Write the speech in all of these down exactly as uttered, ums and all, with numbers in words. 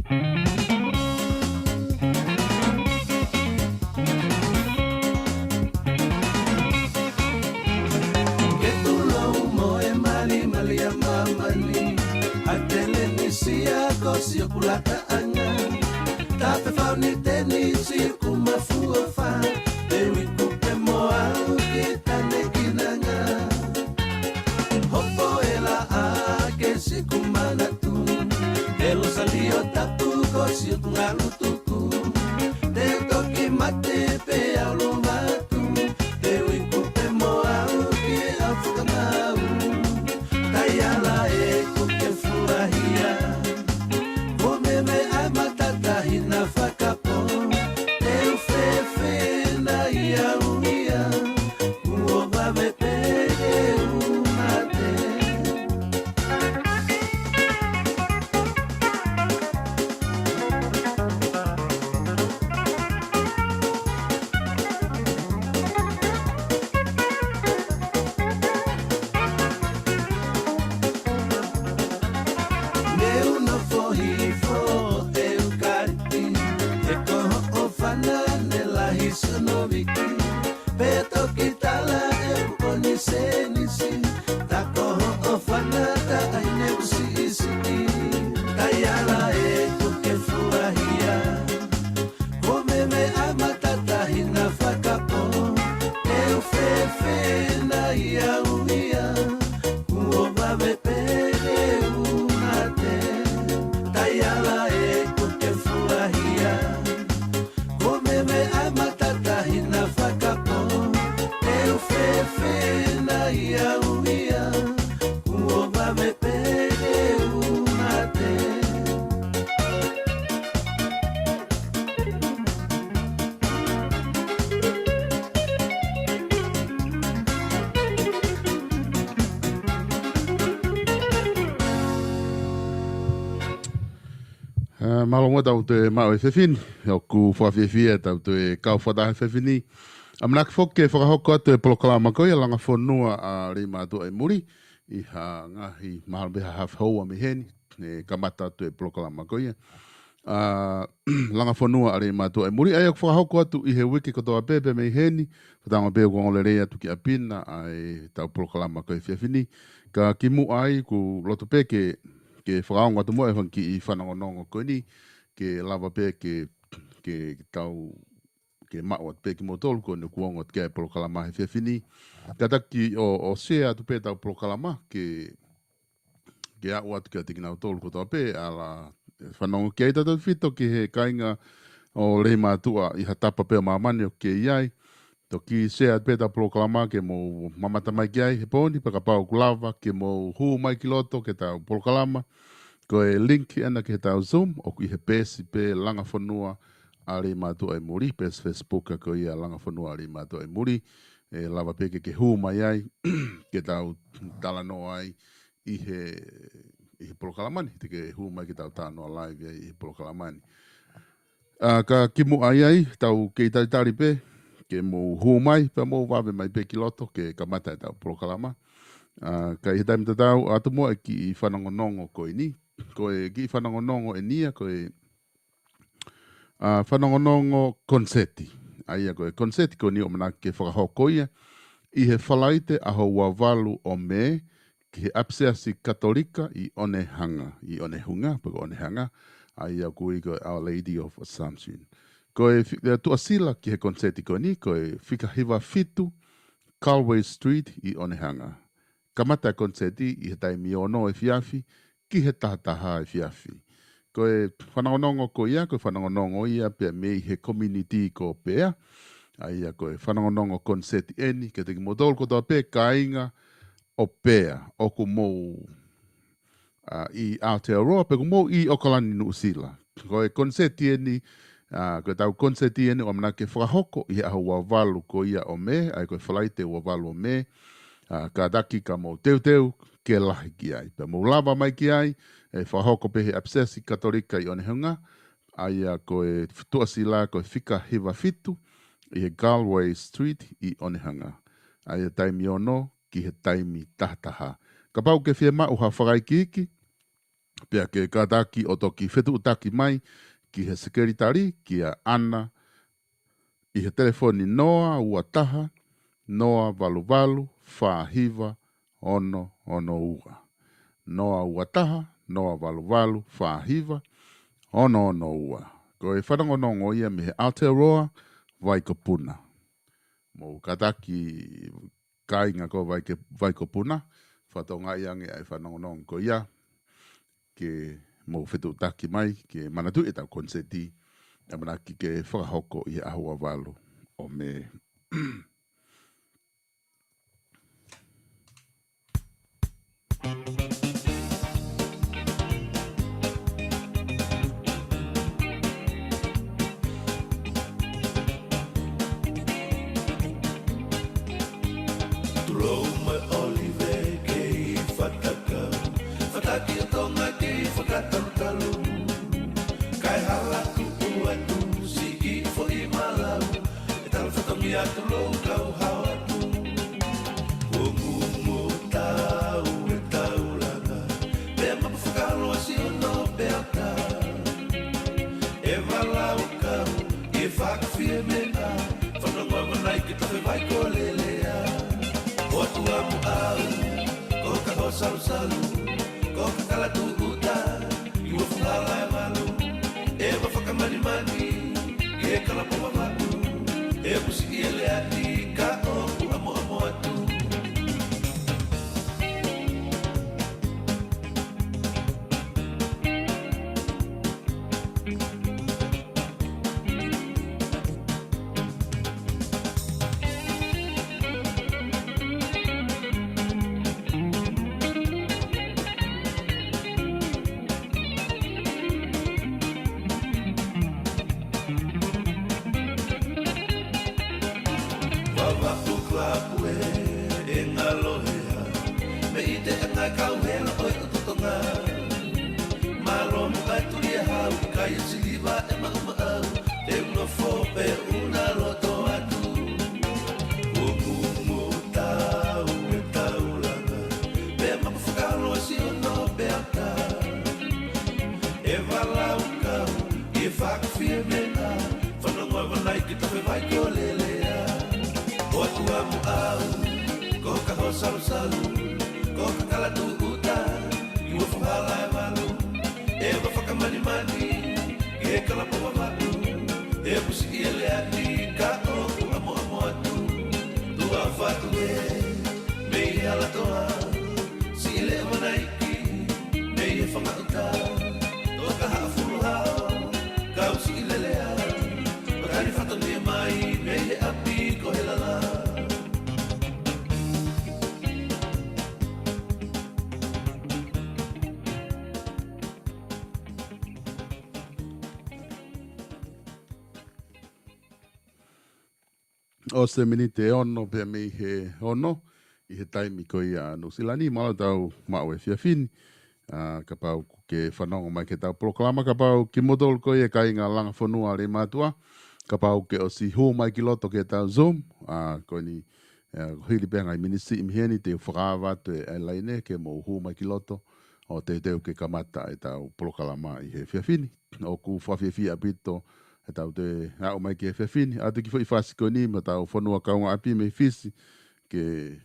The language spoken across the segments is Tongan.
Ke tulou mo e malimali ʻa māmani, ʻa Telenisi ʻa Kosi ʻoku laka ʻanga. Tape fau ni tenisi ʻoku mafuafa, te uiku pē mo au ki Tanekinanga. Hopo e laʻā ke siku manatu, e Losalio Tapu Kosi ʻoku ngalu tuku. Te toki mate pē au luvatu, te uiku pē mo au ki ʻAfika Mau. Taiala ʻeku ke fulahia, ko meme ai matatahi na fakapō. Te u fēfē na ia uia, kuo vave pē ke u mate. Ne u nofo hifo ʻeku kalipi, he ko hoʻo ʻofa naʻe lahi Sonoviki. Pea toki tala ʻeku poini senisi, tā ko hoʻo ʻofa naʻe taʻahine ʻoku siʻisiʻi. Taiala ʻeku ke fulahia, ko meme ai matatahi na fakapō. Te u fēfē na ia uia, kuo vave pē ke u mate. Taiala ʻeku ke fulahia, ko meme ai matatahi na fakapō. Te u fēfē na ia uia, kuo vave pē ke u mate. ʻE, mālō muʻa tau toe maʻu e efiafi ni. ʻOku fakafiefia tau toe kau fakataha he efiafi ni. ʻAmanaki foki ke fakahoko atu e polokalama ko ia Langa Fonua ʻa Leimātuʻa ʻi Muli ʻi ha ngaahi, mahalo pē ha half hour mei heni, ʻe kamata atu e polokalama ko ia. ʻA, Langa Fonua ʻa Leimātuʻa ʻi Muli, ʻa ia ʻoku fakahoko atu ʻi he uike kotoa pē, pea mei heni, fakatauange pē ʻoku ongo lelei atu ki ʻapi na ʻa ʻetau polokalama ko e efiafi ni. Ka kimuʻa ai, ʻoku loto pē ke, ke fakaongo atu muʻa e fanga kiʻi fanongonongo ko eni, ke lava pē ke, ke tau, ke maʻu atu pē kimoutolu ko eni ʻoku ongo atu ki ai e polokalama he efiafi ni. Kātaki ʻo, ʻo share atu pē ʻetau polokalama, ke, ke aʻu atu kiate kinautolu kotoa pē, ʻa ia ʻe fanongo ki ai, tautautefito ki he kāinga ʻo Leimātuʻa ʻi ha tapa pē ʻo māmani ʻoku ke ʻi ai. Toki share atu pē ʻetau polokalama ke mou mamata mai ki ai he pō ni, pea kapau ʻoku lava ke mou hū mai ki loto ki heʻetau polokalama. Ko e link ʻena ki heʻetau Zoom, ʻoku ʻi he peesi pē Langa Fonua ʻa Leimātuʻa ʻi Muli, peesi Facebook ko ia Langa Fonua ʻa Leimātuʻa ʻi Muli. ʻE lava pē ke ke hū mai ai, ke tau talanoa ai ʻi he, ʻi he polokalama ni, te ke hū mai ke tau talanoa live ai ʻi he polokalama ni. ʻA, ka kimuʻa ai, tau kei talitali pē ke mou hū mai, pea mou vave mai pē ki loto ke kamata ʻetau polokalama. ʻA, ka ʻi he taimi tatau, ʻoatu muʻa e kiʻi fanongonongo ko eni. Ko e kiʻi fanongonongo eni ia, ko e, ʻa, fanongonongo koniseti. ʻA ia ko e koniseti ko eni ʻoku ʻamanaki ke fakahoko ia ʻi he Falaite ʻaho ua valu ʻo Mē, ki he ʻApiseasi Katolika ʻi Onehunga, ʻi Onehunga, pe ko Onehunga, ʻa ia ʻoku ui ko e Our Lady of Assumption. Ko e fi-, e tuʻasila ki he koniseti ko eni, ko e fika hiva fitu Galway Street ʻi Onehunga. Kamata e koniseti ʻi he taimi ono efiafi ki he taha taha efiafi. Ko e fanongonongo ko ia, ko e fanongonongo ia pea mei he community ko Pea. ʻA ia ko e fanongonongo koniseti eni, kiate kimoutolu kotoa pē kāinga ʻo Pea, ʻoku mou, ʻa, ʻi Aotearoa, pe ʻoku mou ʻi ʻOkalani Nuʻusila. Ko e koniseti eni, ʻa, ko ʻetau koniseti eni ʻoku ʻamanaki ke fakahoko ʻi he ʻaho ua valu ko ia ʻo Mē, ʻa ia ko e Falaite ua valu ʻo Mē, ʻa, kātaki ka mou teuteu ke lahi ki ai. Pea mou lava mai ki ai, ʻe fakahoko pē he ʻApiseasi Katolika ʻi Onehunga, ʻa ia ko e tuʻasila ko e fika hiva fitu, ʻi he Galway Street ʻi Onehunga. ʻA ia taimi ono ki he taimi taha taha. Kapau ʻoku ke fiemaʻu ha fakaikiiki, Pea ke kātaki ʻo toki fetuʻutaki mai ki he sekelitali, kia Ana, ʻi he telefoni noa ua taha, noa valu valu, fā hiva, ono ono ua. Noa ua taha, noa valu valu, fā hiva, ono ono ua. Ko e fanongonongo ia mei he Aotearoa Vaikopuna. Mou kātaki kāinga ko Vaike-, Vaikopuna, fakatokangaʻi ange ʻa e fanongonongo ko ia, ke mou fetuʻutaki mai, ke manatuʻi ʻetau koniseti, ʻamanaki ke fakahoko ʻi he ʻaho ua valu ʻo Mē. Tulou mo ʻOlive kei Fataka, Fataki ʻo Tonga kei Fakatalutalu. Kae hala tuʻu atu siʻi foʻi malau, e tala fatongia Tulou kau hao atu. Kuo ngumu tau e taulanga, pea mapu fakaloa si ono pea ta. E valaukau ʻi he fakafiemeʻa, fanongo ʻa Vanaiki Tofe Vai ko Lelea. Ko Tuamoʻau, ko Kahosalusalu, ko Kakalatuʻuta, ʻi ua fuhala e valu, ʻeva fakamanimani, ke kalapoa vaku, e musi ʻi he leati, ka ʻoku ʻamoʻamo atu. Vavaʻu klapu ē, e ngalo hea, mei te anga kau hela ʻo e ʻotu Tonga. Mālō mo ʻai tuli e hau, kai e siliva e maʻumaʻau, te u nofo pē ʻuna loto atu. Kuo ngumu tau e taulanga, pea mapu fakaloa si ono pea ta. E valaukau ʻi he fakafiemeʻa, fanongo ʻa Vanaiki Tofe Vai ko Lelea. Ko Tuamoʻau, ko Kahosalusalu, ko Kakalatuʻuta, ʻi ua fuhala e valu, ʻeva fakamanimani, ke kalapoa vaku, e musi ʻi he leati, ka ʻoku ʻamoʻamo atu. Tuʻa fatu ē, mei he Alatoa, siʻi leʻo Vanaiki, mei he Fangaʻuta, Toka Haʻafuluhao, kau siʻi Lelea, ʻo tali fatongia mai, mei he ʻapi ko Helala. ʻOsi e miniti ʻe ono pea mei he ono ʻi he taimi ko ia ʻa Nuʻusila ni, mālō ʻetau maʻu e efiafi ni. ʻA, kapau ʻoku ke fanongo mai ki heʻetau polokalama, kapau kimoutolu ko ia kāinga Langa Fonua Leimātuʻa, kapau ʻoku ke ʻosi hū mai ki loto ki heʻetau Zoom, ʻa, ko eni, ʻa, hili pē ngaahi miniti siʻi mei heni te u fakaava atu e, e laine ke mou hū mai ki loto ʻo teuteu ke kamata ʻetau polokalama ʻi he efiafi ni. ʻOku fakafiefia ʻaupito ʻetau toe aʻu mai ki he efiafi ni. ʻAtu ki he foʻi fasi ko eni mo ʻetau fonua kaungāʻapi mei Fisi ke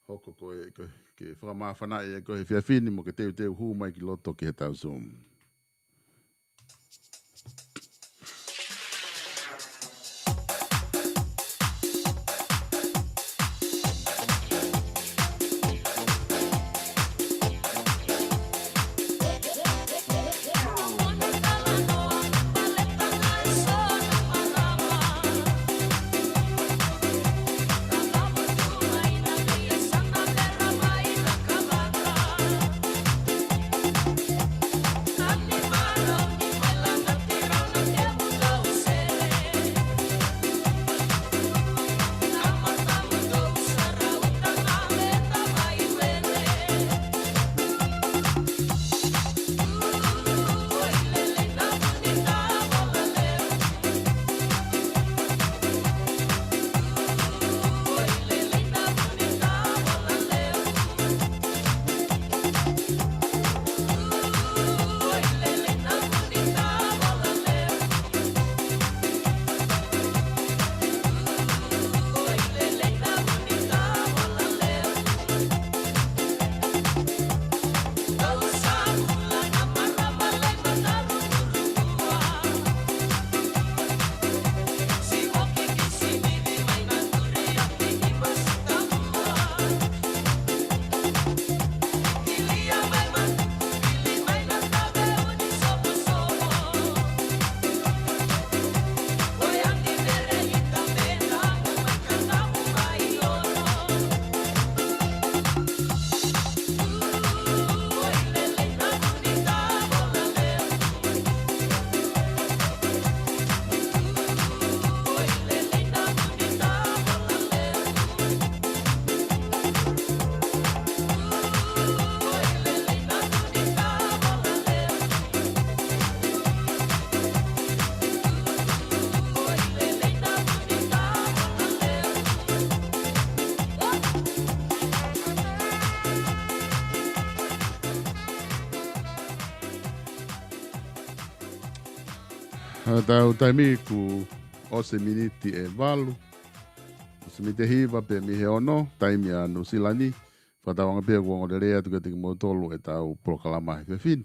hoko ko e, ko e, ke fakamāfanaʻi ʻe koe he efiafi ni mo ke teuteu hū mai ki loto ki heʻetau Zoom. Hotau taimi kuo ʻosi miniti ʻe valu. ʻOsi miniti ʻe hiva pē mei he ono, taimi ʻa Nuʻusila ni. Fakatauange pē kuo ongo lelei atu kiate kimoutolu ʻetau polokalama he efiafi ni.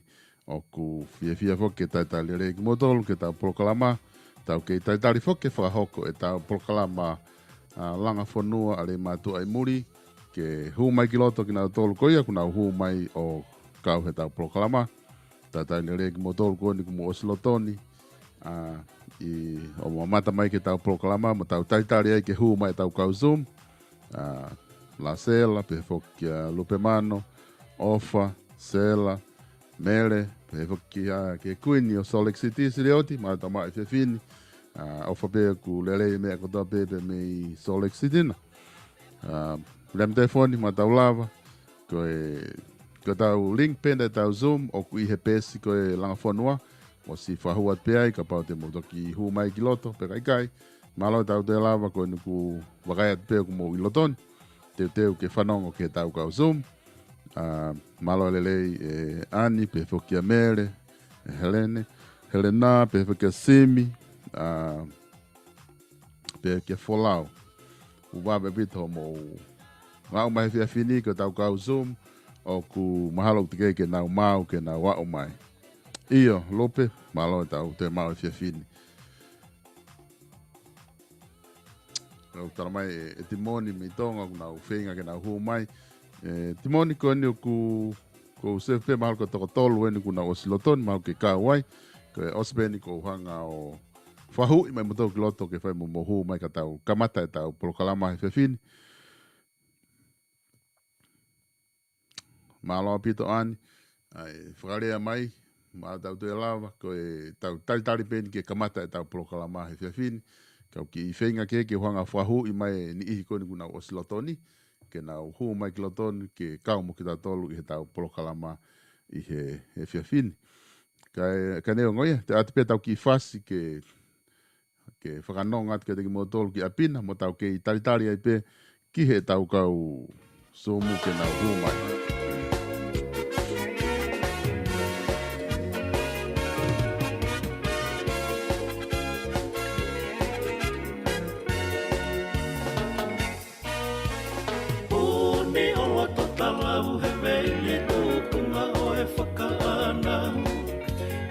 ʻOku fiefia foki ke talitali lelei kimoutolu ki heʻetau polokalama. Tau kei talitali foki ke fakahoko ʻetau polokalama, ʻa, Langa Fonua ʻa Leimātuʻa ʻi muli, ke hū mai ki loto kinautolu ko ia kuo nau hū mai ʻo kau heʻetau polokalama. Talitali lelei kimoutolu ko eni kuo mou ʻosi loto ni. ʻA, ʻi, ʻo mamata mai ki heʻetau polokalama, mo tau talitali ai ke hū mai ʻetau kau Zoom. ʻA, Lasela, pehē foki kia Lupemano, ʻOfa, Sela, Mele, pehē foki kia, ki he Kuini ʻo Salt Lake City, Silioti, mālō e tau maʻu e efiafi ni. ʻA, ʻofa pē ʻoku lelei e meʻa kotoa pē pē mei Salt Lake City na. ʻA, lea mo e telefoni, mālō e tau lava, ko e, ko ʻetau link pē eni ʻetau Zoom, ʻoku ʻi he peesi ko e Langa Fonua, ʻosi fakahū atu pē ai, kapau te mou toki hū mai ki loto, pe ka ʻikai, mālō e tau toe lava, ko eni kuo vakai atu pē ʻoku mou ʻi loto ni, teuteu ke fanongo ki heʻetau kau Zoom. ʻA, mālō e lelei ʻe Ani, pehē foki kia Mele, ʻe Helene, Helena, pehē foki kia Simi, ʻa, pehē kia Folau. ʻOku vave ʻaupito hoʻomou aʻu mai he efiafi ni ki heʻetau kau Zoom, ʻoku mahalo ʻoku teʻeki ke nau maʻu ke nau aʻu mai. ʻIo, Lupe, mālō e tau toe maʻu he efiafi ni. ʻOku tala mai ʻe, ʻe Timoni mei Tonga, ʻoku nau feinga ke nau hū mai. ʻE, Timoni ko eni ʻoku, ʻoku ou save pē mahalo ko e toko tolu eni kuo nau ʻosi loto ni, mahalo ke kau ai. Ko e ʻosi pē eni ʻoku ou hanga ʻo fakahuʻi mai moutolu ki loto ke fai mo mou hū mai ka tau kamata ʻetau polokalama he efiafi ni. Mālō ʻaupito Ani, ʻa e fakalea mai, mālō e tau toe lava, ko e tau talitali pē eni ke kamata ʻetau polokalama he efiafi ni, ka ʻoku ou kiʻi feinga ke, ke u hanga ʻo fakahuʻi mai e niʻihi ko eni kuo nau ʻosi loto ni, ke nau hū mai ki loto ni, ke kau mo kitautolu ʻi heʻetau polokalama ʻi he, he efiafi ni. Kae, ka neongo ia, te u ʻoatu pē ʻetau kiʻi fasi ke, ke fakanonga atu kiate kimoutolu ki ʻapi na, mo tau kei talitali ai pē ki heʻetau kau Zoom ke nau hū mai. Uni ʻo loto talau he veili tuʻunga ʻo e fakaʻanau.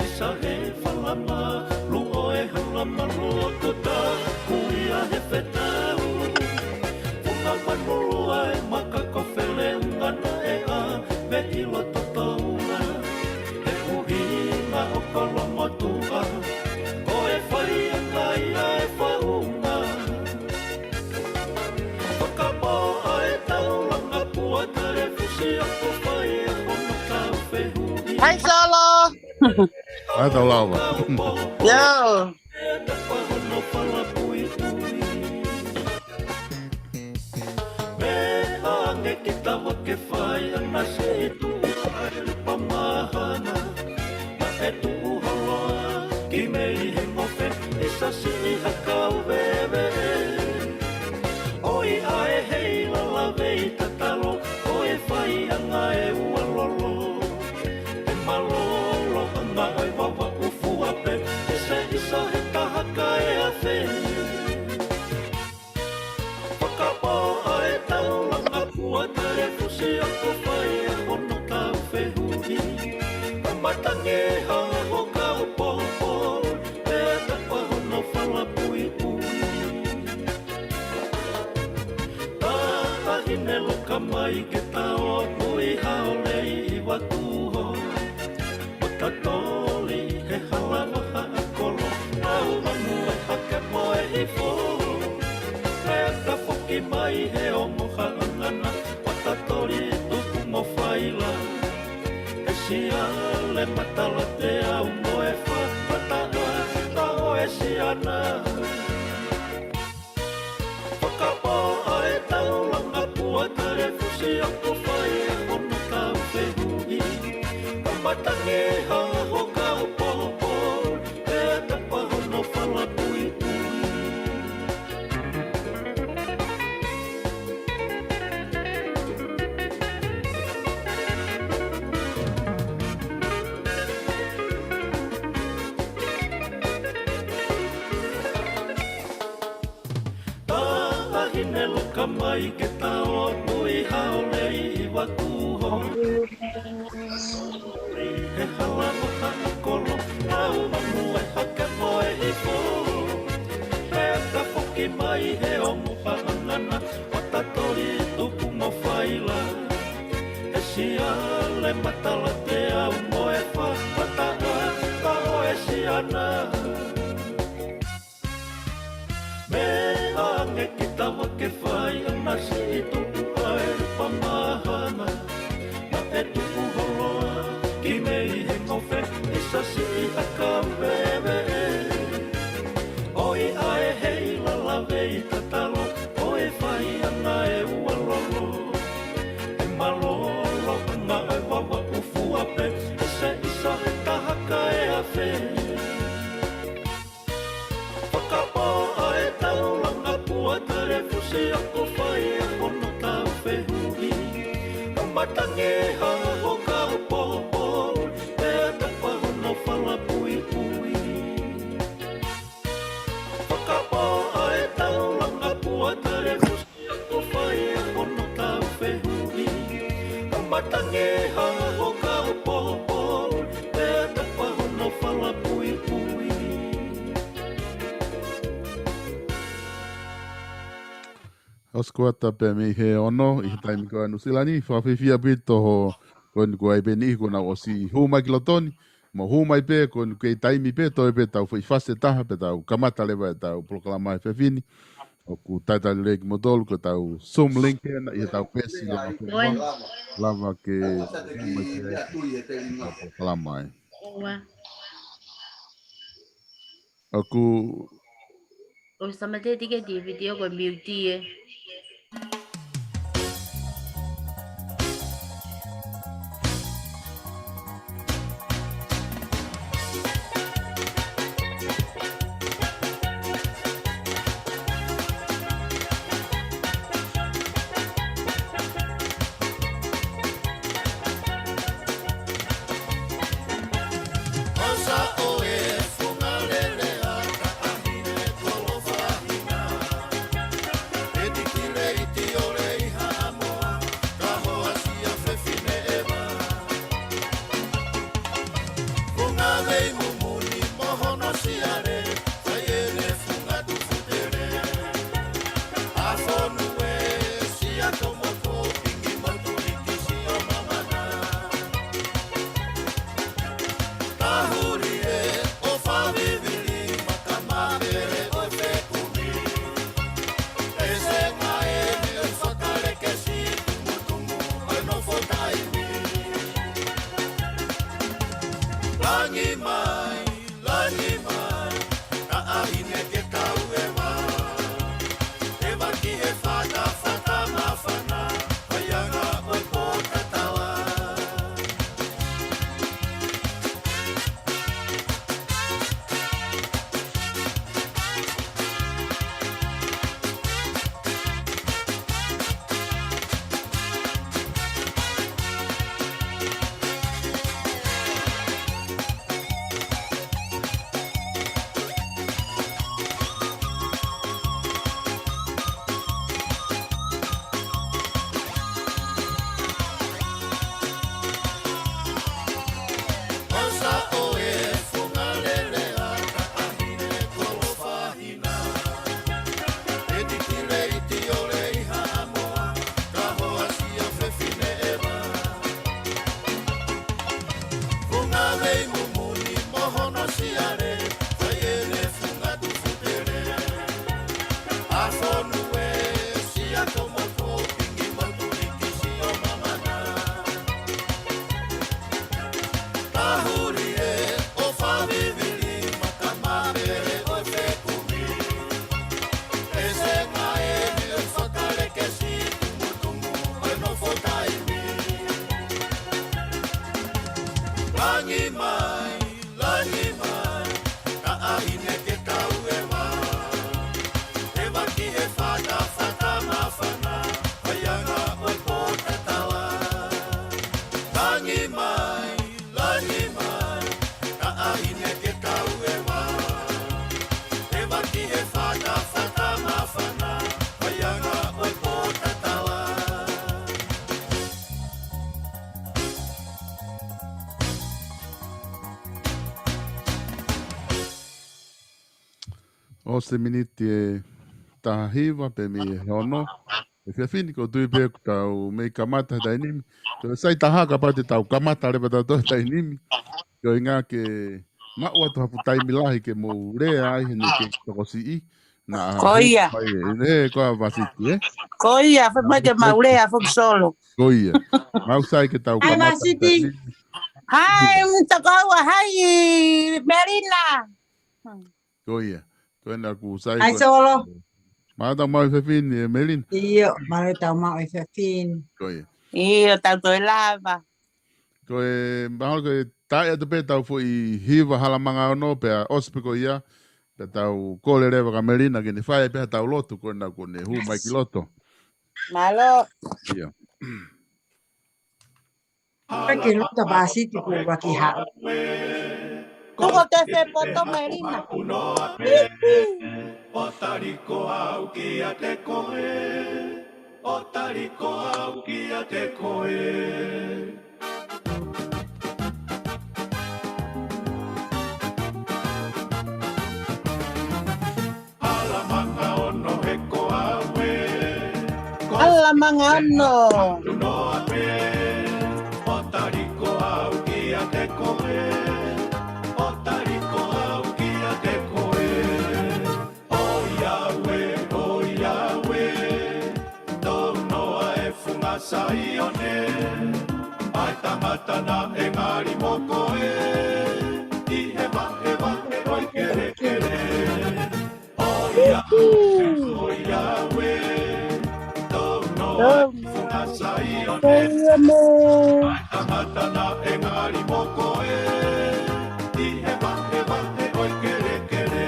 ʻIsa he falama, luʻo e hala malu ʻoku taku ia he fetau. Funga manulu ʻa e maka ko fele ungana e ʻa me ʻilo totoua. He ʻuhinga ʻo kolomotuʻa, ko e fai ʻa ngai ʻa e faunga. Fakapoʻa e taulanga pua kale fusi ʻoku fai ʻa hono kau fehuʻi. Hai, Solo. Hai, tau lava. Yo. E tapa hono fala puipui. Meʻa ange ki tava ke fai ʻa nasi i tuʻu ʻa e lupa mahana. Naʻe tuʻu holoa ki mei he ngofe ʻi sasi ʻi ha kau veve. ʻOi ʻa e hei lala vei tatalo, ʻo e fai ʻa ngai ua lolo. E malolo ʻa ngai vava ufua pē, ʻe se ʻisa he taha kae afe. Fakapoʻa e taulanga pua kale fusi ʻoku fai ʻa hono kau fehuʻi. Ka matangi ha ho kau popo, e tapa hono fala puipui. Taʻahine loka mai ke tau pui haolei ʻi Vatuho. Matatoli he hala maha ʻa kolo, au manu e hake mo e hifo. Pea ka foki mai he ongo haʻangana, matatoli tuku mo faila. E sia le matala te au mo e fa, mataʻa ta o e siana. Fakapoʻa e taulanga pua kale fusi ʻoku fai ʻa hono kau fehuʻi. Ka matangi ha ho kau popo, e tapa hono fala puipui. Mai ke tau tui haole ʻi Vakuho. He hala mo Hanakolo, lau manu e hake mo e ifo. Pea ka foki mai he ongo Paʻangana, ʻo tatoli tupu mo faila. E siale matala te au mo e fa, mataʻa ka ʻo e siana. Meʻa ange ki tava ke fai ʻa e masi ʻi tupu ʻa e pamahana. Naʻe tuʻu holoa ki mei he ngofe ʻi sasi ʻi ʻakau veve. ʻOi ʻa e hei lala vei tatalo, ʻo e fai ʻana e ua lolo. E malolo ʻana e vava ufua pē, ʻi se ʻisa he taha kae afe. Fakapō ʻa e taulanga pua tale fusi ako fai ʻa hono tau fehuʻi. Ka matangi ha ho kau pōpō, pea tapa hono fala puipui. Fakapō ʻa e taulanga pua tale fusi ako fai ʻa hono tau fehuʻi. Ka matangi ha ho kau pōpō, pea tapa hono fala puipui. Ō sikuata pē mei he ono ʻi he taimi ko ē ʻa Nuʻusila ni, fakafiefia ʻaupito ho ko eni ko ai pē ni ʻi ko nau ʻosi hū mai ki loto ni, mo hū mai pē ko eni ko e taimi pē, toe pē tau foʻi fasi ʻe taha pē tau kamata leva ʻetau polokalama he efiafi ni. ʻOku talitali lelei kimoutolu ko ʻetau Zoom link ena ʻi heʻetau peesi lava ke, lava ke hū mai ki ai ʻetau polokalama ē. ʻOku ʻOku samate tike ti video ko e mute ē. ʻosi e miniti ʻe taha hiva pē mei he ono. ʻE Fiafini, ʻoku ou tui pē ʻoku tau mei kamata he taimi ni. Ko e sai taha kapau te tau kamata leva tautolu he taimi ni. Ko e ʻuhinga ke maʻu atu haʻaku taimi lahi ke mou lea ai he ne ke tokosiʻi. Naʻa Ko ia. Mai ē, ē, ko a Vasiti, ē? Ko ia, fai mai ke mau lea, foki solo. Ko ia. Mau sai ke tau Hai, kamata Vasiti. Taimi. Hai, mtakaua, hai, Melina. Ko ia. Ko ena ʻoku sai Hai, ko e solo. Mālō tau maʻu e Fiafini, ē, Melina. ʻIo, mālō tau maʻu e Fiafini. Ko ia. ʻIo, tau toe lava. Ko e, mahalo ko e taʻe atu pē tau foʻi hiva hala manga ono pea ʻosi pē ko ia, pea tau kole leva kia Melina ke ne fai pē haʻatau lotu ko ena kuo ne hū mai ki loto. Mālō. ʻIo. Pea ke lotu Vasiti kuo vaki haʻu. Tuko te se poto Melina. ʻO tali ko au kiate koe, ʻo tali ko au kiate koe. Hala manga ono he ko au ē. Hala manga ono. Noa pē, ʻo tali ko au kiate koe, ʻo tali ko au kiate koe. ʻOiauē, ʻoiauē, tō noa e funga Saione, ʻa e tangata naʻe ngali mo koe, ʻi he vahevahe ʻo e kelekele. ʻOiauē, ʻoiauē, tō noa e funga Saione, ʻa e tangata naʻe ngali mo koe, ʻi he vahevahe ʻo e kelekele.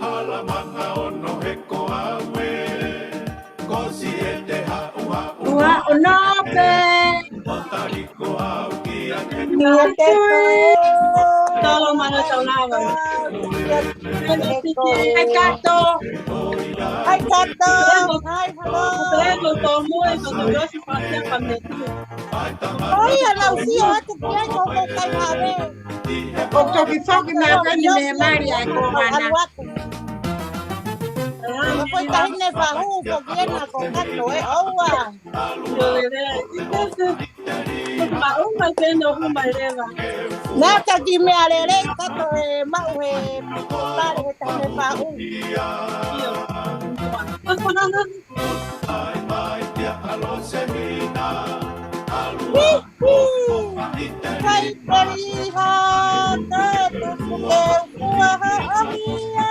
Hala manga ono he ko au ē, ko Siete Haʻuhaʻu. Ua ono pē. ʻO tali ko au kiate koe. Tolo mana tau lava. Hai Kato. Hai Kato. Hai, hello. Peleko ko mui ko tu losi pasia pameti. ʻOi, ana usi o atu kia ko ko kai mare. ʻO toki foki mai ko eni mei he mali ai ko mana. Ko e taʻahine fahu, ko kiena ko Kato ē, ʻoua. Maʻu mai tena hu mai leva. Nā ka ki mea lelei Kato ē, maʻu he pale he taʻahine fahu. Ai mai kia alo semina, alo. Hihi. Kai peliha, kai tuku ke ua ha ahia.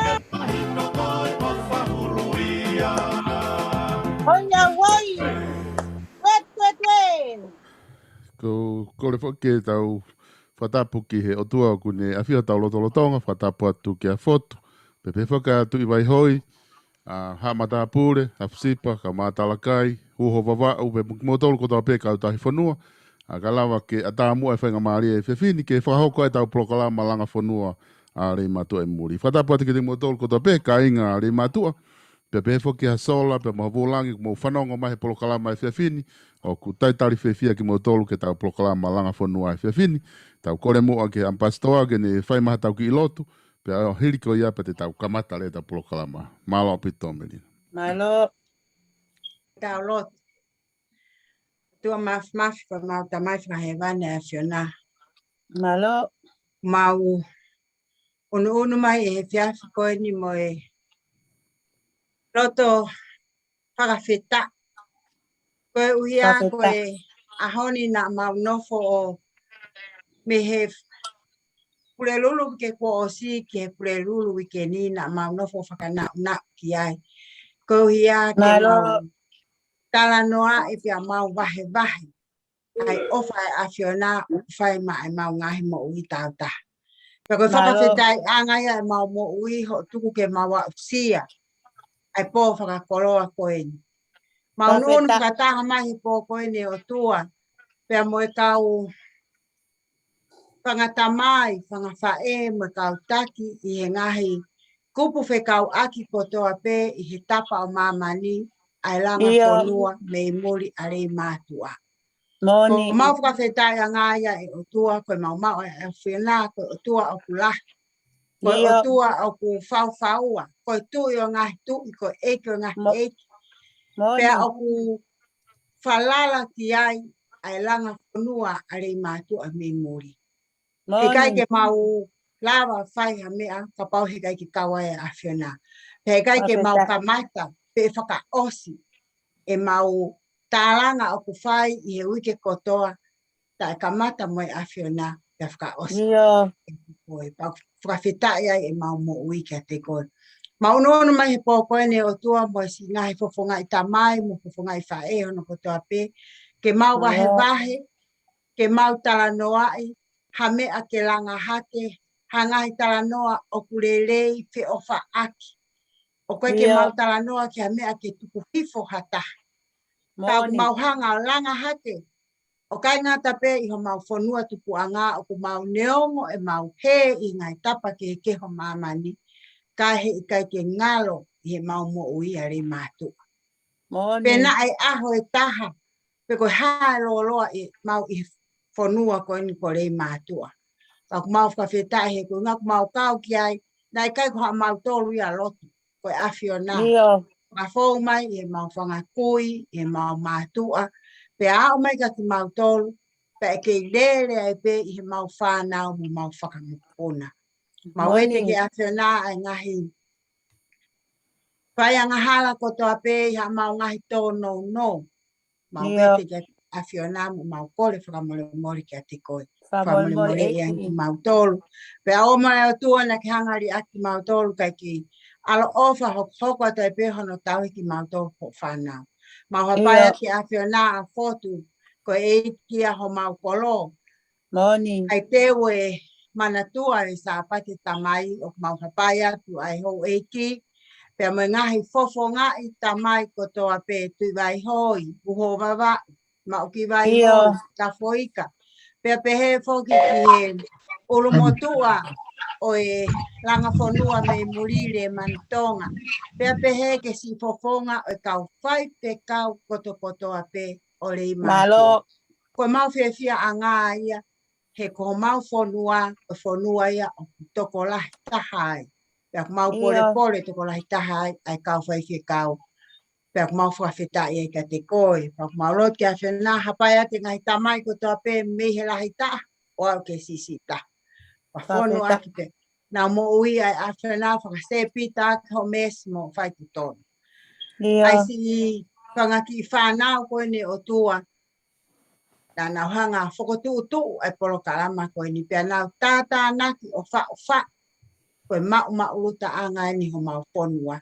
Hoi a wai. Wet, wet, wet. Ko, kole foki ke tau fakatapu ki he ʻOtua ʻoku ne ʻafio ʻi hotau lotolotonga, fakatapu atu kia Fotu. Pea pehē foki atu ʻi Vaihoi, ʻa Haʻa Matāpule, ʻa Fusipa, kau Mātalakai, Uho Vavaʻu, pea mo kimoutolu kotoa pē kau tauhi fonua. ʻA ka lava ke ʻatā muʻa e faingamālie ʻa e efiafi ni ke fakahoko ai ʻetau polokalama Langa Fonua ʻa Leimātuʻa ʻi muli. Fakatapu atu kiate kimoutolu kotoa pē kāinga Leimātuʻa. Pea pehē foki ha sola, pea mo ha vūlangi, ʻoku mou fanongo mai he polokalama ʻa e efiafi ni. ʻOku talitali fiefia kimoutolu ki heʻetau polokalama Langa Fonua ʻa e efiafi ni. Tau kole muʻa ki he ʻamipasitoa ke ne fai mai haʻatau kiʻi lotu. Pea ʻo hili ko ia pea te tau kamata leva ʻetau polokalama. Mālō ʻaupito Melina. Mālō. Tau lotu. ʻOtua Māfimafi, ko homau Tamai Fakahēvani ʻa e ʻAfiona. Mālō. Mau ʻunuʻunu mai ʻi he efiafi ko eni mo e loto fakafetaʻi. Koeʻuhi ko e ʻaho ni naʻa mau nofo ʻo mei he Pulelulu Uike kuo ʻosi ki he Pulelulu Uike ni naʻa mau nofo fakanaʻunaʻu ki ai. Koeʻuhi ke mau talanoaʻi pea mau vahevahe ʻa e ʻofa ʻa e ʻAfiona ʻoku fai maʻa ʻemau ngaahi moʻui tāutaha. Pea ko e fakafetaʻiʻanga ia ʻemau moʻui hoʻo tuku ke mau aʻusia ʻa e pō fakakoloa ko eni. Mau ʻunuʻunu fakataha mai he pō ko eni ʻOtua. Pea mo e kau fanga tamai, fanga faʻē mo e kau taki ʻi he ngaahi kupu fekauʻaki kotoa pē ʻi he tapa ʻo māmani, ʻa e langa fonua mei muli ʻa Leimātuʻa. Ko e mau fakafetaʻi ange ia ʻe ʻOtua, ko e mau maʻu ʻa e ʻAfiona, ko e ʻOtua ʻoku lahi. Ko e ʻOtua ʻoku faufaua, ko e Tuʻi ʻo e ngaahi tuʻi, ko e ʻEiki ʻo e ngaahi ʻeiki. Pea ʻoku falala ki ai ʻa e langa fonua ʻa Leimātuʻa mei muli. He ʻikai ke mau lava fai ha meʻa kapau he ʻikai ke kau ai ʻa e ʻAfiona. He ʻikai ke mau kamata pe fakaʻosi ʻemau tālanga ʻoku fai ʻi he uike kotoa, taʻe kamata mo e ʻAfiona pea fakaʻosi. Ko e pau fakafetaʻi ai ʻemau moʻui kiate koe. Mau ʻunuʻunu mai he pō ko eni ʻOtua mo e siʻi ngaahi fofongaʻi tamai mo e fofongaʻi faʻē hono kotoa pē, ke mau vahevahe, ke mau talanoaʻi ha meʻa ke langa hake, ha ngaahi talanoa ʻoku lelei feʻofaʻaki. ʻOku ʻikai ke mau talanoa ki ha meʻa ke tuku hifo ha taha. Ka ʻoku mau hanga ʻo langa hake, ʻo ʻikai ngata pē ʻi homau fonua tupuʻanga, ʻoku mau neongo ʻemau hē ʻi he ngaahi tapa kehekehe ʻo māmani, ka he ʻikai ke ngalo ʻi heʻemau moʻui ʻa Leimātuʻa. Pe naʻe ʻaho ʻe taha, pe ko e hā e lōloa ʻemau ʻi he fonua ko eni ko Leimātuʻa. Ka ʻoku mau fakafetaʻi he ko e ʻuhinga ʻoku mau kau ki ai, naʻe ʻikai ko haʻamautolu ia lotu, ko e ʻAfiona. Fakafou mai ʻi heʻemau fanga kui, ʻi heʻemau mātuʻa, pea aʻu mai kia kimautolu, pea ʻe kei lele ai pē ʻi heʻemau fānau mo ʻemau fakamokopuna. Mau ʻoatu ki he ʻAfiona ʻa e ngaahi fai angahala kotoa pē ʻi haʻamau ngaahi tōnounou. Mau ʻoatu ki he ʻAfiona mo mau kole fakamolemole kiate koe. Fakamolemole ia kimautolu. Pea ʻoua ʻe ʻOtua naʻa ke hanga ʻo liʻaki kimautolu kae ke ʻaloʻofa hokohoko atu ai pē hono tauhi kimautolu ko e fānau. Mau hapai atu ki he ʻAfiona ʻa Fotu, ko e ʻeiki ia homau kolo. ʻAi te u ʻe manatua e Sāpate Tamai, ʻoku mau hapai atu ʻa e houʻeiki, pea mo e ngaahi fofongaʻi tamai kotoa pē, Tuʻivaihoi, Uhovavaʻu, Maʻukivaiho, Tafoika. Pea pehē foki ki he ʻulumotuʻa ʻo e langa fonua mei muli Leimātuʻa. Pea pehē ki he siʻi fofonga ʻo e kau faifekau kotokotoa pē ʻo Leimātuʻa. Ko ʻemau fiefiaʻanga ia, he ko homau fonua, ʻo e fonua ia ʻoku tokolahi taha ai. Pea ʻoku mau polepole tokolahi taha ai, ʻa e kau faifekau. Pea ʻoku mau fakafetaʻi ai kiate koe. Pea ʻoku mau lotu ki he ʻAfiona, hapai atu ki he ngaahi tamai kotoa pē mei he lahi taha, ʻo aʻu ki he siʻisiʻi taha. Pea fonu ʻaki pē ʻenau moʻui ʻa e ʻAfiona, fakasēpita ʻaki hoʻo meesi mo e faitotonu. ʻA e siʻi fanga kiʻi fānau ko eni ʻOtua, naʻa nau hanga ʻo fokotuʻutuʻu ʻa e polokalama ko eni pea nau tātānaki ʻofaʻofa, ko e maʻumaʻulutaʻanga eni homau fonua.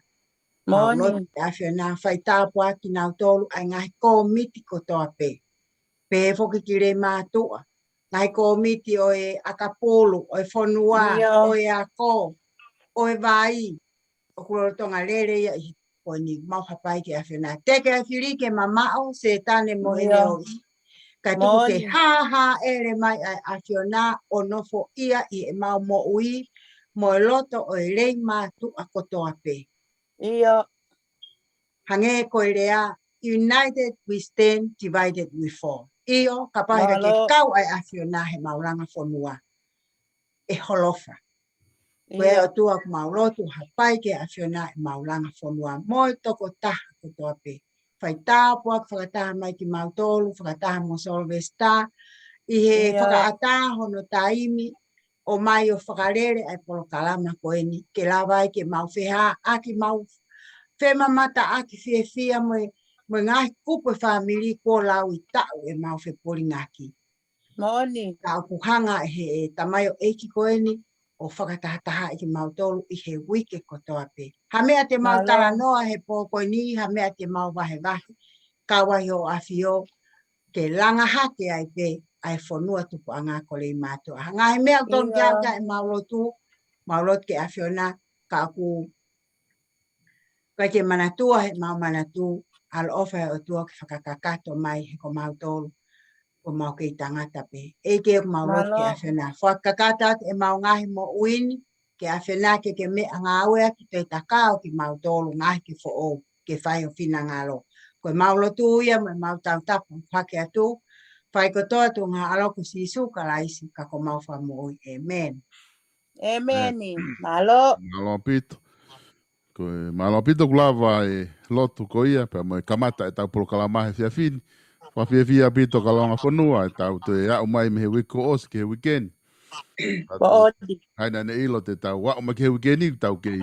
Mau lotu ki he ʻAfiona fai tāpuaki kinautolu ʻa e ngaahi kōmiti kotoa pē. Pehē foki ki Leimātuʻa, ngaahi kōmiti ʻo e ʻakapulu, ʻo e fonua, ʻo e ako, ʻo e vai, ʻoku lolotonga lele ia ʻi he pō ko eni. Mau hapai ki he ʻAfiona. Teke ʻa e fili ke mamaʻo, Sētane mo ʻene ʻoʻi. Kae tuku ke hāhāʻele mai ʻa e ʻAfiona ʻo nofoʻia ʻi heʻemau moʻui, mo e loto ʻo e Leimātuʻa kotoa pē. Hangē ko e lea, united we stand, divided we fall. ʻIo, kapau he ʻikai ke kau ʻa e ʻAfiona heʻemau langa fonua, ʻe holofa. Ko ia ʻOtua ʻoku mau lotu hapai ki he ʻAfiona ʻemau langa fonua mo e tokotaha kotoa pē. Fai tāpuaki fakataha mai kimautolu, fakataha mo Solvesta, ʻi he fakaʻatā hono taimi, ʻomai ʻo fakalele ʻa e polokalama ko eni, ke lava ai ke mau fehaʻaki, mau femamataʻaki fiefia mo e, mo e ngaahi kupu ʻo e fāmili kuo lau ʻi taʻu ʻemau fepulingaki. Ka ʻoku hanga ʻe he tamaioʻeiki ko eni ʻo fakatahatahaʻi kimautolu ʻi he uike kotoa pē. Ha meʻa te mau talanoa he pō ko eni, ha meʻa te mau vahevahe, kau ai hoʻo ʻAfio, ke langa hake ai pē ʻa e fonua tupuʻanga ko Leimātuʻa. Hangē ha meʻa ʻoku tonu ke ʻai ʻemau lotu, mau lotu ki he ʻAfiona, ka ʻoku ʻikai ke manatua heʻemau manatu, ʻaloʻofa ʻe ʻOtua ke fakakakato mai he ko mautolu ko mau kei tangata pē. ʻEiki, ʻoku mau lotu ke ʻAfio na. Fakakakato atu ʻemau ngaahi moʻui ni, ke ʻAfio na ke ke meʻangāueʻaki pē takao kimautolu ngaahi ke foʻou, ke fai ho finangalo. Ko ʻemau lotu ia mo ʻemau tautapa hake atu, fai kotoa tuʻunga ʻAlo ko Sīsū Kalaisi, ka ko homau Fakamoʻui. ʻĒmeni. ʻĒmeni. Mālō. Mālō ʻaupito. Ko e mālō ʻaupito kuo lava e lotu ko ia, pea mo e kamata ʻetau polokalama he efiafi ni. Fakafiefia ʻaupito Kalaunga Fonua, ʻetau toe aʻu mai mei he uike kuo ʻosi ki he uike ni. Ko ʻOti. Haʻi naʻa ne ʻilo te tau aʻu mai ki he uike ni, tau kei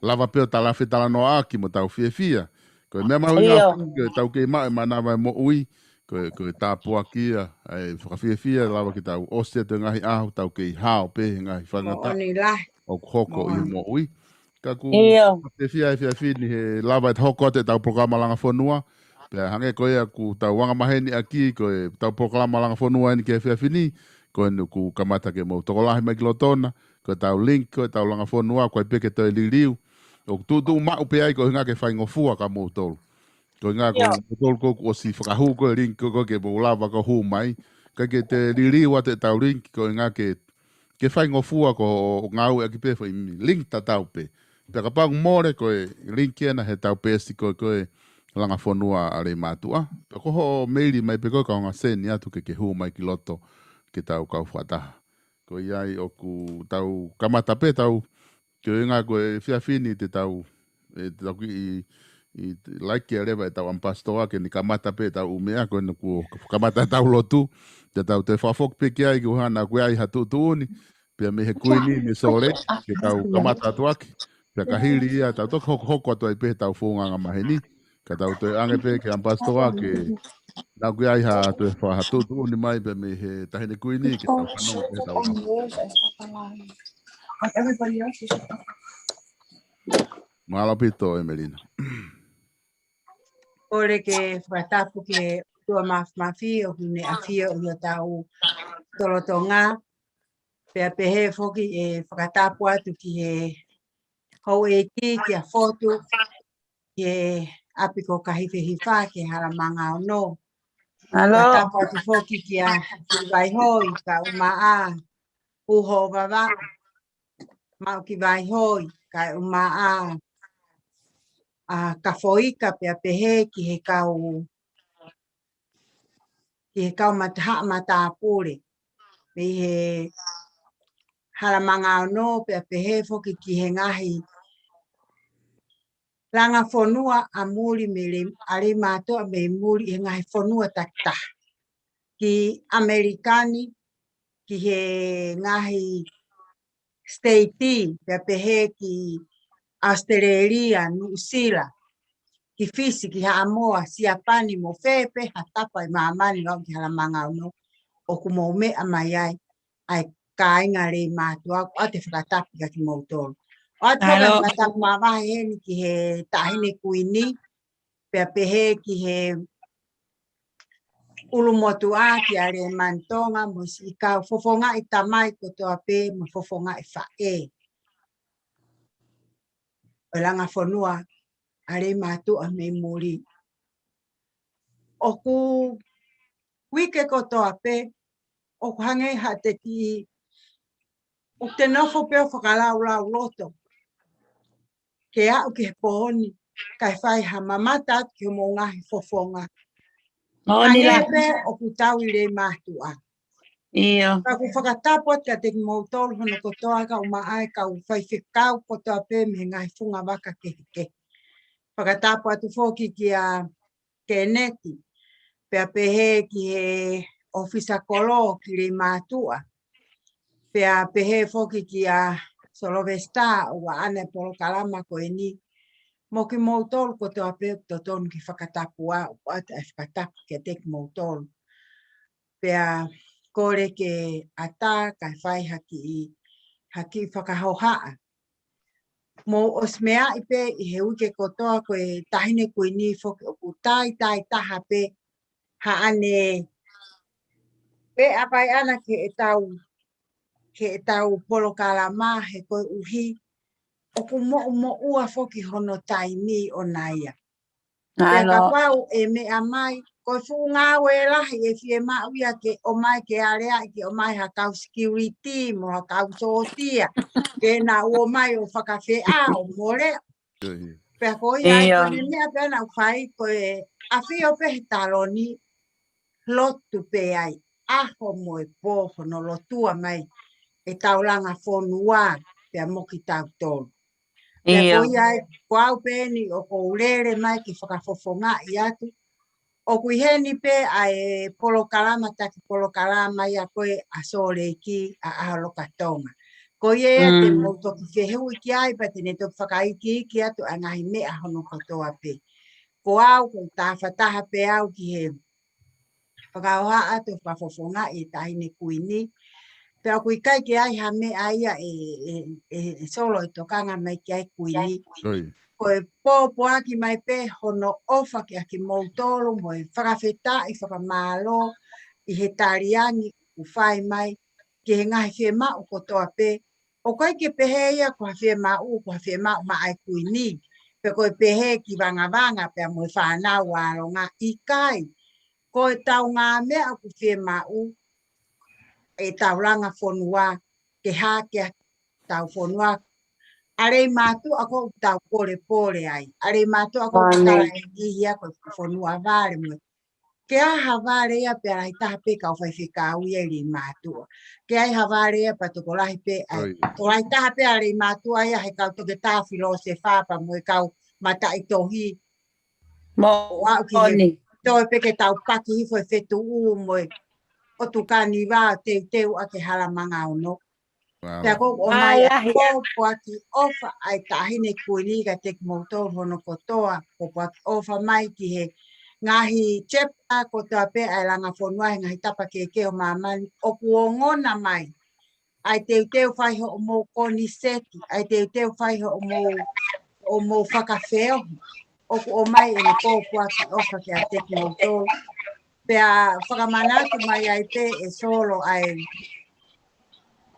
lava pē ʻo tala fetalanoaʻaki mo tau fiefia. Ko e meʻa mahuʻinga ʻIo. foki, ko e tau kei maʻu e manava e moʻui, ko e, ko e tāpuaki ia, ʻa e fakafiefia, lava ke tau ʻosi atu e ngaahi ʻaho, tau kei hao pē he ngaahi faingataʻa Moʻoni lahi. ʻoku hoko ʻi he Moʻoni. moʻui. Ka ʻoku ʻIo. fiefia e efiafi ni he lava ʻetau hoko atu ʻetau polokalama Langa Fonua. Pea hangē ko ia ʻoku tau anga maheni ʻaki ko ʻetau polokalama Langa Fonua eni ki he efiafi ni, ko eni ʻoku kamata ke mou tokolahi mai ki loto na, ko ʻetau link, ko ʻetau Langa Fonua, ʻoku ʻikai pē ke toe liliu. ʻOku tuʻutuʻu maʻu pē ai ko e ʻuhinga ke faingofua kia moutolu. Ko e ʻuhinga ko ʻIo. moutolu ko ē kuo ʻosi fakahū ko e link ko ē ke mou lava ko ē hū mai. ʻIkai ke toe liliu atu ʻetau link ko e ʻuhinga ke, ke faingofua ko hoʻo ngāueʻaki pē foʻi link tatau pē. Pea kapau ʻoku mole ko e link ena heʻetau peesi ko ē ko e Langa Fonua ʻa Leimātuʻa. Pea ko hoʻo meili mai pē ko ē kae ʻoua naʻa send atu ke ke hū mai ki loto ke tau kau fakataha. Ko ia ai ʻoku tau kamata pē tau, ko e ʻuhinga ko e efiafi ni te tau, ʻe, te tau kiʻi, ʻi, like ke leva ʻetau ʻamipasitoa ke ne kamata pē ʻetau ʻū meʻa, ko ena kuo kamata ʻetau lotu, te tau toe fakafoki pē ki ai, ko e ʻuhinga naʻa ʻoku ʻi ai ha tuʻutuʻuni, pea mei he Kuini, mei Sole, ke tau kamata atu ʻaki, pea ka hili ia, tau toki hokohoko atu ai pē ʻetau founga anga maheni, ka tau toe ʻange pē ki he ʻamipasitoa ke naʻa ʻoku ʻi ai ha toe fa-, ha tuʻutuʻuni mai pē mei he Taʻahine Kuini ke tau fanongo ki heʻetau ʻaho. Mālō ʻaupito, ʻEmelina. Kole ke fakatapu ki he ʻOtua Māfimafi ʻoku ne ʻafio ʻi hotau lotolotonga. Pea pehē foki ʻe fakatapu atu ki he houʻeiki kia Fotu, ki he ʻapi ko Kahifehifa, ki he Halamanga Ono. Mālō. Fakatapu atu foki kia Sivaihoi, Kaumaʻa, Uho Vava, Maʻu ki Vaihoi, Kaumaʻa, ʻa Kafoika pea pehē ki he kau, ki he kau matahaʻa matāpule. Mei he Halamanga Ono pea pehē foki ki he ngaahi Langa Fonua ʻa muli mei Lei-, ʻa Leimātuʻa mei muli he ngaahi fonua takitaha. Ki ʻAmelika ni, ki he ngaahi state, pea pehē ki ʻAositelēlia, Nuʻusila, ki Fisi, ki Haʻamoa, Siapani, mo fē pē ha tapa ʻi māmani ʻo aʻu ki Halamanga Ono, ʻoku mou meʻa mai ai, ʻa e kāinga Leimātuʻa, ʻoku ʻoatu e fakatapu kia kimoutolu. ʻOatu e fakatapu māvahevahe heni ki he Taʻahine Kuini, pea pehē ki he ʻulumotuʻa kia Leimātuʻa mo siʻi kau fofongaʻi tamai kotoa pē mo fofongaʻi faʻē ʻo e Langa Fonua ʻa Leimātuʻa mei muli. ʻOku uike kotoa pē, ʻoku hangē ha te kiʻi, ʻoku te nofo pē ʻo fakalaulauloto ke aʻu ki he pō ni, kae fai ha mamata atu ki hoʻomou ngaahi fofonga. Moʻoni Hangē la. pē ʻoku tau ʻi Leimātuʻa. ʻIo. Ka ʻoku fakatapu atu kiate kimoutolu hono kotoa, Kaumaʻa, kau faifekau kotoa pē mei he ngaahi funga vaka kehekehe. Fakatapu atu foki kia Keneti, pea pehē ki he ʻōfisa kolo ki Leimātuʻa, pea pehē foki kia Solovesita ʻoku ʻaʻana e polokalama ko eni. Mo kimoutolu kotoa pē ʻoku totonu ke fakatapu atu, ʻoatu e fakatapu kiate kimoutolu. Pea kole ke ʻatā kae fai ha kiʻi, ha kiʻi fakahohaʻa. Mou ʻosi meaʻi pē ʻi he uike kotoa ko e Taʻahine Kuini foki ʻoku taitai taha pē haʻane pē ʻapai ʻana ki heʻetau, ki heʻetau polokalama he koeʻuhi ʻoku moʻumoʻua foki hono taimi ʻona ia. Pea Mālō. kapau ʻe meʻa mai, ko e fuʻu ngāue lahi ʻe fiemaʻu ia ke ʻomai ke aleaʻi, ke ʻomai ha kau security mo ha kau sōtia ke nau ō mai ʻo fakafeʻao mo leʻo. Pea ko ia ai ko ʻene meʻa pē naʻa ku fai ko e ʻafio pē he taloni, lotu pē ai ʻaho mo e pō, hono lotua mai e taulanga fonua pea mo kitautolu. Pea ko ia ai ko au pē eni ʻoku ou lele mai ke fakafofongaʻi atu. ʻOku ʻi heni pē ʻa e polokalama, taki polokalama ia ko ē ʻa Sōleki, ʻa ʻAholoka Tonga. Ko ia ia te mou toki fehuʻi ki ai pea te ne toki fakaikiiki atu ʻa e ngaahi meʻa hono kotoa pē. Ko au, ko e tafataha pē au ki he fakahohaʻa atu fakafofongaʻi e Taʻahine Kuini. Pea ʻoku ʻikai ke ai ha meʻa ia ʻe, ʻe, ʻe, ʻe Solo ʻe tokanga mai ki ai Kuini. Ko e pōpoaki mai pē hono ʻofa kiate kimoutolu mo e fakafetaʻi fakamālō ʻi he taliangi ʻoku fai mai ki he ngaahi fiemaʻu kotoa pē. ʻOku ʻikai ke pehē ia ko ha fiemaʻu, ko ha fiemaʻu maʻa e Kuini, pe ko e pehē ki Vangavanga pea mo e fānau ʻa Tonga, ʻikai. Ko e taungameʻa ʻoku fiemaʻu e taulanga fonua ke hake ʻa e tau fonua. ʻA Leimātuʻa ʻoku tau polepole ai. ʻA Leimātuʻa ʻoku talaʻeiki ia ko e fonua vale mo e ke ai ha vale ia pea lahi taha pē kau faifekau ia ʻi Leimātuʻa. Ke ai ha vale ia pea tokolahi pē ai. Tokolahi taha pē ʻa Leimātuʻa ia he kau toketā filōsefa pea mo e kau mataʻitohi. Mo ʻoku aʻu ki he toe pē ke tau paki hifo e fetuʻu mo e ʻotu kaniva ʻo teuteu ʻa e hala mangaono. Pea ko ʻoku ʻomai ʻa e pōpoaki ʻofa ʻa e Taʻahine Kuini kiate kimoutolu hono kotoa, pōpoaki ʻofa mai ki he ngaahi chapter kotoa pē ʻa e langa fonua he ngaahi tapa kehekehe ʻo māmani ʻoku ongona mai. ʻA e teuteu fai hoʻomou koniseti, ʻa e teuteu fai hoʻomou, hoʻomou fakafeohi. ʻOku ʻomai ʻene pōpoaki ʻofa kiate kimoutolu. Pea fakamanatu mai ai pē ʻe Solo ʻa e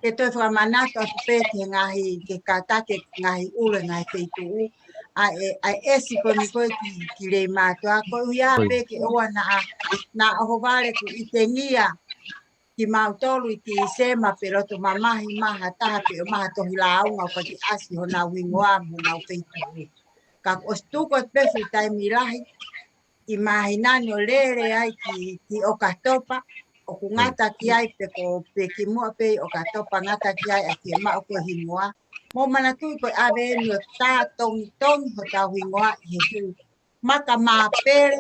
ke toe fakamanatu atu pē ki he ngaahi, ke kātaki e ngaahi ʻulu e ngaahi feituʻu. ʻA e, ʻa e ʻesi ko eni ko ē ki, ki Leimātuʻa, ko ia pē ke ʻoua naʻa, naʻa ʻohovale kuo ʻitengia kimautolu ʻi Tīsema pe loto mamahi mai ha taha pe ʻomai ha tohi lāunga ʻo ka ki ʻasi honau hingoa mo honau feituʻu. Ka kuo ʻosi tuku atu pē fuʻu taimi lahi, ʻi māhina ni ʻo lele ai ki, ki ʻOkatopa, ʻoku ngata ki ai pe ko pe kimuʻa pē ʻi ʻOkatopa ngata ki ai ʻa e fiemaʻu ko e hingoa. Mou manatuʻi ko e ʻave eni ʻo tā tongitongi hotau hingoa ʻi he fuʻu maka māpele,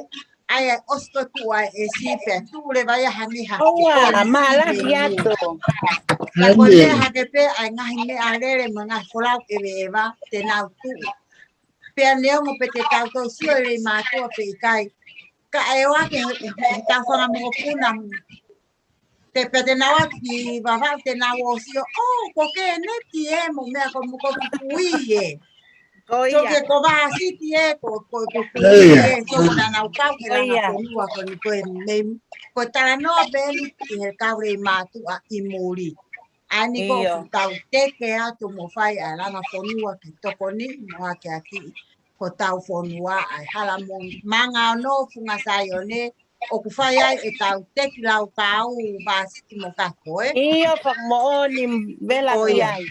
ʻa ia ʻe ʻosi ko ē tuʻu ai e ʻesi pea tuʻu leva ia hangē ha ʻoua, mālaki atu. Ka ko e meʻa hake pē ʻa e ngaahi meʻalele mo e ngaahi folau ʻeveʻeva te nau tuʻu. Pea neongo pe te tau toe sio ʻi Leimātuʻa pe ʻikai. Ka ʻe ʻoua ke he, he, he tau fanga mokopuna. Te pea te nau ʻatu ki Vavaʻu te nau ō sio, ʻō, ko Keneti ē, mo meʻa ko mo ko Kukui ē. Ko ia. Ke ko Vāsiti ē, ko, ko, ko Kukui ē, so ko naʻa nau kau ke langa fonua ko eni ko e mei, ko e talanoa pē eni ki he kau Leimātuʻa ʻi muli. ʻA eni ko ʻoku tau teke atu mo fai ʻa e langa fonua ke tokoni mo hakeakiʻi ko tau fonua ʻa e hala mo mangaono Funga Saione ʻoku fai ai e tau teki lau kau Vāsiti mo Kako ē. ʻIo, fakamoʻoni vela ki ai.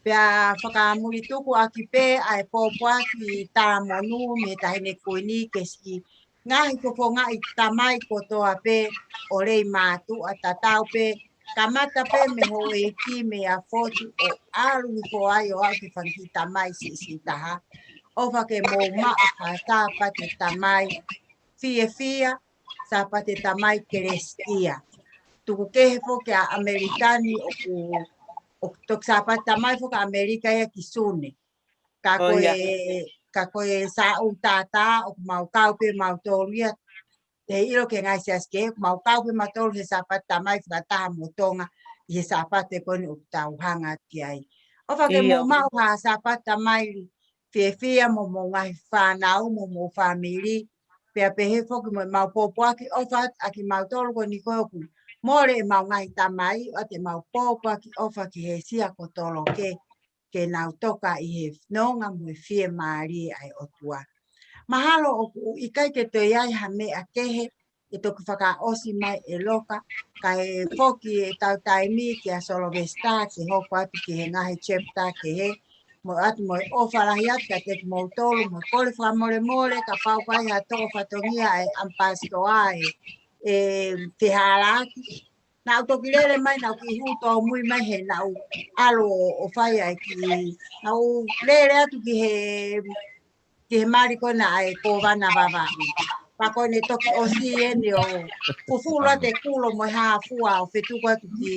Pea fakamuli tuku ʻaki pē ʻa e pōpoaki talamonu mei he Taʻahine Kuini ke siʻi ngaahi fofongaʻi tamai kotoa pē ʻo Leimātuʻa tatau pē kamata pē mei he houʻeiki mei ʻAfotu ʻo ʻalu hifo ai ʻo aʻu ki he fanga kiʻi tamai siʻisiʻi taha. ʻOfa ke mou maʻu ha Sāpate Tamai fiefia, Sāpate Tamai kelesitia. Tuku kehe foki ʻa ʻAmelika ni ʻoku, ʻoku toki Sāpate Tamai foki ʻa ʻAmelika ia ki Sune. Ka ko e, ka ko e sāʻu tātā ʻoku mau kau pē mautolu ia, he ʻilo ki he ngaahi siasi kehe, ʻoku mau kau pē mautolu he Sāpate Tamai fakataha mo Tonga ʻi he Sāpate ko eni ʻoku tau hanga ki ai. ʻOfa ke mou maʻu ha Sāpate Tamai fiefia mo homou ngaahi fānau mo homou fāmili. Pea pehē foki mo ʻemau pōpoaki ʻofa atu ʻaki mautolu ko eni ko ē ʻoku mole ʻemau ngaahi tamai, ʻoatu ʻemau pōpoaki ʻofa ki he sia ko Toloke, ke nau toka ʻi he nonga mo e fiemālie ʻa e ʻOtua. Mahalo ʻoku ʻikai ke toe ʻi ai ha meʻa kehe ʻe toki fakaʻosi mai ʻe Loka, kae foki ʻetau taimi kia Solovesita ke hoko atu ki he ngaahi chapter kehe, mo ʻoatu mo e ʻofa lahi atu kiate kimoutolu, mo e kole fakamolemole kapau ʻoku ʻi ai ha toʻo fatongia ʻa e ʻamipasitoa ʻe, ʻe fehālaaki. Naʻa ku toki lele mai, naʻa ku kiʻi hū tōmui mai he naʻa ku ʻalu ʻo, ʻo fai ai ki, naʻa ku lele atu ki he, ki he mali ko ena ʻa e Kōvana Vavaʻu. Pea ko ʻene toki ʻosi eni ʻo fufulu atu e kulo mo e hā fua ʻo fetuku atu ki,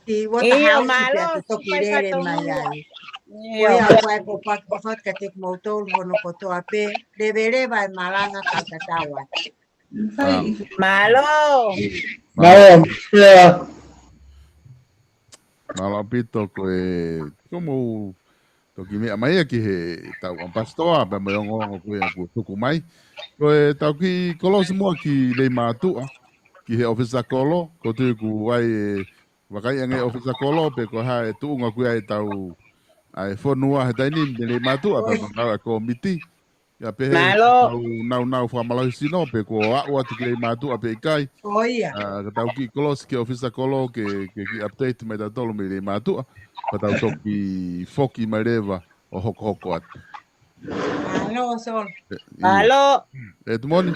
ki Waterhouse pea mālō, ke toki lele mai ai. Ko ia, ko e ʻofa atu kiate kimoutolu hono kotoa pē, leveleva e malanga kae tatau atu. Mālō. Mālō. Mālō ʻaupito ko e, ko mou toki meʻa mai ia ki heʻetau ʻamipasitoa, pea mo e ongoongo ko ia kuo tuku mai. Ko e tau kiʻi kolosi muʻa ki Leimātuʻa, ki he ʻofisa kolo, ko e tui ʻoku ʻi ai e, vakai ange ʻofisa kolo, pe ko e hā e tuʻunga ʻoku ʻi ai ʻetau, ʻa e fonua he taimi ni mei Leimātuʻa, pea mo e kau ʻa e kōmiti. Ia pehē, mālō. Tau naunau fakamālohisino pe kuo aʻu atu ki Leimātuʻa pe ʻikai. Ko ia. ʻA, ka tau kiʻi kolosi ki he ʻofisa kolo ke, ke kiʻi update mai tautolu mei Leimātuʻa. Pea tau toki foki mai leva ʻo hokohoko atu. Mālō, Solo. ʻE, ʻio. Mālō. ʻE, Tumoni.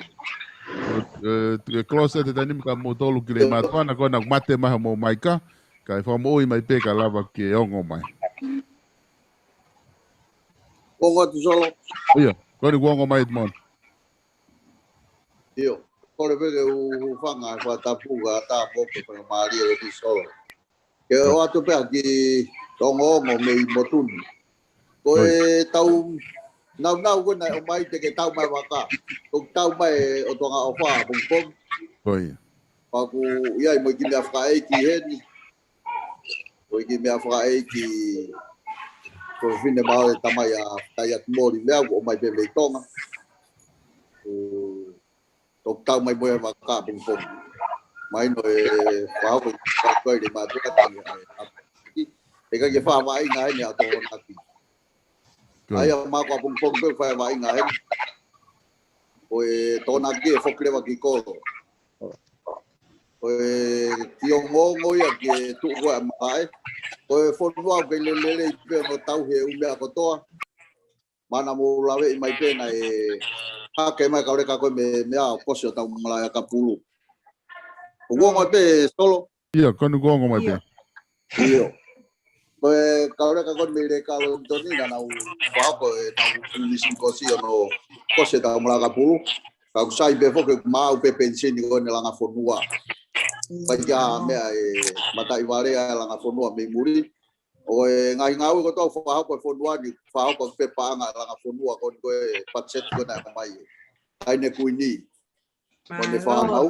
ʻE, ʻe, kolosi atu he taimi ni ka mou tolu ki Leimātuʻa, naʻa ko ena mate mai homou maika. Kae fakamoʻui mai pē ka lava ke ongo mai. Ongo atu Solo. ʻIo, ko eni kuo ongo mai Edmond. ʻIo, kole pē ke u hūfanga he fakatapu kae ʻatā mo ke faingamālie ʻo e Solo. Ke ʻoatu pē ha kiʻi ongoongo mei motu ni. Ko ʻetau naunau ko ena ʻomai te ke tau mai vaka. ʻOku tau mai ʻo Tonga ʻOfa ʻapongipongi. Ko ia. Pea ʻoku ʻi ai mo e kiʻi meʻa fakaʻeiki heni. Ko e kiʻi meʻa fakaʻeiki ko e fefine māʻolunga tamai ʻa Taiaki Moli meʻa ʻoku ʻomai pē mei Tonga. ʻO toki tau mai mo e vaka ʻapongipongi. Mahino e fakahoko ʻi Leimātuʻa ʻa e ʻapongipongi. ʻE ʻikai ke fai ha vaʻinga heni ʻa Tokonaki. ʻA ia māku ʻapongipongi pē fai ha vaʻinga heni. Ko e Tokonaki ʻe foki leva ki kolo. Ko e kiʻi ongoongo ia ke tuʻu ko ē ʻa Malaʻe. Ko e fonua ʻoku kei lelelei pē ʻo tau he ʻū meʻa kotoa. Mana mo laveʻi mai pē naʻe hake mai kau leka ko ē mei, mei ʻa Kosi ʻo tau malaʻe ʻakapulu. ʻOku ongo pē Solo. ʻIo, ko eni kuo ongo mai pē. ʻIo. Ko e kau leka ko ē mei Leka Lonitoni naʻa nau fakahoko ʻenau ʻū mīsini Kosi ʻo nau Kosi ʻo tau malaʻe ʻakapulu. Ka ʻoku sai pē foki ʻoku maʻu pē penisini ko eni langa fonua. Pea ʻikai ha meʻa ʻe mataʻi vale ai langa fonua mei muli. ʻO e ngaahi ngāue kotoa ʻoku fakahoko ʻe he fonua ni, fakahoko pē paʻanga langa fonua ko eni ko e patiseti ko ena ʻoku ʻomai ʻe Taʻahine Kuini. Ko ʻene fānau.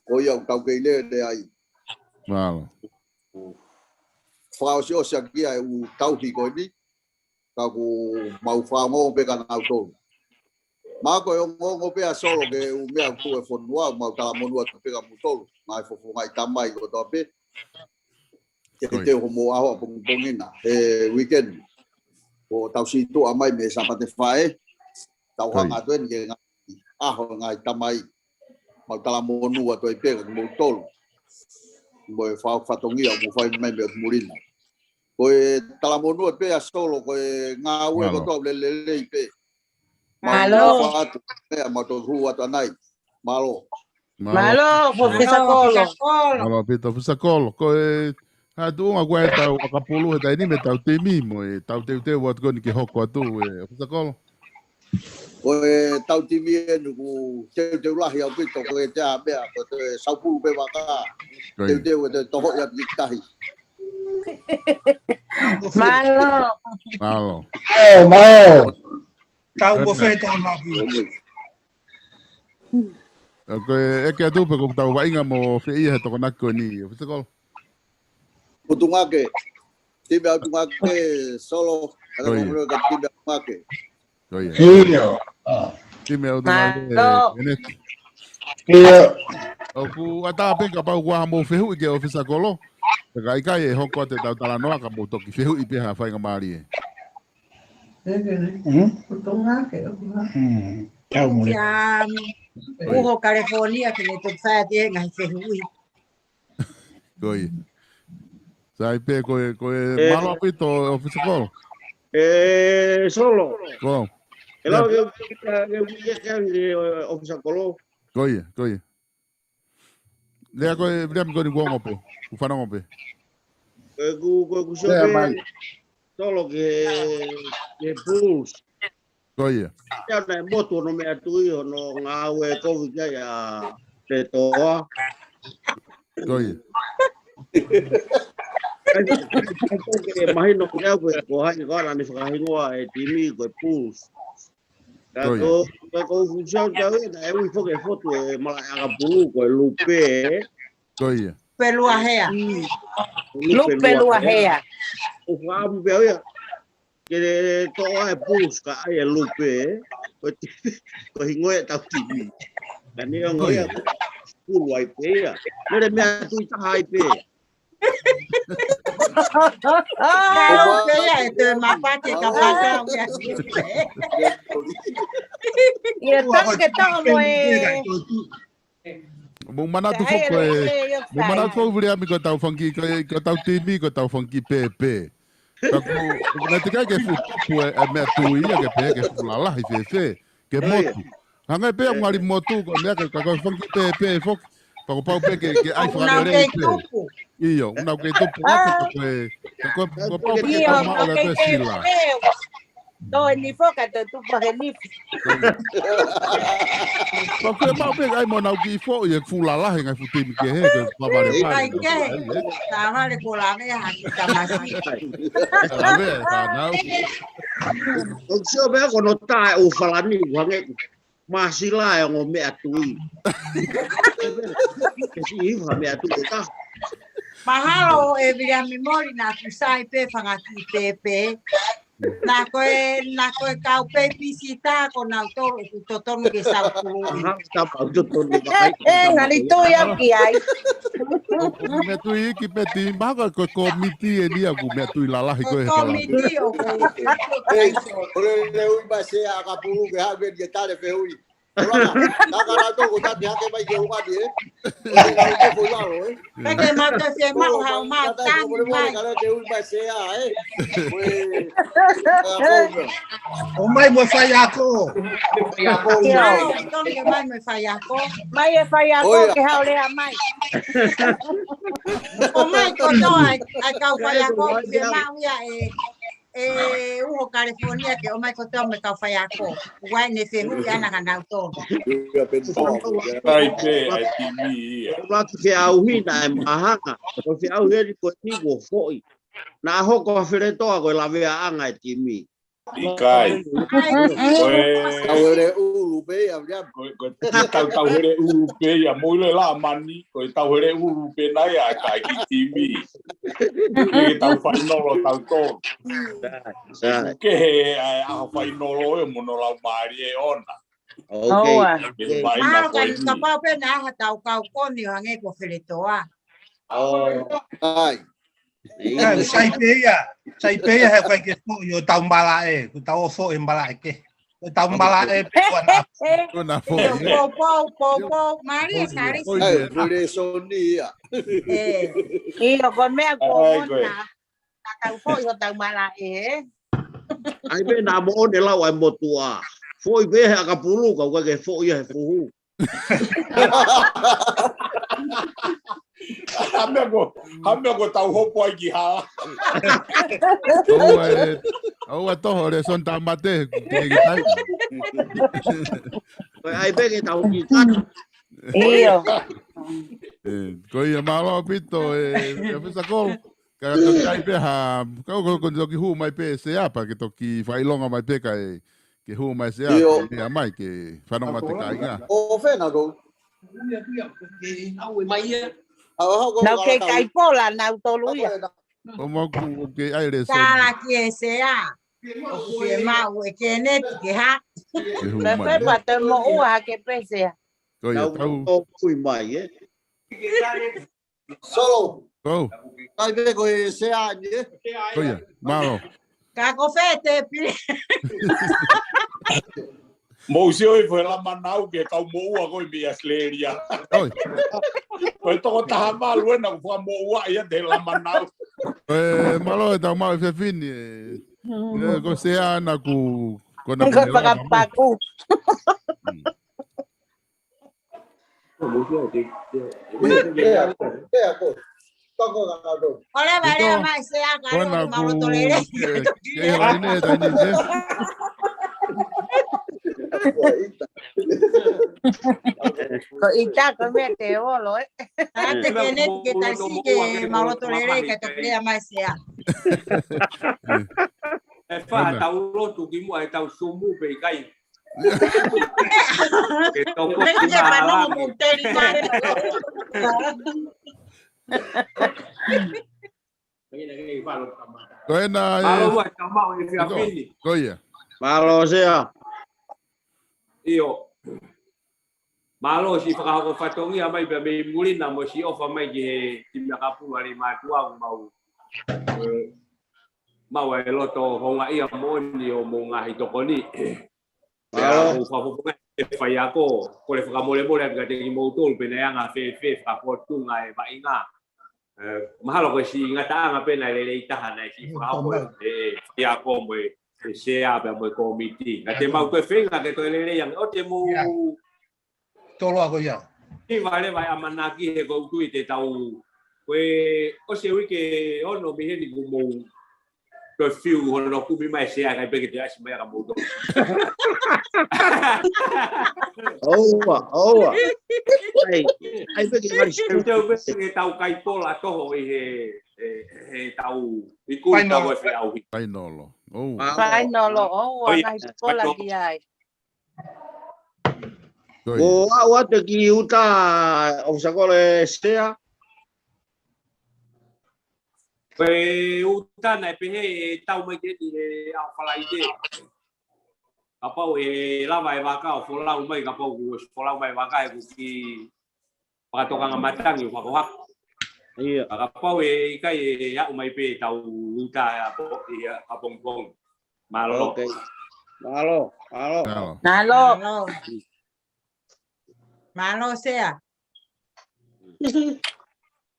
Ko ia ʻoku tau kei lele ai. Mālō. Fakaʻosiʻosi ʻaki ia e ʻū tauhi ko eni. Ka ʻoku mau fakaongoongo pē kia nautolu. Mahalo ko e ongoongo pē ʻa Solo ki he ʻū meʻa ʻoku tuʻu he fonua, mau talamonū atu pē kia moutolu. Ngaahi fofonga ʻi tamai kotoa pē. Ke te homou ʻaho ʻapongipongi na, he weekend. Ko ʻetau sītuʻa mai mei Sāpate Faʻē. Tau hanga atu eni ki he ngaahi ʻaho ngaahi tamai. Mau talamonū atu ai pē kia moutolu. Mo e fakafatongia ʻoku mou fai mai mei ʻotu muli na. Ko e talamonū atu pē ʻa Solo, ko e ngāue kotoa lelelei pē. Mālō. Mau ʻofa atu, ʻe, mau toki hū atu ʻanai. Mālō. Mālō, ʻOfisa Kolo. Mālō ʻaupito, ʻOfisa Kolo. Ko e hā e tuʻunga ko ē ʻetau ʻakapulu he taimi ni mo ʻetau timi mo ʻetau teuteu atu ko eni ke hoko atu ʻe ʻOfisa Kolo? Ko ʻetau timi eni ʻoku teuteu lahi ʻaupito ko e te a mea, ko e te saupulu pē vaka. Teuteu ʻe te tohoʻi atu ki tahi. Mālō. Mālō. Mālō. Tau mo fē tau mapi. ʻOku ʻeke atu pe ko ʻetau vaʻinga mo fē ia he Tokonaki ko eni, ʻOfisa Kolo? ʻUtungake. Timi ʻa ʻUtungake Solo. Ko ia. Timi ʻa ʻUtungake. Timi ʻa ʻUtungake. ʻIo. ʻOku ʻatā pē kapau ʻoku ʻi ai haʻamou fehuʻi ki he ʻOfisa Kolo. Ka ʻikai ʻe hoko atu ʻetau talanoa ka mou toki fehuʻi pē ha faingamālie. Tau mole. Ia, uho California ke ne toki fai atu e ngaahi fehuʻi. Ko ia. Sai pē ko e, ko e mālō ʻaupito ʻOfisa Kolo. E Solo. Ko. E lau ke, ke, ke, ke, ke, ʻOfisa Kolo. Ko ia, ko ia. Lea ko e, Viliami ko eni kuo ongo pē. Kuo fanongo pē. Ko e ku, ko e ku sio pē. Solo ke, ke Bulls. Ko ia. Ia naʻe motu hono meʻatui hono ngāue kovi kia ia te toa. Ko ia. Mahino kia au ko hai ko ana ne fakahingoa e timi ko e Bulls. Ka ko, ka ko Fusiau tau ia, naʻe ui foki e fotu e malaʻe ʻakapulu ko e Lupe. Ko ia. Lupe Luahea. Lupe Luahea. ʻO fakaʻamu pē au ia. Ke toʻo e Bulls ka ʻai e Lupe. Ko e ti-, ko e hingoa e tau timi. Ka ne ongo ia. Pulu ai pē ia. Mele meʻatui taha ai pē. Kau pē ia e te mapake ka pakau ia. Ia tau ke tau mo e. Mo manatu foki ko e, mo manatu foki Viliami ko e tau fanga kiʻi, ko e, ko e tau timi, ko e tau fanga kiʻi pēpē. Ka ko, ko e te kai ke fuʻu tupu e, e meʻatui ia ke pē ke fuʻu lalahi fēfē. Ke motu. Hangē pē ʻoku ngali motu ko e meʻa ke ka ko e fanga kiʻi pēpē foki. Pea kuo pau pē ke, ke ʻai fakalelei pē. ʻIo, ʻoku nau kei tupu ake ka ko e, ka ko e, kuo pau pē ke tau maʻu ʻa e sila. Toe ni foka te tupu ake ni. Pea ko e maʻu pē ʻai mo nau kiʻi foʻi e fuʻu lalahi ngaahi fuʻu timi kehe, ke pavale pale. Ai kehe. Ka vale ko lave ha ki tamasa. Lave, ka nau. ʻOku sio pē ko hono tā e ʻū Falani, ʻoku hangē ko Masila e ongo meʻatui. Ke si iva meʻatui ka. Mahalo e Viliami Moli naʻa ku sai pē fanga kiʻi pēpē. Naʻa ko e, naʻa ko e kau pē pisita ko nautolu ʻoku totonu ke sau kuluʻi. Aha, tapa ʻoku totonu ka ai. Ngali tui au ki ai. ʻOku meʻatui ki peti, mahalo ko e kōmiti eni ia ʻoku meʻatui lalahi ko e. Kōmiti ʻoku. Ē, ʻo le, le ui mai Sea ʻakapulu ke haʻu ke tale fehuʻi. Ola, na ka na toko tati hake mai ke ʻuani, ē? Ola, na uke ko lalo, ē? Peke mau te fie mau hau mau tangi mai. Ka na te ui mai Sea, ē? ʻO mai mo e faiako. Faiako. Mai, tonu ke mai mo e faiako. Mai e faiako ke hau lea mai. ʻO mai kotoa ai, ai kau faiako, fie mau ia e. E uho California ke ʻomai kotoa mo e kau faiako. Uai ne fehuʻi ana ka nau tō. Sai pē, ʻai timi ia. Ua ki feʻauhi naʻe mahanga. Ko feʻauhi eni ko eni kuo foʻi. Naʻa hoko ʻa Feletoa ko e laveaʻanga e timi. ʻIkai. Ko e tauhele ʻulu pē ia, ia. Ko e, ko e tau, tauhele ʻulu pē ia. Mo ilo e la mani, ko e tauhele ʻulu pē nai ʻa e kai ki timi. Ke tau fainolo tau tō. Sai, sai. Ke he, ʻa, ʻa fainolo e mono lau mali e ona. Ok. Ke vaina ko e ni. Kapau pē naʻa ha tau kau koni o hangē ko Feletoa. ʻO. Ai. Sai pē ia, sai pē ia he kai ke foʻi ʻo tau malaʻe, ko tau foʻi malaʻe ke. Ko tau malaʻe pē ko na. Ko na foʻi. Pō, pō, pō, pō, mali e sari. Ai, ko le soni ia. ʻIo, ko e meʻa ko na. Ka tau foʻi ʻo tau malaʻe, ē? Ai pē naʻa mo ʻone lau ai motuʻa. Foʻi pē he ʻakapulu, ka ʻoku ke foʻi he fuhu. Ha meʻa ko, ha meʻa ko tau hopo ai ki hala. ʻOua e, ʻoua toho le son tamate, ke ke tai. Ko e ai pē ke tau ki kata. ʻIo. Ē, ko ia mālō ʻaupito, ē, ʻOfisa Kolo. Ka toki ai pē ha, ka ko, ko toki hū mai pē Sea pea ke toki fakaʻilonga mai pē kae, ke hū mai Sea, ʻio. Ke lea mai, ke fanongo atu kāinga. ʻO fena ko. Nau kei kai pola, nautolu ia. ʻO mau ku, ʻoku kei ai le son. Tala ki he Sea. ʻOku fie maʻu e Keneti ke ha. Ke hū mai, ē. Pepa te mo ua ke pē Sea. Ko ia, tau. Tau kui mai, ē. Solo. Ko. Kai pē ko e Sea ni, ē? Ko ia, mālō. Ka ko fē te pili. Mou sio ʻi he foʻi lama nau ki he kau moʻua ko ē mei ʻAositelēlia. ʻOi. Ko e toko taha malu ena kuo fakamoʻua ia he lama nau. Ē, mālō e tau mau e fefini e. Ē, ko Sea ena ku, ko na Ko e fakapaku. Ko leva lea mai Sea ka lea mai Sea. Ko ʻita ko e meʻa te olo, ē. Ate ke ne ke tasi ke mau loto lelei ka te lea mai Sea. ʻE fā tau lotu ki muʻa ʻe tau sumu pe ʻikai. Ke toko Meke ki panongo mālangi. Muteli mai. Ko ena, ē. Mālō ua, tau mau e fia fini. Ko ia. Mālō Sea. ʻIo. Mālō siʻi fakahoko fatongia mai pea mei muli na mo siʻi ʻofa mai ki he timi ʻakapulu ʻa Leimātuʻa ʻoku mau. ʻE, mau e loto houngaʻia moʻoni ʻo mou ngaahi tokoni. Pea Mālō. Ko e fakafofonga e faiako, ko e fakamolemole atu kiate kimoutolu pe naʻe anga fēfē fakafōtunga e vaʻinga. Ē, mahalo ko e siʻi ngataʻanga pe naʻe lelei taha naʻe siʻi fakahoko ʻe he faiako mo e, e Sea pea mo e kōmiti. Ka te mau ko e feinga ke toe lelei ange, ʻoua te mou Tolo ako ia. Hiva leva e ʻamanaki he ʻoku ou tui te tau. Ko e ʻosi e uike ono mei heni kuo mou. Ko e fiu hono kumi mai Sea kai peke te asi mai aka mou tō. ʻOua, ʻoua. Ai, ai peke ngali Te u, te u peke tau kai pola toho ʻi he, he, he tau, ʻi kuli Final. Tau e feʻauhi. Fainolo. ʻOua. Fainolo, ʻoua, Oi, ngaahi pola fainolo. Ki ai. Ko ia. ʻO aʻu atu ki uta ʻo Sakole Sea. Ko e uta naʻe pehē ʻe tau mai ke ti he ʻaho Falaite. Kapau ʻe lava e vaka ʻo folau mai, kapau kuo folau mai vaka ʻe kuki Fakatokanga matangi ʻo fakohako. Ia. Ka kapau ʻe ʻikai ʻe aʻu mai pē tau uta ʻa po-, ia, ʻapongipongi. Mālō. Ok. Mālō, mālō. Mālō. Mālō. Mālō, Sea.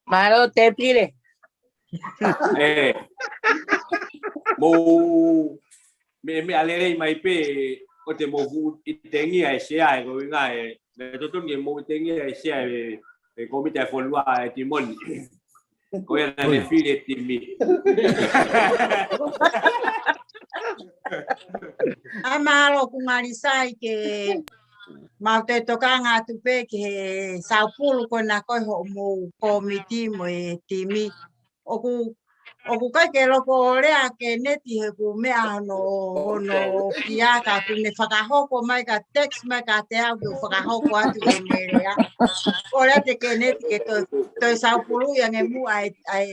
Mālō, Tepile. ʻE. Mou, meʻa, meʻa lelei mai pē, ʻoua te mou fuʻu ʻitengia e Sea ʻe ko e ʻuhinga ē, meʻa totonu ke mou ʻitengia e Sea ʻe, ʻe kōmiti ʻa e fonua ʻa e timi ni. Ko ia naʻa ne Oi. Fili e timi. ʻAi mālō ʻoku ngali sai ke mau toe tokanga atu pē ki he saupulu ko ena ko e hoʻomou kōmiti mo e timi. ʻOku, ʻoku ʻikai ke loko ʻo lea Keneti he ʻoku meʻa hono, hono kia ka ʻoku ne fakahoko mai ka text mai kiate au ke u fakahoko atu ʻene lea. ʻO lea te Keneti ke toe, toe saupulu ia nge mu ai, ai,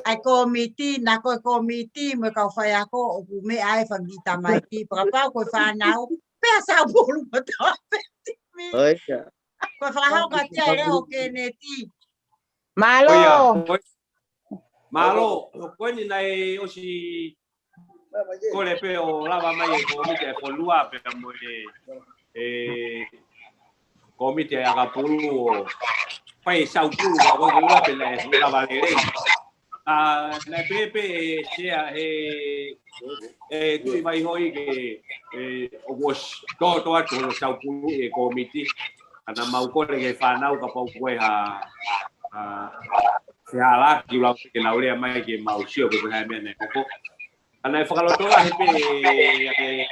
ai kōmiti, na ko e kōmiti mo e kau faiako ʻoku meʻa ai fanga kiʻi tamaiki. Fakapapau ko e fānau, pea saupulu mo tau pē timi. ʻOi, ia. Ko e fakahoko kiate au e lea ʻo Keneti. Mālō. ʻOi, ia. Mālō, ko eni naʻe ʻosi kole pē ʻo lava mai e kōmiti ʻa e fonua pea mo e, e kōmiti ʻa e ʻakapulu ʻo fai e saupulu ka ko e ula pē naʻe lava lelei. ʻA, naʻe pehē pē ʻe Sea he, ʻe Tuʻi Vaihoʻi ke, ʻe, ʻoku ʻosi tōtō atu hono saupulu e kōmiti. Ka naʻa mau kole ki he fānau kapau ko e hā, ʻa, se hala ki lau ke nau lea mai ke mau sio ko e hā e meʻa naʻe hoko. Ka naʻe fakaloto lahi pē, ʻe,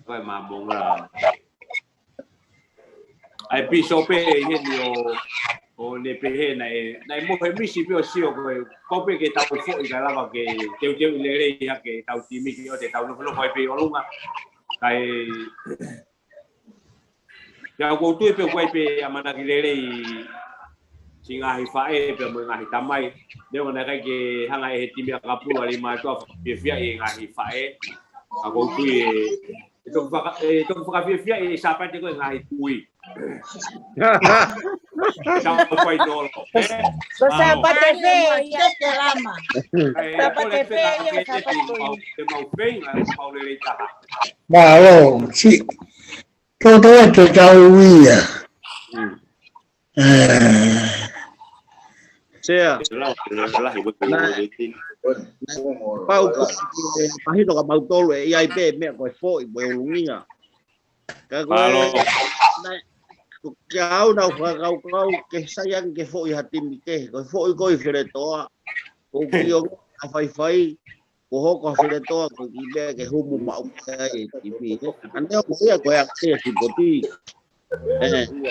ko e māmonga. ʻA e pīsope ʻi heni ʻo, ʻo ne pehē naʻe, naʻe mohe misi pē ʻo sio ko e, ko pē ke tau foʻi ka lava ke teuteu lelei hake tau timi ki ʻoua te tau nofonofo ai pē ʻi ʻolunga. Kae, pea ʻoku ou tui pē ʻoku ʻi ai pē ʻamanaki lelei siʻi ngaahi faʻē pea mo e ngaahi tamai. Neongo naʻe ʻikai ke hanga ʻe he timi ʻakapulu ʻa Leimātuʻa fakafiefia e ngaahi faʻē. Ka ʻoku ou tui ʻe, ʻe toki faka-, ʻe toki fakafiefia ʻi Sāpate ko e ngaahi kui. Tau fai nolo. Ko Sāpate fē ia? Sāpate fē ia, Sāpate ko ia? Mālō, si. Toto atu tau ia. Sea. Pau ko e mahino ka mautolu ʻe ʻi ai pē meʻa ko e foʻi mo e ulungia. Ka ko e, ko kia au naʻa ku fakakaukau ke sai ange ke foʻi ha timi kehe, ko e foʻi ko ē Feletoa, ko ki o a faifai, ko hoko a Feletoa, ko ki meʻa ke humu maʻu ai e timi. Ka neongo ia ko e ake sipoti.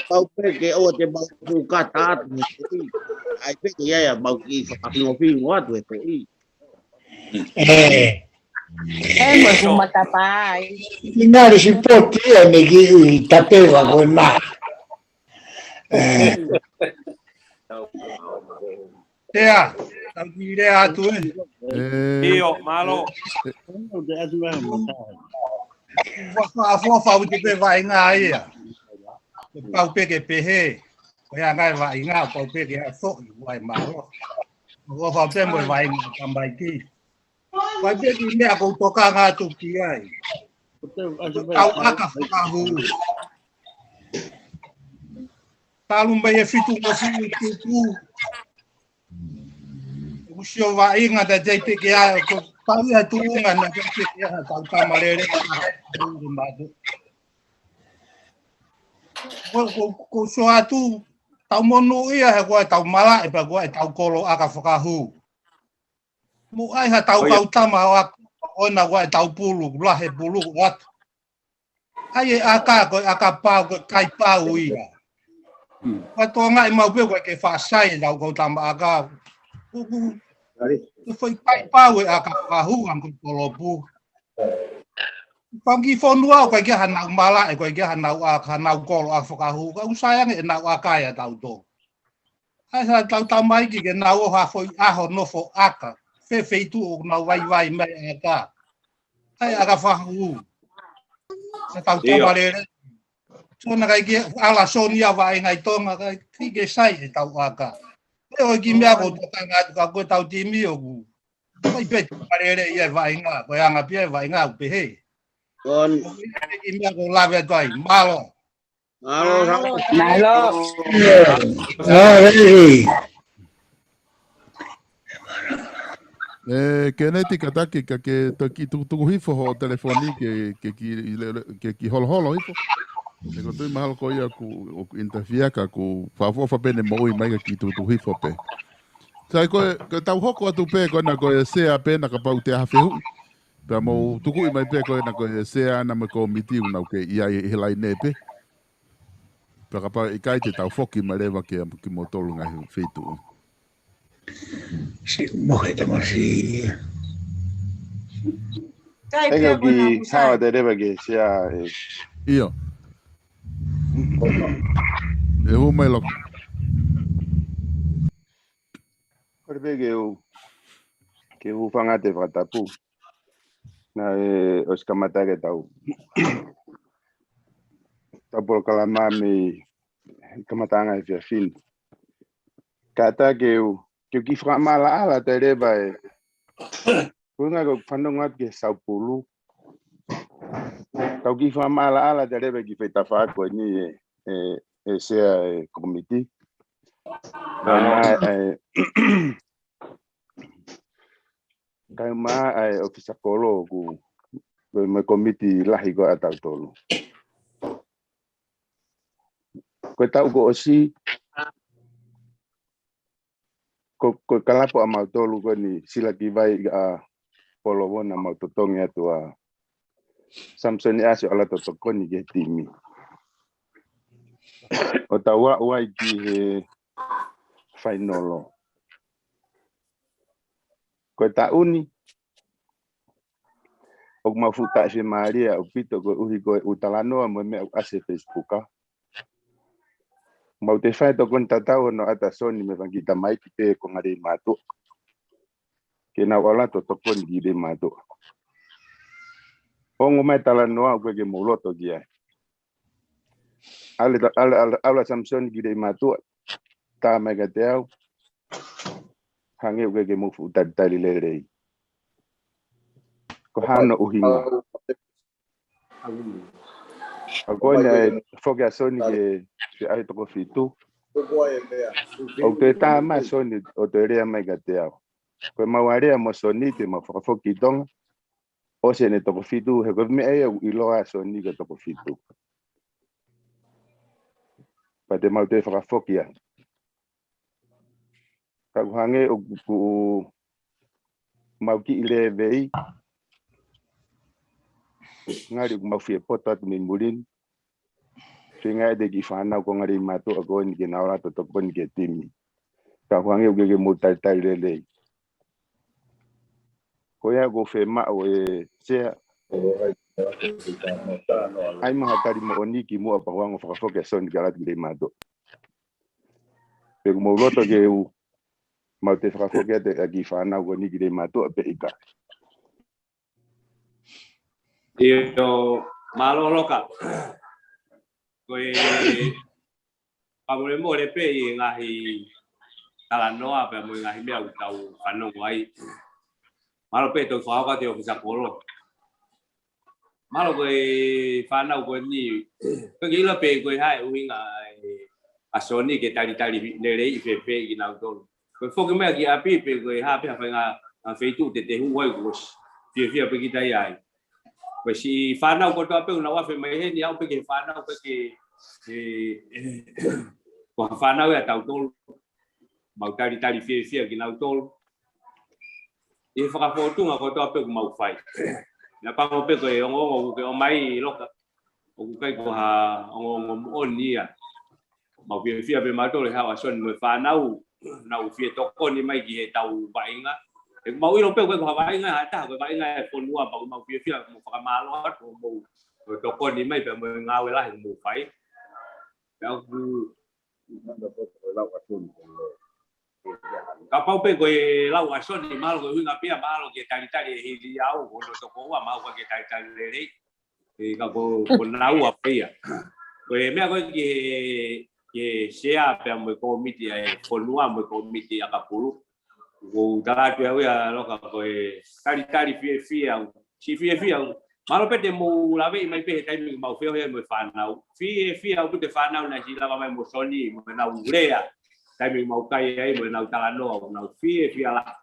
Pau pē ke ʻoua te mau fuʻu kata atu he foʻi. ʻAi pē ke ʻi ai a mau kiʻi fakafingofingo atu he foʻi. ʻE. ʻE mo e fuʻu matapā ai. Inari sipoti ia ne kiʻi tapeva ko ena. ʻE. Tea, tau ki lea atu e. ʻIo, mālō. Fakafofa uti pē vaʻinga ia. Pau pē ke pehē. Ko ia ngai vaʻinga, pau pē ke asoʻi, vai mālō. Ko fau pē mo e vaʻinga tamaiki. Vai pē ki meʻa kou tokanga atu ki ai. Tau aka fakahū. Talu mai e fitu mo fiu tupu. Usi o vaʻinga ta tei peke a ko tau ia tuʻunga na tei peke a tau tamalele. Ko so atu tau monu ia he ko e tau mala e pa ko e tau kolo aka fakahū. Mo ai ha tau kau tama o aka o na ko e tau pulu lahe pulu o atu. ʻAi e aka ko e aka pau ko e kai pau ia. Ka tōnga i mau pē ko e ke faʻasai e tau kau tama aka. Kuku. Ko fai kai pau e aka pau an ko kolopu. Pangi fonua ko e ke hanau mala e ko e ke hanau aka hanau kolo a fakahū. Ka usai ange e nau aka ia tau tō. ʻAi ha tau tamaiki ke nau o ha foʻi ʻaho nofo aka. Fefeitu o nau vaivai mai aka. ʻAi aka fakahū. Ka tau tamalele. Sona kai ke ala soni a vaʻinga i Tonga kai ki ke sai e tau aka. E o ki meʻa ko tokanga atu ka ko e tau timi o ku. Kai pē tamalele ia vaʻinga, ko e anga pia vaʻinga u pehe. Kon. Ki meʻa ko lave atu ai, mālō. Mālō. Alrighty. E Keneti Kataki ka ke toki tukutuku hifo ho telefoni ke ke ki ke ki holoholo hifo. Ke ko tui mahalo ko ia ku o ku interfere ka ku fafofa pene mo ui mai ka ki tukutuku hifo pē. Sai ko e tau hoko atu pē ko na ko e sea pē na kapau te aha fehuʻi. Pea mo tukuʻi mai pē ko na ko e sea na me ko miti una ke ia i he laine pē. Pea kapau ʻikai te tau foki mai leva ke ki mo tolu ngai feituʻu. Si mohe tamasi. Kai Eke pia ko na ki kusai. Hawa te leva ke sea e. Io. E hu mai loko. Kore pē ke u ke u fanga te fakatapu. Na e osi kamata ke tau tau polokalama me kamatanga e fiafin. Kata ke u ke u ki fakamala ala te leva e kuinga ko fanonga ke saupulu. Tau ki fakamala ala te leva ki fetafa ko ni e e e sea e komiti. Kai ma ai ofisa kolo ku ko e mo e komiti lahi ko a tau tolu. Ko e tau ko osi ko ko e kalapo a mau tolu ko ni sila ki vai a polovo na mau totongi atu a Samson i asi o ala totokoni ke timi. O tau a uai ki he fainolo. Ko e taʻu ni ʻoku mau futa e fiemalia ʻaupito ko e ʻuhi ko e ʻū talanoa mo e meʻa ʻoku ʻasi he Facebook a. Mau te fai tokoni tatau hono ʻata Soni me fanga kiʻi tamaiki pē ko ngali mātuʻa. Ke nau ala totokoni ki lei mātuʻa. Ongo mai talanoa ʻoku ke mou loto ki ai. Ale ta ale ale ala Samson ki lei mātuʻa. tā mai kiate au, hangē ʻoku ʻikai ke mou fuʻu talitali lelei. Ko e hā hono ʻuhinga? ʻA ko ena ʻe foki ʻa Soni ke, ke ʻai toko fitu. ʻOku toe tā mai ʻa Soni ʻo toe lea mai kiate au. Ko ʻemau lea mo Soni te mau fakafoki ki Tonga. ʻOsi ʻene toko fitu, he ko e meʻa ia ʻoku ʻiloa ʻa Soni ko e toko fitu. Pea te mau toe fakafoki atu. Ka ʻoku hangē ʻoku mau kiʻi lēvei. Ngali ʻoku mau fie poto atu mei muli ni. Feinga ʻe te kiʻi fānau ko ʻeni ʻa Leimātuʻa ko eni ke nau ō ʻo tokoni ki he timi. Ka ʻoku hangē ʻoku ʻikai ke mou talitali lelei. Ko ia ʻoku ou fiemaʻu ʻe Sea, ʻai mai ha tali moʻoni kimuʻa pea u hanga ʻo fakafoki ʻa Soni ke ō atu ki Leimātuʻa. Pe ʻoku mou loto ke u, mau toe fakafoki atu ʻa e kiʻi fānau ko ʻeni ki Leimātuʻa pe ʻikai. ʻIo, mālō Loka. Ko e fakamolemole pē ʻi he ngaahi talanoa pea mo e ngaahi meʻa ʻoku tau fanongo ai. Mālō pē ʻetau fakahoko atu e ʻōfisa kolo. Mālō ko e fānau ko ʻeni, ʻoku ʻikai ke ʻilo pe ko e hā e ʻuhinga ʻa Soni ke talitali lelei ʻi fēfē kinautolu. Ko e foki mai ki ʻapi pe ko e hā pē ha faʻahinga feituʻu te te hū ai, kuo ʻosi fiefia pē kita ai. Ko e siʻi fānau kotoa pē ʻoku nau afe mai heni, aʻu pē ki he fānau pē ke, e, e, ko ha fānau ia ʻatautolu, mau talitali fiefia kinautolu. ʻI he fakafōtunga kotoa pē ʻoku mau fai. Naʻa pango pē ko e ongoongo ʻoku ke ʻomai Loka, ʻoku ʻikai ko ha ongoongo moʻoni ia. Mau fiefia pē mautolu he haʻu ʻa Soni mo e fānau, nau fie tokoni mai ki heʻetau vaʻinga. ʻOku mau ʻilo pē ʻoku ʻikai ko ha vaʻinga ha taha, ko e vaʻinga ʻa e fonua, pea ʻoku mau fiefia mo fakamālō atu hoʻomou tokoni mai pea mo e ngāue lahi ʻoku mou fai. Pea ʻoku Kapau pē ko e lau ʻa Soni, mahalo ko e ʻuhinga pē ia, mahalo ke talitali ʻe hili au, ko hono tokoua, mahalo ko e ke talitali lelei. ʻE, ka ko, ko naua pē ia. Ko e meʻa ko ē ki he, ki he sea pea mo e kōmiti ʻa e fonua mo e kōmiti ʻakapulu. ʻOku ou tala atu ʻe au ia Loka ko e talitali fiefia, siʻi fiefia. Mālō pē te mou laveʻi mai pē he taimi ʻoku mau feohi ai mo e fānau. Fiefia ʻaupito e fānau naʻe siʻi lava mai mo Soni, mo ʻenau lea. Taimi ʻoku mau kai ai mo ʻenau talanoa, ʻoku nau fiefia lahi.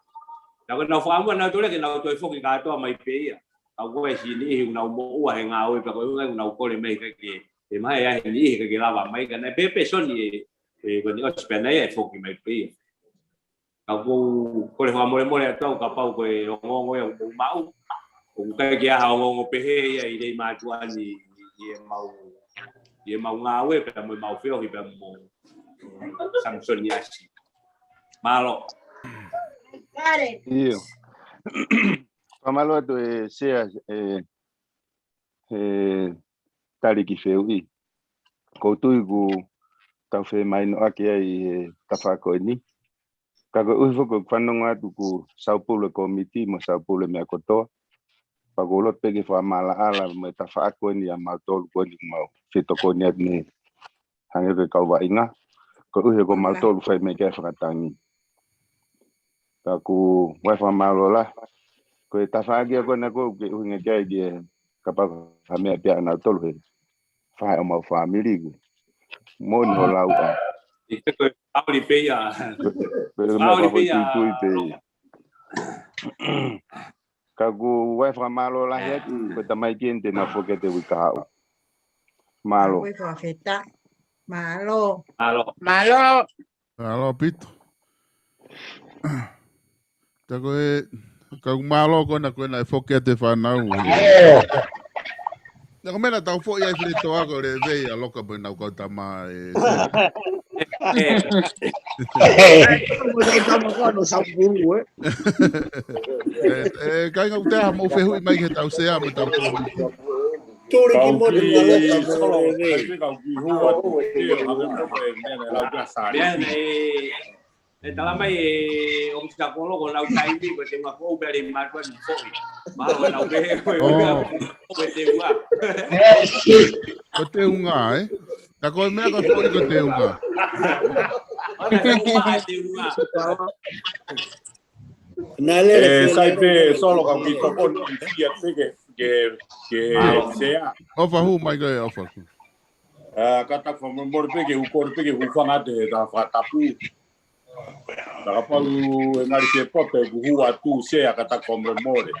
Naʻa ko ʻenau fakaʻamu ʻanautolu ke nau toe foki kātoa mai pē ia. Ka ko e siʻi niʻihi ʻoku nau moʻua he ngāue pea ko e ʻuhinga ʻoku nau kole mai ʻikai ke, ʻe mahe ai he niʻihi ʻikai ke lava mai ka naʻe pehē pē Soni ʻe, ʻe ko eni ʻosi pē ʻa ia ʻe foki mai pē ia. Ka ʻoku ou kole fakamolemole atu au kapau ko e ongoongo ia ʻoku ou maʻu. ʻOku ʻikai ke ʻi ai ha ongoongo pehē ia ʻi Leimātuʻa ni ʻi, ʻi heʻemau, ʻi heʻemau ngāue pea mo ʻemau feohi pea mo Samisoni ʻAsi. Mālō. ʻIo. Fakamālō atu ʻe Sea, ʻe, he tali ki he fehuʻi. ʻOku ou tui ʻoku tau femahinoʻaki ai ʻi he tafaʻaki ko eni. Ka koeʻuhi foki ʻoku fanongo atu ʻoku saupulu e kōmiti mo saupulu e meʻa kotoa. Pea ʻoku ou loto pē ke fakamaʻalaʻala mo e tafaʻaki ko eni ʻa mautolu ko eni ʻoku mau fetokoni atu ni hangē ko e kau vaʻinga. Koeʻuhi ko mautolu fai mai ki ai e fakatangi. Ka ʻoku ou fakamālō lahi. Ko e tafaʻaki ko ena ʻoku ke ʻuhinga ki ai ki he kapau ko ha meʻa pē ʻanautolu he fai ʻo mau fāmili ko. Moʻoni hoʻo lau ʻa. ʻIkai ko e ʻauli pē ia. Ko e meʻa ʻauli pē ia. Tuitui pē ia. Ka ʻoku ou fakamālō lahi atu, ko e tamaiki eni te na foki atu he uike kahaʻu. Mālō. Ko e fakafetaʻi. Mālō. Mālō. Mālō. Mālō ʻaupito. Ka ko e, ka ʻoku mālō ko ena ko ena ʻe foki atu e fānau. Naʻa ko e meʻa naʻa tau foʻi ai fili toa ko e lēvei ʻa Loka pea nau kau tama ē. Ē, ē, kāinga ʻoku te ʻai haʻamou fehuʻi mai ki heʻetau sea mo ʻetau kōmiti. Tuli ki moni ʻa Loka mo e lēvei. Meʻa nei, ʻe tala mai ʻe ʻOfisa Kolo ko ʻenau taimi ko e teunga foʻou pea Leimātuʻa ni foʻi. Mahalo ko ʻenau pehē ko e, ko e teunga. Ko e teunga, ē? Ka ko e meʻa ko e foʻi ko e teunga. Naʻe lele ʻE, sai pē, Solo, ka ʻoku ke tokoni ʻi he fiefia pē ke, ke, ke, Sea. ʻOfa hū mai ko e ʻofa. ʻA, kātaki fakamolemole pē ke u kole pē ke u hūfanga atu he taha fakatapu. Ka kapau ʻe ngali ke poto ʻeku hū atu, Sea, kātaki fakamolemole.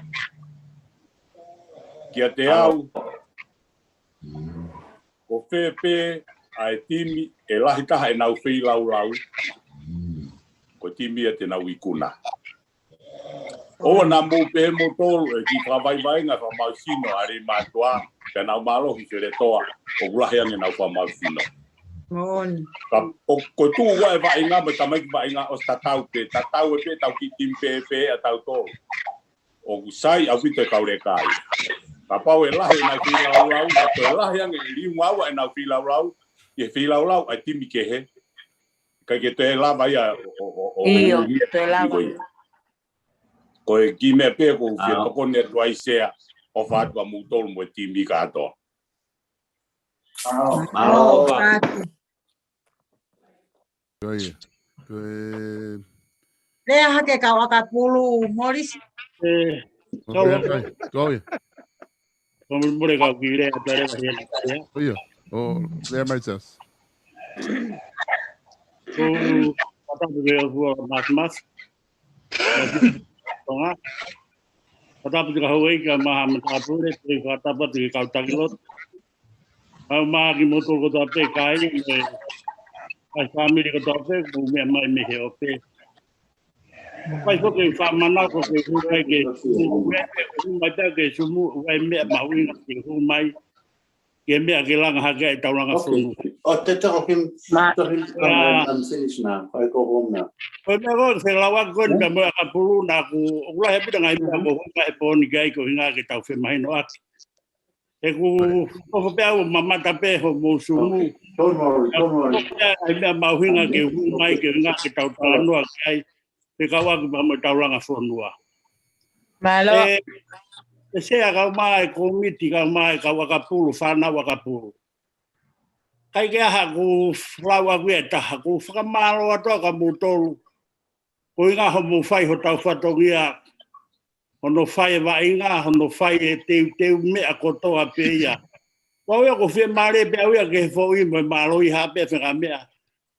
Kiate au, ko fē pē ʻa e timi ʻe lahi taha ʻenau feilaulau, ko e timi ia te nau ikuna. ʻOua naʻa mou pehē moutolu ʻe kiʻi fakavaivainga fakamālohisino ʻa e mātuʻa, pea nau mālohi feletoa, ʻoku lahi ange ʻenau fakamālohisino. Moʻoni. Ka, ʻo, ko e tuʻu ʻa e vaʻinga, mo e tamaiki vaʻinga ʻosi tatau pē, tatau ē pē, tau kiʻi timi pē, pē ʻa tautolu. ʻOku sai ʻaupito e kau leka ia. Kapau ʻe lahi ʻenau feilaulau, ka toe lahi ange e liunga ua ʻenau feilaulau, ʻi he feilaulau ʻa e timi kehe. ʻIkai ke toe lava ia ʻo, ʻo, ʻo, ʻo, ʻIo, ʻo, ʻo, toe lava. Ko ia. Ko e kiʻi meʻa pē ʻoku ou fie ʻAo. tokoni atu ai, Sea, ʻofa atu kia moutolu mo e timi kātoa. ʻAo. Mālō, ʻofa. Ko ia. Ko e Lea hake kau ʻakapulu, Morris. ʻE, ʻo, Solo. Lea mai. Ko ia. Ko mole kau kiʻi lea atu leva hia na ia. Ko ia. ʻO, lea mai, Charles. Ko, fakatapu ki he ʻOtua Māfimafi. Tonga. Fakatapu ki he kau houʻeiki, kae ʻumaʻā Haʻa Matāpule, pea fakatapu atu ki he kau taki lotu. Kae ʻumaʻā kimoutolu kotoa pē, kāinga mo e fāmili kotoa pē, ʻoku mou meʻa mai mei he ope. Fai foki e fakamanatu ke hū mai ke sumu, meʻa ke hū mai pea ke sumu, ʻoku ʻi ai e meʻa mahuʻinga ke hū mai, ke meʻa ke langa hake ai ʻetau langa fonu. ʻO te toko kim, Ma- toko kim, I'm, I'm finished now. I go home now. Ko e meʻa ko e feilaulau ko eni pea mo e ʻakapulu naʻa ku, ʻoku lahi ʻaupito ngaahi meʻa ko e hū mai he pō ni ki ai ko e ʻuhinga ke tau femahinoʻaki. He ʻoku ʻofa pē au ʻo mamata pē hoʻomou sumu. Don't worry, don't worry. ʻOku ʻi ai e meʻa mahuʻinga ke hū mai ke ʻuhinga ke tau talanoa ki ai. Fekauʻaki pea mo ʻetau langa fonua. Mālō. ʻE, ʻe Sea kae ʻumaʻā e kōmiti kae ʻumaʻā e kau ʻakapulu, fānau ʻakapulu. ʻIkai ke ʻi ai ha ʻoku lau ʻaku ia ʻe taha, ʻoku ou fakamālō atu kia moutolu. Ko e ʻuhinga hoʻomou fai hotau fatongia, hono fai e vaʻinga, hono fai e teuteu meʻa kotoa pē ia. Ko au ia ʻoku ou fiemālie pē au ia ki he foʻi mo e mālohi ha pē fenga meʻa.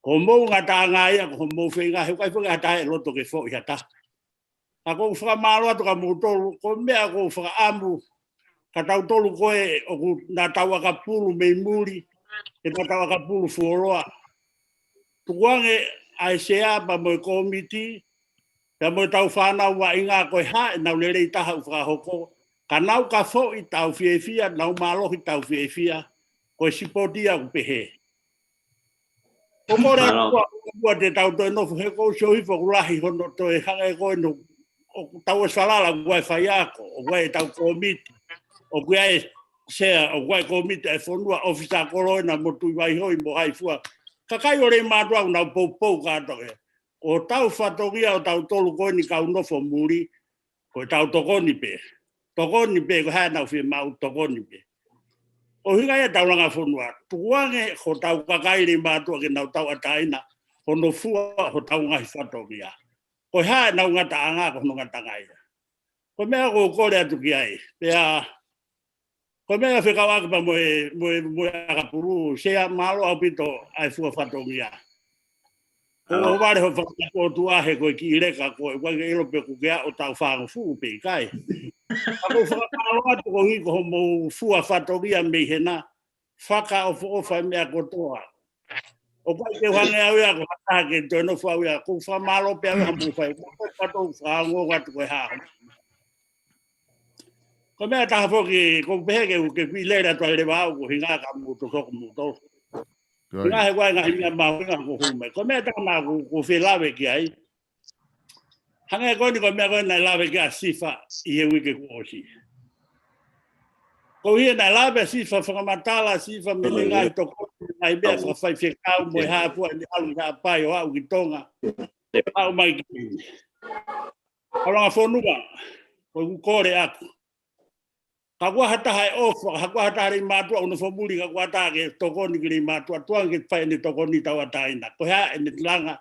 Ko hoʻomou ngataʻanga ia, ko hoʻomou feinga, he ʻoku ʻikai foki ha taha ʻe loto ke foʻi ha taha. Ka ʻoku ou fakamālō atu kia moutolu, ko e meʻa ʻoku ou fakaʻamu, kia tautolu ko ē ʻoku naʻa tau ʻakapulu mei muli, ke naʻa tau ʻakapulu fuoloa. Tukuange ʻa e Sea pea mo e kōmiti, pea mo ʻetau fānau vaʻinga ko e hā ʻenau lelei taha ʻoku fakahoko. Ka nau ka foʻi tau fiefia, nau mālohi tau fiefia, ko e sipoti ia ʻoku pehē. ʻOku mole Mālō. ʻOku ʻoku te tau toe nofo he ʻoku ou sio hifo ʻoku lahi hono toe hangē ko eni ʻoku tau ʻosi falala ʻoku ʻi ai e faiako, ʻoku ʻi ai ʻetau kōmiti, ʻoku ʻi ai e Sea, ʻoku ʻi ai e kōmiti ʻa e fonua, ʻofisa kolo ena mo Tuʻi Vaihoi mo Haifua. Kakai ʻo Leimātuʻa ʻoku nau poupou kātoa. Ko hotau fatongia ʻo tautolu ko eni kau nofo muli, ko ʻetau tokoni pē. Tokoni pē, ko e hā ʻenau fiemaʻu tokoni pē. Ko e ʻuhinga ia ʻetau langa fonua. Tukuange hotau kakai Leimātuʻa ke nau tauʻatāina, hono fua hotau ngaahi fatongia. Ko e hā ʻenau ngataʻanga, ko hono ngataʻanga ia. Ko e meʻa ʻoku ou kole atu ki ai. Pea, ko e meʻa fekauʻaki pea mo e, mo e, mo e ʻakapulu, Sea mālō ʻaupito ʻa e fua fatongia. ʻOku ou vale hoʻo fakatapu atu ʻa he ko e kiʻi leka ko e ʻoku ʻikai ke ʻilo pe ʻoku ke ʻaʻo tau fāngofulu pe ʻikai. Ka ʻoku ou fakamālō atu koeʻuhi ko hoʻomou fua fatongia mei hena. Fakaʻofoʻofa e meʻa kotoa. ʻOku ʻikai ke u hangē au ia ko ha taha ke toe nofo au ia, ʻoku ou fakamālō pē au ia hoʻomou fai. ʻOku ou pato fakaongo atu ko e hā. Ko e meʻa ʻe taha foki, ʻoku ou pehē ke u ke kiʻi lele atu ai leva au ko e ʻuhinga ka mou tokoni moutolu. Ko ia. ʻUhinga he ʻoku ʻi ai e ngaahi meʻa mahuʻinga ʻoku hū mai. Ko e meʻa ʻe taha naʻa ku, ku fie lave ki ai. Hangē ko eni ko e meʻa ko ē naʻe lave ki ai ʻa Sifa ʻi he uike kuo ʻosi. Ko ia naʻe lave ʻa Sifa fakamatala, Sifa mei he ngaahi tokoni, ngaahi meʻa fakafaifekau mo e hā fua ʻene ʻalu ki Haʻapai ʻo aʻu ki Tonga. Aʻu mai ki ʻAlanga Fonua, ko ʻeku kole ʻaku. Ka ʻoku ʻi ai ha taha ʻe ʻofa, ka ʻoku ʻi ai ha taha Leimātuʻa ʻoku nofo muli, ka ʻoku ʻi ai ha taha ke tokoni ki Leimātuʻa, tukuange ke fai ʻene tokoni tauʻatāina. Ko e hā ʻene langa,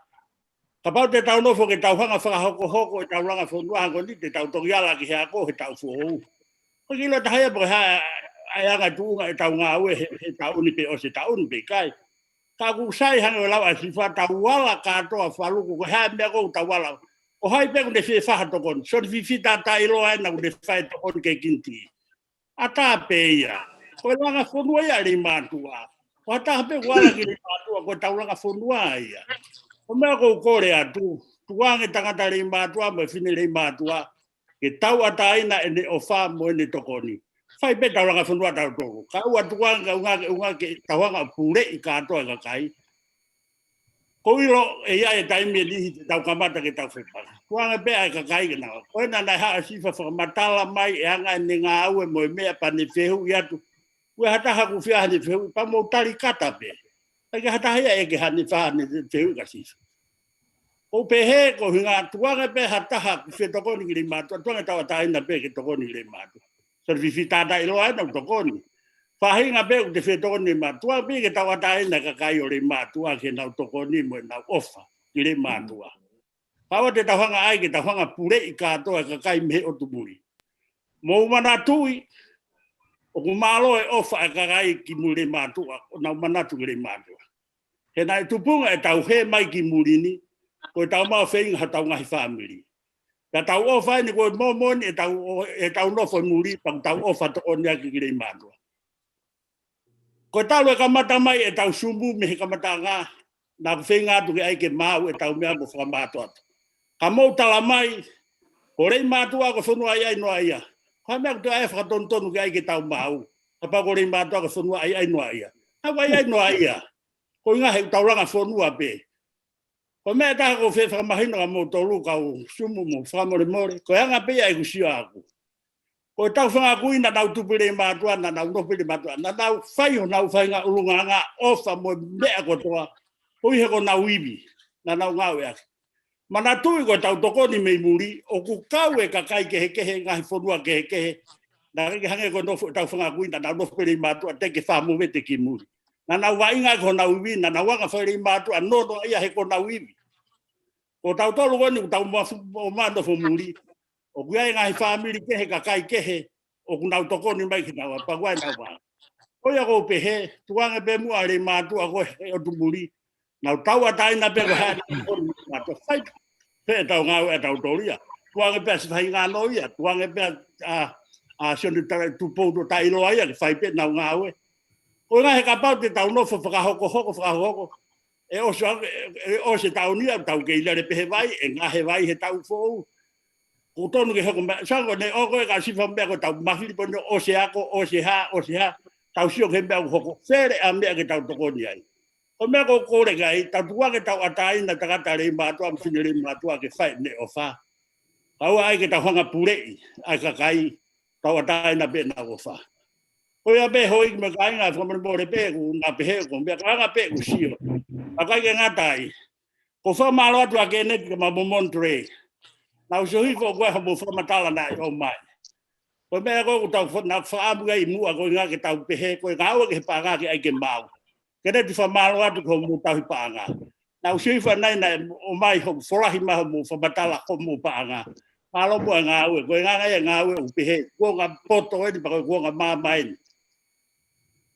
Kapau te tau nofo ke tau hanga fakahokohoko ʻetau langa fonua hangē ko eni, te tau toki ala ki he ako he taʻu foʻou. Ko e kilo taha ia pe ko e hā ʻa e anga tuʻunga ʻetau ngāue he, he taʻu ni pe ʻosi e taʻu ni pe ʻikai. Ka ʻoku sai hangē ko e lau ʻa Sifa, tau ala kātoa faluku, ko e hā e meʻa ʻoku tau ala. Ko hai pē ʻoku ne fie fai ha tokoni. Sione Fifita taʻeʻiloa ena ʻoku ne fai tokoni ki he kinitī. ʻAtā pē ia. Ko e langa fonua ia ʻa Leimātuʻa. Ko ha taha pē ʻoku ala ki Leimātuʻa, ko ʻetau langa fonua ia. Ko e meʻa ʻoku ou kole atu, tukuange tangata Leimātuʻa mo e fefine Leimātuʻa, ke tauʻatāina ʻene ʻofa mo ʻene tokoni. Fai pē ʻetau langa fonua ʻatautolu. Kae ʻoua tukuange, kae ʻuhinga ke, ʻuhinga ke tau hanga ʻo puleʻi kātoa e kakai. Ko e ʻilo ʻe ʻi ai e taimi ʻe niʻihi te tau kamata ke tau fepaki. Tukuange pē ʻa e kakai ke nau. Ko ena naʻe haʻu ʻa Sifa fakamatala mai e anga ʻene ngāue mo e meʻa pea ne fehuʻi atu. Ko e hā ha taha ʻoku fie ʻai haʻane fehuʻi, pea mou tali kata pē. ʻIkai ha taha ia ʻe ʻeke haʻane fai haʻane fehuʻi kia Sifa. ʻOku pehē ko e ʻuhinga tukuange pē ha taha ʻoku fie tokoni ki Leimātuʻa, tukuange tauʻatāina pē ke tokoni ki Leimātuʻa. Sione Fifita taʻeʻiloa ena ʻoku tokoni. Faʻahinga pē ʻoku te fie tokoni ki Leimātuʻa, tukuange pē ke tauʻatāina e kakai ʻo Leimātuʻa ke nau tokoni mo ʻenau ʻofa ki Leimātuʻa. Kae ʻoua te tau hanga ai ke tau hanga puleʻi kātoa e kakai mei he ʻotu muli. Mou manatuʻi, ʻoku mālō e ʻofa e kakai ki muli Leimātuʻa, ʻo nau manatu ki Leimātuʻa. He naʻe tupunga ʻetau hē mai ki muli ni, ko ʻetau maʻu feinga hotau ngaahi fāmili. Pea tau ʻofa eni ko e moʻoni ʻetau, ʻetau nofo muli, pea ʻoku tau ʻofa tokoni ʻaki ki Leimātuʻa. Ko e talu e kamata mai ʻetau sumu mei he kamataʻanga, naʻa ku feinga atu ke ʻai ke maau ʻetau meʻa mo fakamātoato. Ka mou tala mai, ko Leimātuʻa ko e fonua ʻaiʻai noaʻia. Ko e hā e meʻa ʻoku te ʻai fakatonutonu ke ʻai ke tau maau. Kapau ko Leimātuʻa ko e fonua ʻaiʻai noaʻia. Naʻa ku ʻaiʻai noaʻia. Ko e ʻuhinga he ʻoku tau langa fonua pē. Ko e meʻa ʻe taha ʻoku ou fie fakamahino kia moutolu kau sumu mo fakamolemole. Ko e anga pē ia ʻeku sio ʻaʻaku. Ko ʻetau fanga kui naʻa nau tupu ʻi Leimātuʻa, naʻa nau nofo ʻi Leimātuʻa, naʻa nau fai honau faʻahinga ʻulungaanga, ʻofa mo e meʻa kotoa, koeʻuhi ko honau ivi, naʻa nau ngāueʻaki. Manatuʻi ko ʻetau tokoni mei muli, ʻoku kau e kakai kehekehe, ngaahi fonua kehekehe, naʻe ʻikai ke hangē ko e nofo ʻetau fanga kui, naʻa nau nofo pē ʻi Leimātuʻa, teʻeki ke fakamovete ki muli. Naʻa nau vaʻinga ki honau ivi, naʻa nau anga fai Leimātuʻa, nonoʻia he ko honau ivi. Ko tautolu ko eni, ʻoku tau mafu-, ʻo ma nofo muli. ʻOku ʻi ai e ngaahi fāmili kehe, kakai kehe, ʻoku nau tokoni mai ki he tau, pea ʻoku ʻi ai ʻenau vā. Ko ia ʻoku ou pehē, tukuange pē muʻa Leimātuʻa ko e ʻotu muli. Nau tauʻatāina pē ko e hā e tokoni Leimātuʻa. Fai pē ʻetau ngāue ʻatautolu ia. Tukuange pē ʻa Sifa Hingano ia. Tukuange pē ʻa, ʻa Sione Tupou taʻeʻiloa ia, ke fai pē ʻenau ngāue. Ko e ʻuhinga he kapau te tau nofo fakahokohoko, fakahokohoko. ʻE ʻosi, ʻe, ʻe ʻosi e taʻu ni ia, tau kei lele pē he vai, ʻe ngaohi e vai he taʻu foʻou. ʻOku tonu ke hoko mai, sa ko ʻene ʻoku ʻikai ke sifa meʻa ko ʻetau mafili pē ʻo ʻosi e ako, ʻosi e hā, ʻosi e hā, tau sio ki he meʻa ʻoku hoko, fele ʻa e meʻa ke tau tokoni ai. Ko e meʻa ʻoku ou kole ki ai, tau tukuange tauʻatāina e tangata Leimātuʻa, mo e fefine Leimātuʻa ke fai ʻene ʻofa. Kae ʻoua ʻai ke tau hanga puleʻi ʻa e kakai, tauʻatāina pē ʻenau ʻofa. Ko ia pē houʻeiki mo e kāinga, fakamolemole pē ʻoku ou pehē, ko e meʻa ko e anga pē ʻeku sio. ʻIkai ke ngata ai. ʻOku ou fakamālō atu kia Keneti kae ʻumaʻā Monterey. Naʻa ku sio hifo ko e hā hoʻomou fakamatala naʻe ʻomai. Ko e meʻa ko ē ʻoku tau fa-, naʻa ku fakaʻamu ai muʻa ko e ʻuhinga ke tau pehē, ko e ngāue ki he paʻanga ke ʻai ke maau. Keneti, fakamālō atu ki hoʻomou tauhi paʻanga. Naʻa ku sio hifo ʻanai naʻe ʻomai hoʻo folahi mai hoʻomou fakamatala ki hoʻomou paʻanga. Mālō muʻa e ngāue, ko e ʻuhinga ia e ngāue ʻoku pehē, kuonga poto eni, pea ko e kuonga māmani.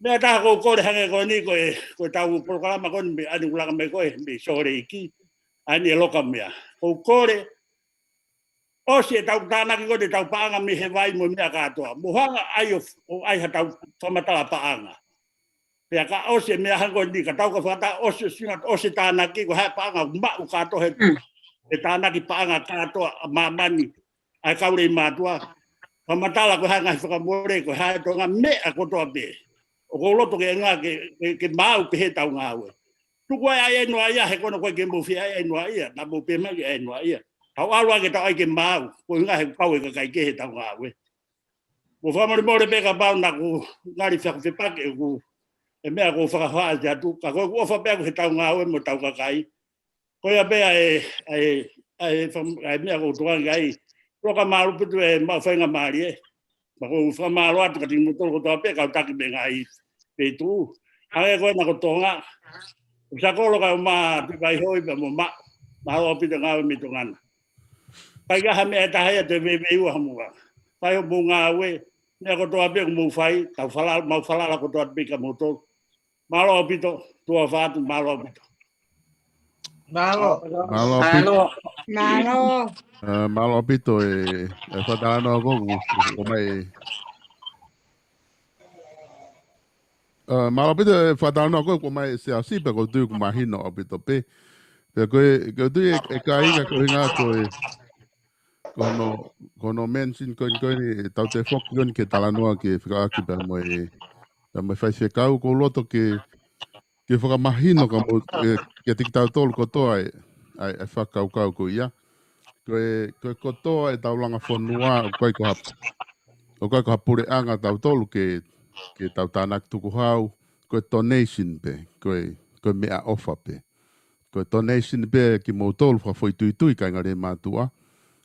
Meʻa ʻe taha ʻoku ou kole hangē ko eni ko e, ko ʻetau polokalama ko eni mei ʻaneafi ʻoku langa mai ko ē, mei Sōleki, ʻa eni ʻe Loka meʻa. ʻOku ou kole, ʻosi ʻetau tānaki ko ē ʻetau paʻanga mei he vai mo e meʻa kātoa. Mou hanga ai ʻo, ʻo ʻai haʻatau fakamatala paʻanga. Pea ka ʻosi e meʻa hangē ko eni, ka tau ka fakataha ʻosi, ʻosi, ʻosi e tānaki, ko e hā e paʻanga ʻoku maʻu kātoa he, mm, e tānaki paʻanga kātoa ʻa māmani, ʻa e kau Leimātuʻa. Fakamatala ko e hā e ngaahi fakamole, ko e hā e toenga meʻa kotoa pē. ʻOku ou loto ke ngā ke, ke, ke maau pē heʻetau ngāue. Tuku ai ʻaiʻai noaʻia, he ko ena ʻoku ʻikai ke mou fie ʻaiʻai noaʻia, naʻa mou pehē mai ke ʻaiʻai noaʻia. Tau ʻalu ā ke tau ʻai ke maau, ko e ʻuhinga he ʻoku kau e kakai kehe heʻetau ngāue. Mou fakamolemole pē kapau naʻa ku ngali fakafepaki ʻeku, e meʻa ʻoku ou fakahā atu, ka ko ʻeku ʻofa pē ʻaʻaku heʻetau ngāue mo ʻetau kakai. Ko ia pē ʻa e, ʻa e, ʻa e fam-, ʻa e meʻa ʻoku ou tukuange ai. Loka, mālō ʻaupito e maʻu faingamālie. Pea ʻoku ou fakamālō atu kiate kimoutolu kotoa pē kau taki mei he ngaahi feituʻu. Hangē ko ena ko Tonga. ʻOku sa kolo ka uma tu kai hoi pē mo ma. Mālō ʻaupito ngāue mei Tonga na. ʻIkai ke ʻi ai ha meʻa ʻe taha ia te veiveiua ha muʻa. Fai hoʻomou ngāue, meʻa kotoa pē ʻoku mou fai, tau falala, mau falala kotoa pē kia moutolu. Mālō ʻaupito, tuʻa ʻofa atu, mālō ʻaupito. Mālō. Mālō ʻaupito. Mālō. Eh, mālō ʻaupito e, e fakatalanoa ko ē ʻoku, ʻoku ʻomai. Eh, mālō ʻaupito e fakatalanoa ko ē ʻoku ʻomai ʻe Siaosi pea ʻoku ou tui ʻoku mahino ʻaupito pē. Pea ko e, ʻoku ou tui e, e kāinga ko e ngā ko e, ko hono, ko hono mention ko eni ko eni, ʻe tau toe foki ko eni ke talanoa ke fekauʻaki pea mo e, pea mo e faifekau, ʻoku ou loto ke, ke fakamahino ka mo, e, kiate kitautolu kotoa e, ʻa e, ʻa e fakakaukau ko ia. Ko e, ko e kotoa e tau langa fonua, ʻoku ʻikai ko ha, ʻoku ʻikai ko ha puleʻanga tautolu ke, ke tau tānaki tukuhau, ko e donation pē, ko e, ko e meʻaʻofa pē. Ko e donation pē kimoutolu fakafoʻituitui kāinga Leimātuʻa,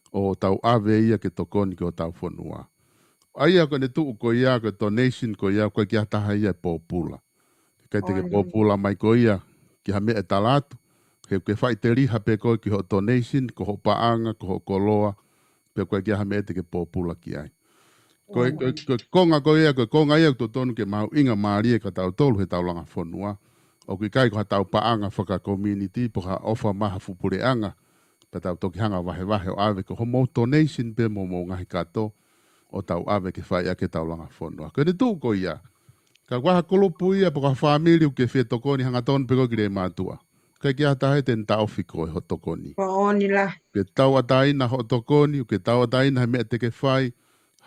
ʻo tau ʻave ia ke tokoni ki hotau fonua. ʻA ia ko ʻene tuʻu ko ia, ko e donation ko ia, ʻoku ʻikai ke ʻi ai ha taha ia ʻe pōpula. ʻIkai te ke pōpula mai koe ia ki ha meʻa ʻe tala atu. He ʻoku ke faʻiteliha pē koe ki hoʻo donation, ko hoʻo paʻanga, ko hoʻo koloa, pea ʻoku ʻikai ke ʻi ai ha meʻa te ke pōpula ki ai. Ko e, ko e, ko e konga ko ia, ko e konga ia ʻoku totonu ke mahuʻinga mālie kia tautolu he tau langa fonua. ʻOku ʻikai ko ha tau paʻanga faka-community, pe ko ha ʻofa maha fuʻu puleʻanga, pea tau toki hanga vahevahe ʻo ʻave ko hoʻomou donation pē mo hoʻomou ngaahi kato, ʻo tau ʻave ke fai ʻaki e tau langa fonua. Ko ʻene tuʻu ko ia, ka ko ha kulupu ia, pe ko ha fāmili ʻoku ke fie tokoni hangatonu pē koe ki Leimātuʻa. ʻIkai ke ʻi ai ha taha ia te ne taʻofi koe hoʻo tokoni. Moʻoni lā. Ke tauʻatāina hoʻo tokoni, ʻoku ke tauʻatāina he meʻa te ke fai.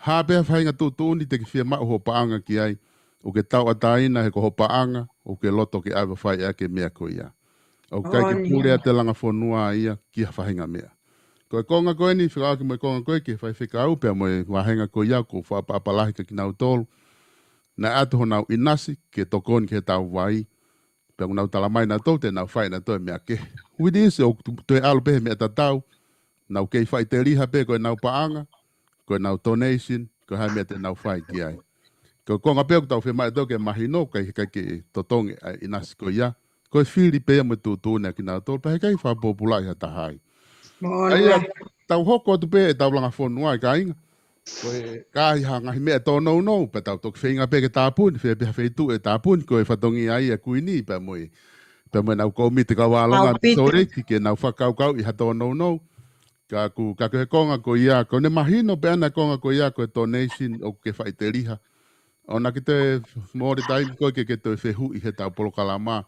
Hā pē ha faʻahinga tuʻutuʻuni te ke fiemaʻu hoʻo paʻanga ki ai. ʻOku ke tauʻatāina he ko hoʻo paʻanga, ʻoku ke loto ke ʻave ʻo fai ʻaki e meʻa ko ia. ʻOku ʻikai ke pule ʻa e langa fonua ia ki ha faʻahinga meʻa. Ko e konga ko eni, fekauʻaki mo e konga ko ē ki he faifekau, pea mo e vāhenga ko ia, ʻoku ou fakaʻapaʻapa lahi kia kinautolu. Naʻe ʻatu honau ʻinasi, ke tokoni ki he tau vai. Pea ʻoku nau tala mai nautolu te nau fai nautolu e meʻa kehe. Which is, ʻoku toe ʻalu pē he meʻa tatau, nau kei faʻiteliha pē ko ʻenau paʻanga, ko ʻenau donation, ko e hā e meʻa te nau fai ki ai. Ko e konga pē ʻoku tau fiemaʻu ʻe tautolu ke mahino, ʻikai, ʻikai ke totongi ʻa e ʻinasi ko ia. Ko e fili pē ia mo e tuʻutuʻuni ʻa kinautolu, pea heʻikai fakapōpulaʻi ha taha ai. ʻA ia, tau hoko atu pē e tau langa fonua e kāinga. Ko e ka ʻi ai ha ngaahi meʻa tōnounou, pea tau toki feinga pē ke tāpuni, fē pē ha feituʻu ʻe tāpuni, ko e fatongia ia ʻa e Kuini, pea mo e, pea mo ʻenau kōmiti kau vālonga Sōleki, ke nau fakakaukauʻi ha tōnounou. Ka ʻoku, ka ko e konga ko ia, ko ʻene mahino pē ʻana e konga ko ia, ko e donation ʻoku ke faʻiteliha. ʻOua naʻa ke toe mole taimi koe ke ke toe fehuʻi he tau polokalama.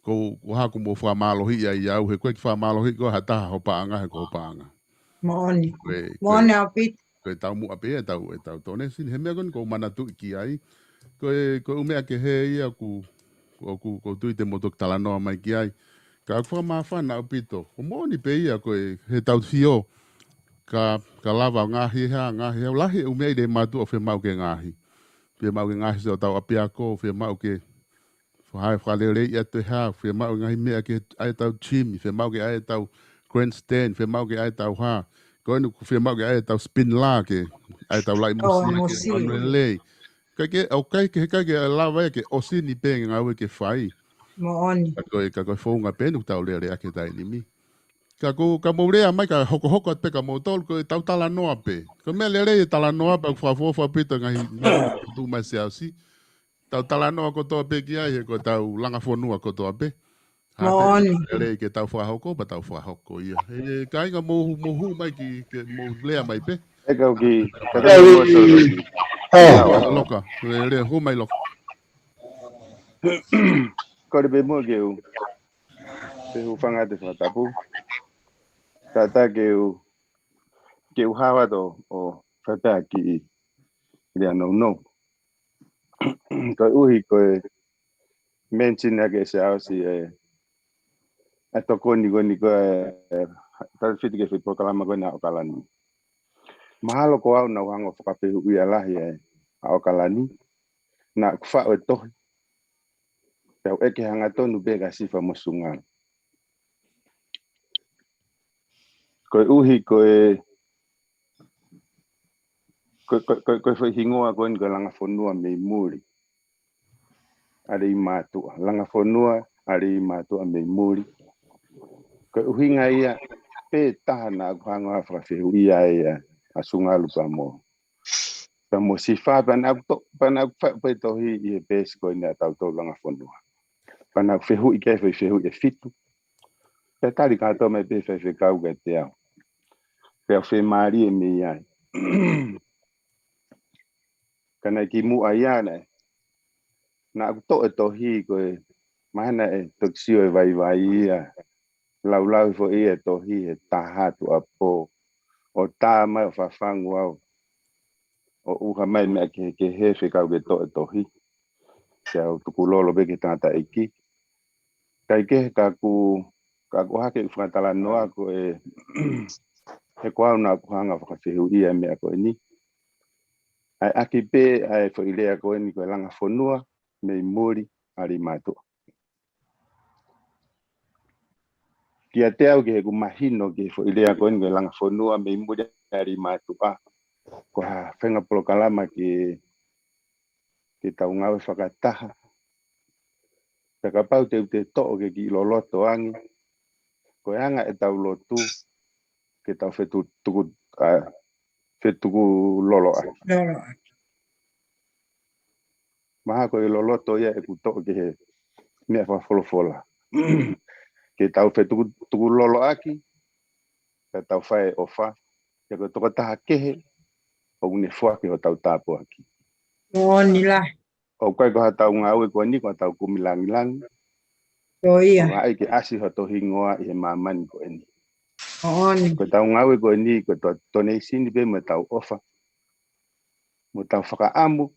Ko, ko haku mo fakamālohiʻi ai au, he ko e kiʻi fakamālohiʻi ko ha taha hoʻo paʻanga, he ko hoʻo paʻanga. Moʻoni. Moʻoni ʻaupito. Ko e taumuʻa pē ia e tau, e tau donation, he meʻa ko eni ʻoku ou manatuʻi ki ai. Ko e, ko e ʻū meʻa kehe ia ʻoku, ʻoku, ʻoku ou tui te mou toki talanoa mai ki ai. Ka ʻoku fakamāfana ʻaupito. ʻOku moʻoni pē ia ko e, he tau sio. Ka, ka lava ʻo ngaahi ʻe hā, ngaahi ʻe hā, lahi e ʻū meʻa ʻi Leimātuʻa ʻoku fiemaʻu ke ngaahi. Fiemaʻu ke ngaahi siʻotau ʻapiako, fiemaʻu ke fai fakaleleiʻi atu e hā, fiemaʻu e ngaahi meʻa ke ʻai e tau gym, fiemaʻu ke ʻai e tau grandstand, fiemaʻu ke ʻai e tau hā. Ko eni ʻoku fiemaʻu ke ʻai e tau spin lā ke ʻai e tau laʻi mosi ke ʻalu lelei. ʻIkai ke, ʻoku ʻikai ke, ʻikai ke lava ia ke ʻosi ni pē ngāue ke fai. Moʻoni. Ka ko e, ka ko e founga pē eni ʻoku tau lele ʻaki he taimi ni. Ka ko, ka mou lea mai ka hokohoko atu pē kia moutolu, ko e tau talanoa pē. Ko e meʻa lelei e talanoa pē, ʻoku fakaʻofoʻofa ʻaupito e ngaahi meʻa ʻoku tuʻu mai Siaosi. Tau talanoa kotoa pē ki ai, he ko e tau langa fonua kotoa pē. Hā pē, moʻoni, lelei ke tau fakahoko, pea tau fakahoko ia. He kāinga mou, mou hū mai ki, ke mou lea mai pē. E kau ki, Kau ki, Loka, lelei, hū mai Loka. Kole pē muʻa ke u, ke u hūfanga he fakatapu. Tata ke u, ke u hava to, ʻo fata ki i, i a no no. Koeʻuhi ko e mention ʻa ke Siaosi e, e tokoni ko eni ko e, e, talafiti ki he foʻi polokalama ko ena ʻa ʻAokalani. Mahalo ko au naʻa ku hanga ʻo fakafehuʻia lahi e, ʻa ʻAokalani. Naʻa ku faʻu e tohi. Tau ʻeke hangatonu pē kia Sifa mo Sunga. Koeʻuhi ko e, ko, ko, ko, ko e foʻi hingoa ko eni ko e langa fonua mei muli. ʻA Leimātuʻa. Langa fonua ʻa Leimātuʻa mei muli. Ko Ko e ʻuhinga ia pē taha naʻa ku hanga ʻo fakafehuʻia ai ʻa Sungalu pea mo, pea mo Sifa, pea naʻa ku to-, pea naʻa ku faʻu pē tohi ʻi he peesi ko eni ʻa tautolu Langa Fonua. Pea naʻa ku fehuʻi ki ai foʻi fehuʻi ʻe fitu. Pea tali kātoa mai pē faifekau kiate au. Pea u fiemālie mei ai. Ka naʻe kimuʻa ia naʻe, naʻa ku toʻo e tohi ko e mahalo naʻe toki sio e vaivai ia. Laulau foʻi e tohi he taha atu ʻa pō. ʻO tā mai ʻo fafangu au. ʻO ʻuha mai meʻa kehekehe fekau ke toʻo e tohi. Ke u tukulolo pē ki he tangataʻeiki. Kae kehe ka ku, ka ku ʻohake ʻeku fakatalanoa ko e, he ko au naʻa ku hanga ʻo fakafehuʻia e meʻa ko eni. ʻA e ʻaki pē ʻa e foʻi lea ko eni ko e Langa Fonua mei muli ʻa Leimātuʻa. Kiate au, ki heʻeku mahino ki he foʻi lea ko eni ko e Langa Fonua mei muli ʻa Leimātuʻa, ko ha faʻahinga polokalama ke, ke tau ngāue fakataha. Pea kapau te u toe toʻo ke kiʻi loloto ange, ko e anga ʻetau lotu ke tau fetu-, tuku, ʻa, fetukulolo ʻaki. Lolo ʻaki. Mahalo ko e loloto ia ʻeku toʻo ki he meʻa fakafolofola. Ke tau fetuku-, tukulolo ʻaki, ke tau fai e ʻofa, he ko e tokotaha kehe ʻoku ne foaki hotau tāpuaki. Moʻoni lahi. ʻOku ʻikai ko haʻatau ngāue ko eni ko haʻatau kumi langilangi. Ko ia. Ko hai ke ʻasi hoto hingoa ʻi he māmani ko eni. Moʻoni. Ko ʻetau ngāue ko eni ko e to-, donation pē mo ʻetau ʻofa. Mo ʻetau fakaʻamu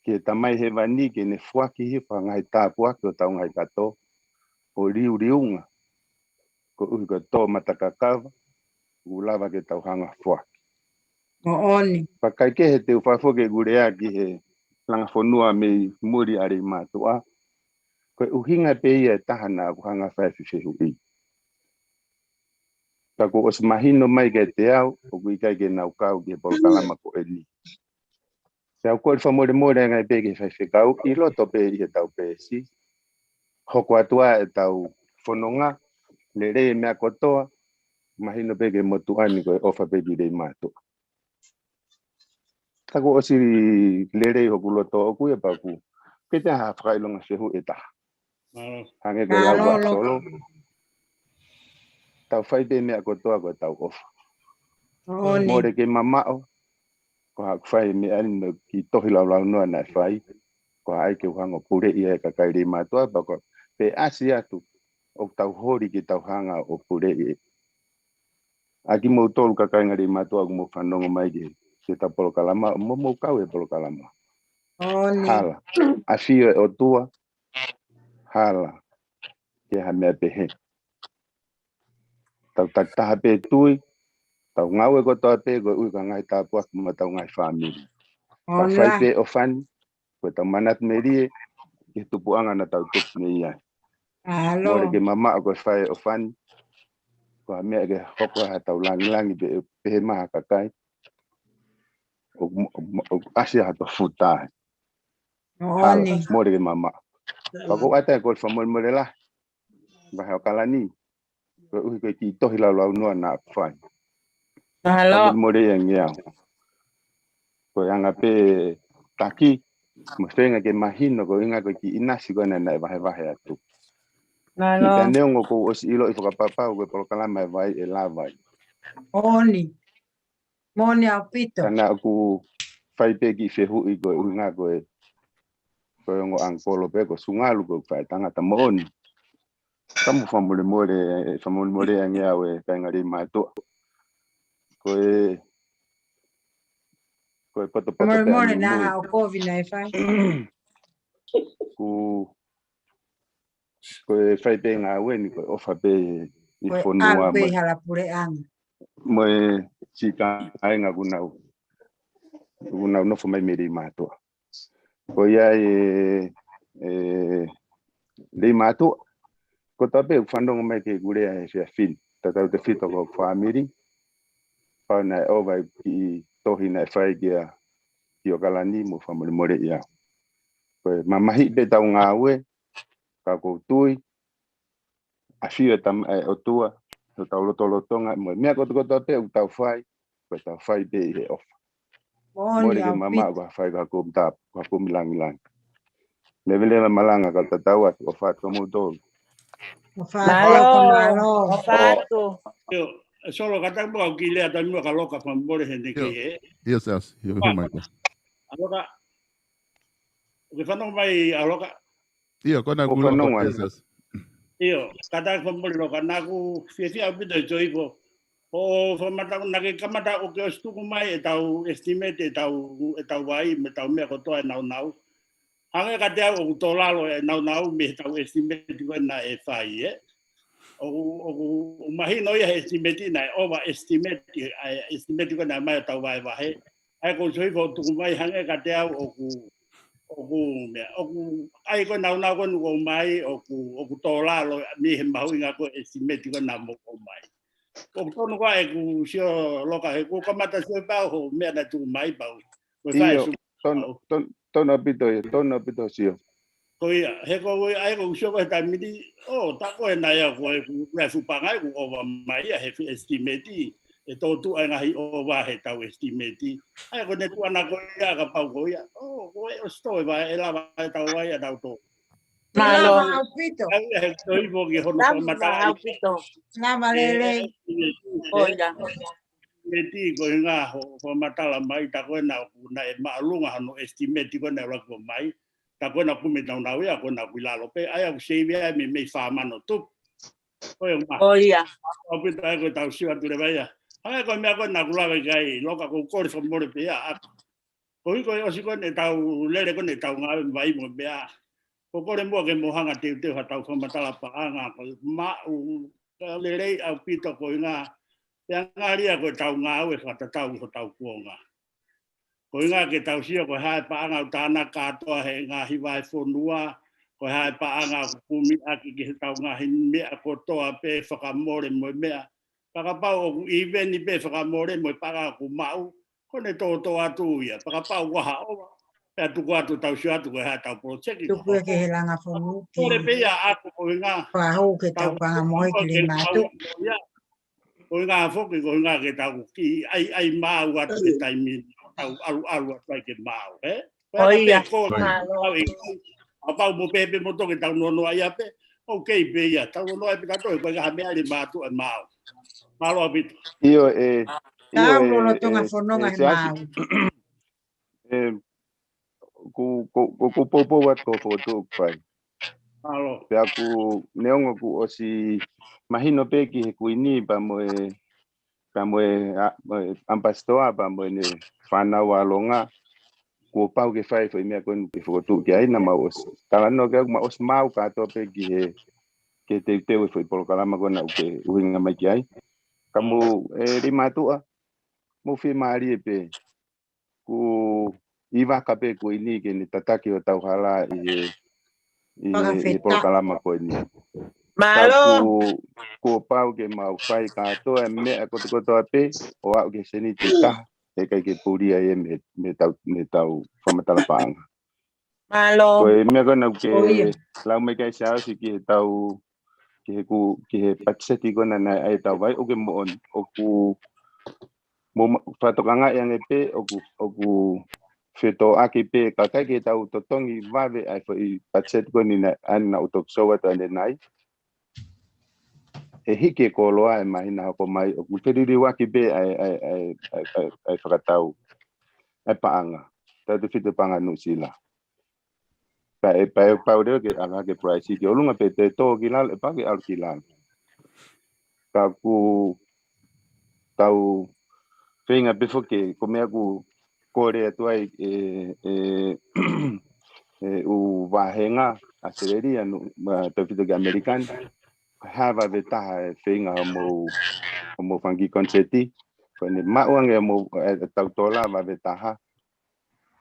ki he Tamai Hēvani ke ne foaki hifo ha ngaahi tāpuaki ʻo hotau ngaahi kato ʻo liuliunga koeʻuhi ko e tō matakakava ʻoku lava ke tau hanga ʻo foaki. Moʻoni. Pea kae kehe, te u fakafoki ʻeku lea ki he Langa Fonua mei muli ʻa Leimātuʻa. Ko e ʻuhinga pē ia ʻe taha naʻa ku hanga ʻo fai e fefehuʻi. Ka kuo ʻosi mahino mai kiate au ʻoku ʻikai ke nau kau ki he polokalama ko eni. Pea u kole fakamolemole ange pē ki he faifekau ʻi loto pē ʻi heʻetau peesi. Hoko atu ā ʻetau fononga, lelei e meʻa kotoa, mahino pē ki he motuʻa ni ko e ʻofa pē ki Leimātuʻa. Ka kuo ʻosi lelei hoku loto ʻoʻoku ia, pea ʻoku ʻikai te u fakaʻilonga fehuʻi ʻe taha. Hangē ko e lau ʻa Solo. Tau fai pē meʻa kotoa ko ʻetau ʻofa. Mole ke mamaʻo, ko haʻaku fai meʻa ni mo e kiʻi tohi laulaunoa naʻe fai. Ko hai ke u hanga ʻo puleʻi e kakai Leimātuʻa, pea ko e pē ʻasi atu ʻoku tau holi ke tau hanga ʻo puleʻi. ʻA kimoutolu kakai ʻa Leimātuʻa ʻoku mou fanongo mai ki he, ki heʻetau polokalama, mou, mou kau he polokalama. Hala. ʻAfio e ʻOtua, hala. Ke ha meʻa pehē. Tau takitaha pē tui, tau ngāue kotoa pē koeʻuhi ko e ngaahi tāpuaki mo hotau ngaahi fāmili. Tau fai pē ʻofa ni, ko ʻetau manatu melie ki he tupuʻanga naʻa tau tupu mei ai. Mole ke mamaʻo ko e fai e ʻofa ni, ko ha meʻa ke hoko ai haʻatau langilangi pē, pehē mai ha kakai ʻoku, ʻoku ʻasi ʻa hato futa. Hala, mole ke mamaʻo. Pea ʻoku ou ʻoatu e kole fakamolemole lahi. Vahe ʻo ʻAokalani. Koeʻuhi ko e kiʻi tohi laulaunoa naʻa ku fai. Fakamolemole ange au. Ko e anga pē taki, mo e feinga ke mahino ko e ʻuhinga ko e kiʻi ʻinasi ko ena naʻe vahevahe atu. Kiʻi ka neongo kuo u ʻosi ʻiloʻi fakapapau ko e polokalama ʻe vai ʻe lava ai. Moʻoni ʻaupito. Ka naʻa ku fai pē kiʻi fehuʻi ko e ʻuhinga ko e, ko e ongo ʻangikolo pē ko Sungalu ko e fai tangata moʻoni. Ka mou fakamolemole, fakamolemole ange au e kāinga Leimātuʻa. Ko e, ko e potopoto pē ʻa e nunui. Naʻa ʻo kovi naʻe fai. Ku, ko e fai pē ngāue ni, ko e ʻofa pē ʻi fonua mo e, mo e siʻi kāinga ʻoku nau, ʻoku nau nofo mai mei Leimātuʻa. Ko ia e, e, Leimātuʻa. Ko e taha pē ʻoku fanongo mai ki heʻeku lea he efiafi ni. Tatau tefito ki hoku fāmili. Pau naʻe ʻova e kiʻi tohi naʻe fai kia, ki ʻAokalani, mou fakamolemoleʻi au. Ko e mamahiʻi pē ʻetau ngāue, ka ʻoku ou tui, ʻafio e Tama-, e ʻOtua, ʻetau lotolotonga mo e meʻa kotokotoa pē ʻoku tau fai, ko ʻetau fai pē ʻi he ʻofa. Mole ke mamaʻo ko ha fai ko ha kumi tapu, ko ha kumi langilangi. Levele ma malanga ka tatau atu, ʻofa atu kimoutolu. ʻOfa atu, mālō. ʻOfa atu. ʻIo, Solo, ka tau mo au ki lea tau mo ka Loka fakamolemole he neʻe kei he. ʻIo, Siasi, ʻio, Michael. ʻA Loka, ke fanongo mai ʻa Loka. ʻIo, ko ena ʻoku fanongo ai. ʻIo, ka tau fakamolemole Loka, naʻa ku fiefia ʻaupito ʻi Joifo. ʻO fakamatala naʻa ke kamata ʻo ke ʻosi tuku mai ʻetau estimate, ʻetau, ʻetau vai, mo ʻetau meʻa kotoa ʻe naunau. Hangē kiate au ʻoku tō lalo ʻe naunau mei heʻetau estimate ko ē naʻe fai, ē. ʻOku, ʻoku, ʻoku mahino ia he estimate naʻe over estimate, ʻa e estimate ko ē naʻe mai ʻo tau vahevahe. ʻA ia ko Joifo tuku mai hangē kiate au ʻoku, ʻoku meʻa, ʻoku, ʻa ia ko ē naunau ko ē naʻa ku ʻomai, ʻoku, ʻoku tō lalo mei he mahuʻinga ko ē estimate ko ē naʻa mou ʻomai. ʻOku tonu ko ē ʻeku sio Loka he ʻoku kamata sio pau ho meʻa naʻe tuku mai pau. Ko e fai ʻIo, su- tonu, tonu, tonu ʻaupito ia, tonu ʻaupito Sio. Ko ia, he ko ʻoku ʻai ko ʻeku sio ko ē he taimi ni, ʻo, tā ko ē naʻe ʻi ai ko ʻeku, ko ʻeku fuʻu paʻanga ʻeku ʻova mai ia he fai estimate, ʻe tō tuʻu ai ngaahi ʻova heʻetau estimate. ʻA ia ko ʻene tuʻu ʻana ko ia kapau ko ia. ʻO, ko e ʻosi tō e vai, ʻe lava ʻetau vai ʻa tautolu. Mālō. Lava ʻaupito. ʻA ia he Joifo ki hono Lava fakamatala ʻaupito. Lava lelei. Ko ia. Estimate ko e ngaahi ho, fakamatala mai tā ko ē naʻa ʻoku naʻe māʻolunga hono estimate ko ē naʻe ʻuluaki ʻomai. Tā ko ē naʻa kumi naunau ia, ko ē naʻa ʻoku ʻi lalo pē. ʻA ia ʻoku save ai mei, mei fā mano tupu. Ko e ngaahi. Ko ia. ʻAupito ai ko ʻetau sio atu leva ia. Hangē ko e meʻa ko ē naʻa ku lave ki ai, Loka ʻoku ou kole fakamolemole pē ia ʻaku. Ko e ʻuhi ko e ʻosi ko ē ʻetau lele ko ē ʻetau ngāue vai mo e meʻa. ʻOku ou kole muʻa ke mou hanga teuteu haʻatau fakamatala paʻanga, ko e maʻu, ka lelei ʻaupito ko e ngaahi, pea ngali ia ko ʻetau ngāue fakatatau ki hotau kuonga. Ko e ngaahi ke tau sio ko e hā e paʻanga ʻoku tānaki kātoa he ngaahi vahefonua, ko e hā e paʻanga ʻoku kumi ʻaki ki heʻetau ngaahi meʻa kotoa pē fakamole mo e meʻa. Pea kapau ʻoku ʻiveni pē fakamole mo e paʻanga ʻoku maʻu, ko ʻene tōtō atu ia. Pea kapau ʻoku ʻi ai ha ʻova, pea tuku atu tau sio atu ko e hā ʻetau project. Tuku ia ki he langa fonu ki Kole pē ia ʻaku ko e ngaahi. Pea hou ke tau Tau panga moe ki le ke mātu. Ko e ngaahi foki, ko e ngaahi ke tau ki ai, ai maʻu atu e taimi, tau ʻalu, ʻalu atu ai ke maʻu, ē? Ko ia. Pea ko Mālō. Tau i, kapau mo pē pē mo toke tau nonoa ia pē, ʻoku kei pē ia, tau nonoa ia pē kātoa, ko e ngaahi meʻa le mātu e maʻu. Mālō ʻaupito. ʻIo ē, ʻio Tau ē, lolotonga ē, fononga ē, he Siasi. Māu. Ē, ku, ku, ku, ku poupou atu ko e fokotuʻu ʻoku fai. Mālō. Pea ʻoku neongo kuo ʻosi mahino pē ki he Kuini pea mo e, pea mo e, ʻa, mo e ʻAmipasitoa pea mo ʻene fānau ʻa Longa. Kuo pau ke fai foʻi meʻa ko eni ke fokotuʻu ki ai naʻa mau ʻosi talanoa ki ai, mau ʻosi maʻu kātoa pē ki he, ke teuteu e foʻi polokalama ko ena ʻoku ke ʻuhinga mai ki ai. Ka mou, ē, Leimātuʻa, mou fiemālie pē. Kuo ʻi vaka pē Kuini ke ne tataki hotau hala ʻi he, ʻi he, ʻi he Fakafetaʻi. polokalama ko eni. Mālō. Ka kuo, kuo pau ke mau fai kātoa e meʻa kotokotoa pē, ʻo aʻu ki he sēniti ʻe taha, ʻe ʻikai ke pulia ia mei, mei heʻetau, mei heʻetau fakamatala paʻanga. Mālō. Ko e meʻa ko ena ʻoku ke Ko ia. lau mai ki ai Siaosi ki heʻetau, ki he ku, ki he patiseti ko ena naʻe ʻai ʻetau vai, ʻoku ke moʻoni, ʻoku mo ma-, fakatokangaʻi ange pē, ʻoku, ʻoku fetōʻaki pē, ka ʻikai ke tau totongi vave ai foʻi patiseti ko eni naʻe, ʻa ena ʻoku toki sou atu ʻanenai. ʻE hiki e koloa ʻe māhina hoko mai, ʻoku feliliuaki pē ʻa e, ʻa e, ʻa e, ʻa e, ʻa e, ʻa e fakatau, ʻa e paʻanga. Tautefito paʻanga Nuʻusila. Pea ʻe, pea ʻe pau leva ke ʻalu hake price ki ʻolunga pē te tō ki lalo, ʻe pau ke ʻalu ki lalo. Ka ʻoku tau feinga pē foki, ko e meʻa ʻoku kole atu ai ʻe, ʻe, ʻe ʻū vāhenga ʻAositelēlia, nu-, ma-, tautefito ki ʻAmelika ni. Ko e hā e vave taha e feinga hoʻomou, hoʻomou fanga kiʻi koniseti. Ko ʻene maʻu ange hoʻomou, ē, ʻetau tola vave taha.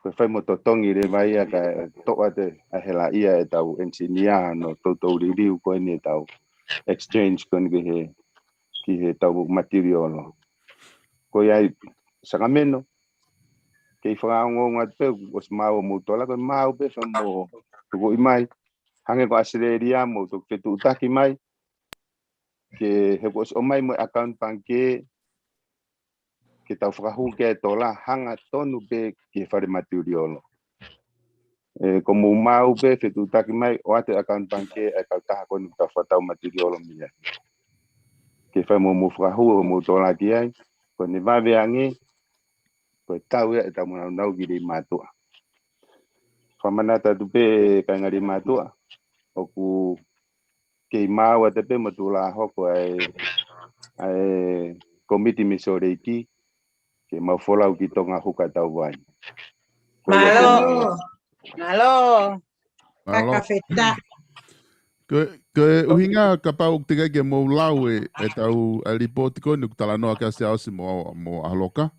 Ko e fai mo totongi leva ia kae toʻo atu ʻa e helaʻia ʻetau ʻenisinia ʻo toutou liliu ko eni ʻetau exchange ko eni ki he, ki heʻetau material. Ko ia ʻi Sacramento, kei fakaongoongo atu pē, ʻosi maʻu hoʻomou tola, ko e maʻu pē fai mo tukuʻi mai. Hangē ko ʻAositelēlia mou toki fetuʻutaki mai. ke he kuo ʻosi ʻomai mo e account pangikē, ke tau fakahū ki ai e tola hangatonu pē ki he fale matiliolo. ʻE, ko mou maʻu pē fetuʻutaki mai ʻo ʻoatu e account pangikē ʻa e kautaha ko eni ʻoku tau fakatau matiliolo mei ai. Ke fai mo mou fakahū ʻo mou tola ki ai, ko ʻene vave ange, ko e tau ia ʻetau nāunau ki Leimātuʻa. Fakamanatu atu pē kāinga Leimātuʻa, ʻoku kei maʻu atu pē mo tula hoko ʻa e, ʻa e komiti mei Sōleki, ke mau folau ki Tonga ʻo huka ʻetau vai. Ko ia pē. Mālō. Mālō. Mālō. Kakafeta. Ko, ko e ʻuhinga kapau ʻoku teʻeki ai ke mou lau e, ʻetau, ʻa e lipooti ko eni ʻoku talanoa ki ai Siaosi mo, mo ʻAhaloka.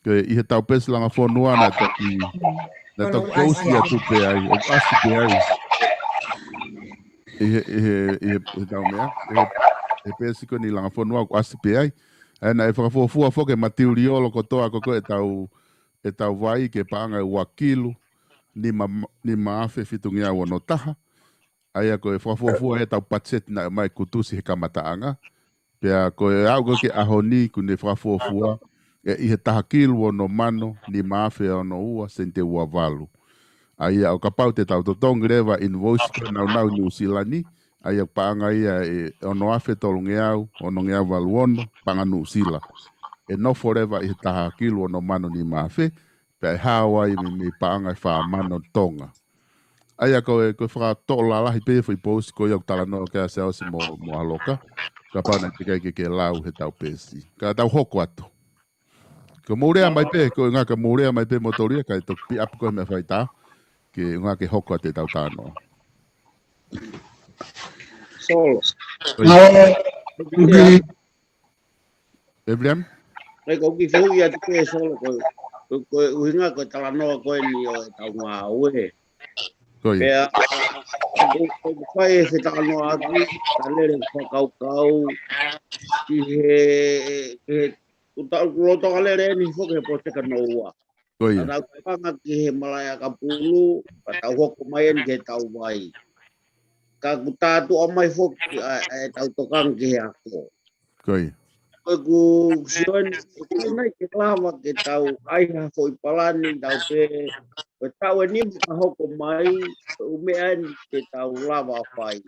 Ko e ʻi heʻetau peesi Langa Fonua naʻe toki, naʻe toki ʻosi atu pē ai, ʻoku ʻasi pē ai. ʻI he, ʻi he, ʻi he, ʻi heʻetau meʻa, ʻi he, ʻi he peesi ko eni Langa Fonua ʻoku ʻasi pē ai. ʻA ia naʻe fakafuofua foki e matiliolo kotoa ko ē ʻetau, ʻetau vai ke paʻanga ʻe ua kilu, nima, nima afe fitungeau ono taha. ʻA ia ko e fakafuofua ʻetau patiseti naʻe ʻomai ʻe Kutusi he kamataʻanga. Pea ko e aʻu ko ē ki he ʻaho ni kuo ne fakafuofua ʻe ʻi he taha kilu ono mano, nima afe ono ua, sēniti ua valu. ʻA ia ʻo kapau te tau totongi leva invoice ko e nāunau ʻi Nuʻusila ni, ʻa ia paʻanga ia ʻe ono afe tolungeau, onongeau valu ono, paʻanga Nuʻusila. ʻE nofo leva ʻi he taha kilu ono mano nima afe, pea ʻe hao ai mei, mei paʻanga ʻe fā mano Tonga. ʻA ia ko e, ko e fakatō lalahi pē foʻi post ko ia ʻoku talanoa ki ai Siaosi mo, mo ʻAhaloka. Kapau naʻe teʻeki ai ke ke lau heʻetau peesi. Ka tau hoko atu. Ko mou lea mai pē, ko e ʻuhinga ka mou lea mai pē moutolu ia, kae toki pick up ko e meʻa faitā. Ke ʻuhinga ke hoko atu ʻetau talanoa. Solo. ʻOi. ʻE William? ʻE ko e kiʻi fehuʻi atu pē Solo ko, ko, ko e ʻuhinga ko e talanoa ko eni ʻo ʻetau ngāue. Ko ia. Pea, ko, ko, ko e fai e fetalanoa atu, ka lele fakakaukau, ki he, ki he, ʻoku tau lolotonga lele eni foki he project hono ua. Ko ia. Ka tau paʻanga ki he malaʻe ʻakapulu, ka tau hoko mai eni ki heʻetau vai. Ka ʻoku tātuʻa mai foki ʻa, ʻa ʻetau tokanga ki he ako. Ko ia. Ko ʻeku sio eni, ʻoku ʻikai ke lava ke tau ʻai ha foʻi palani, tau pehē, ko e taʻu ʻe nima ka hoko mai, ko e ʻū meʻa eni te tau lava ʻo fai.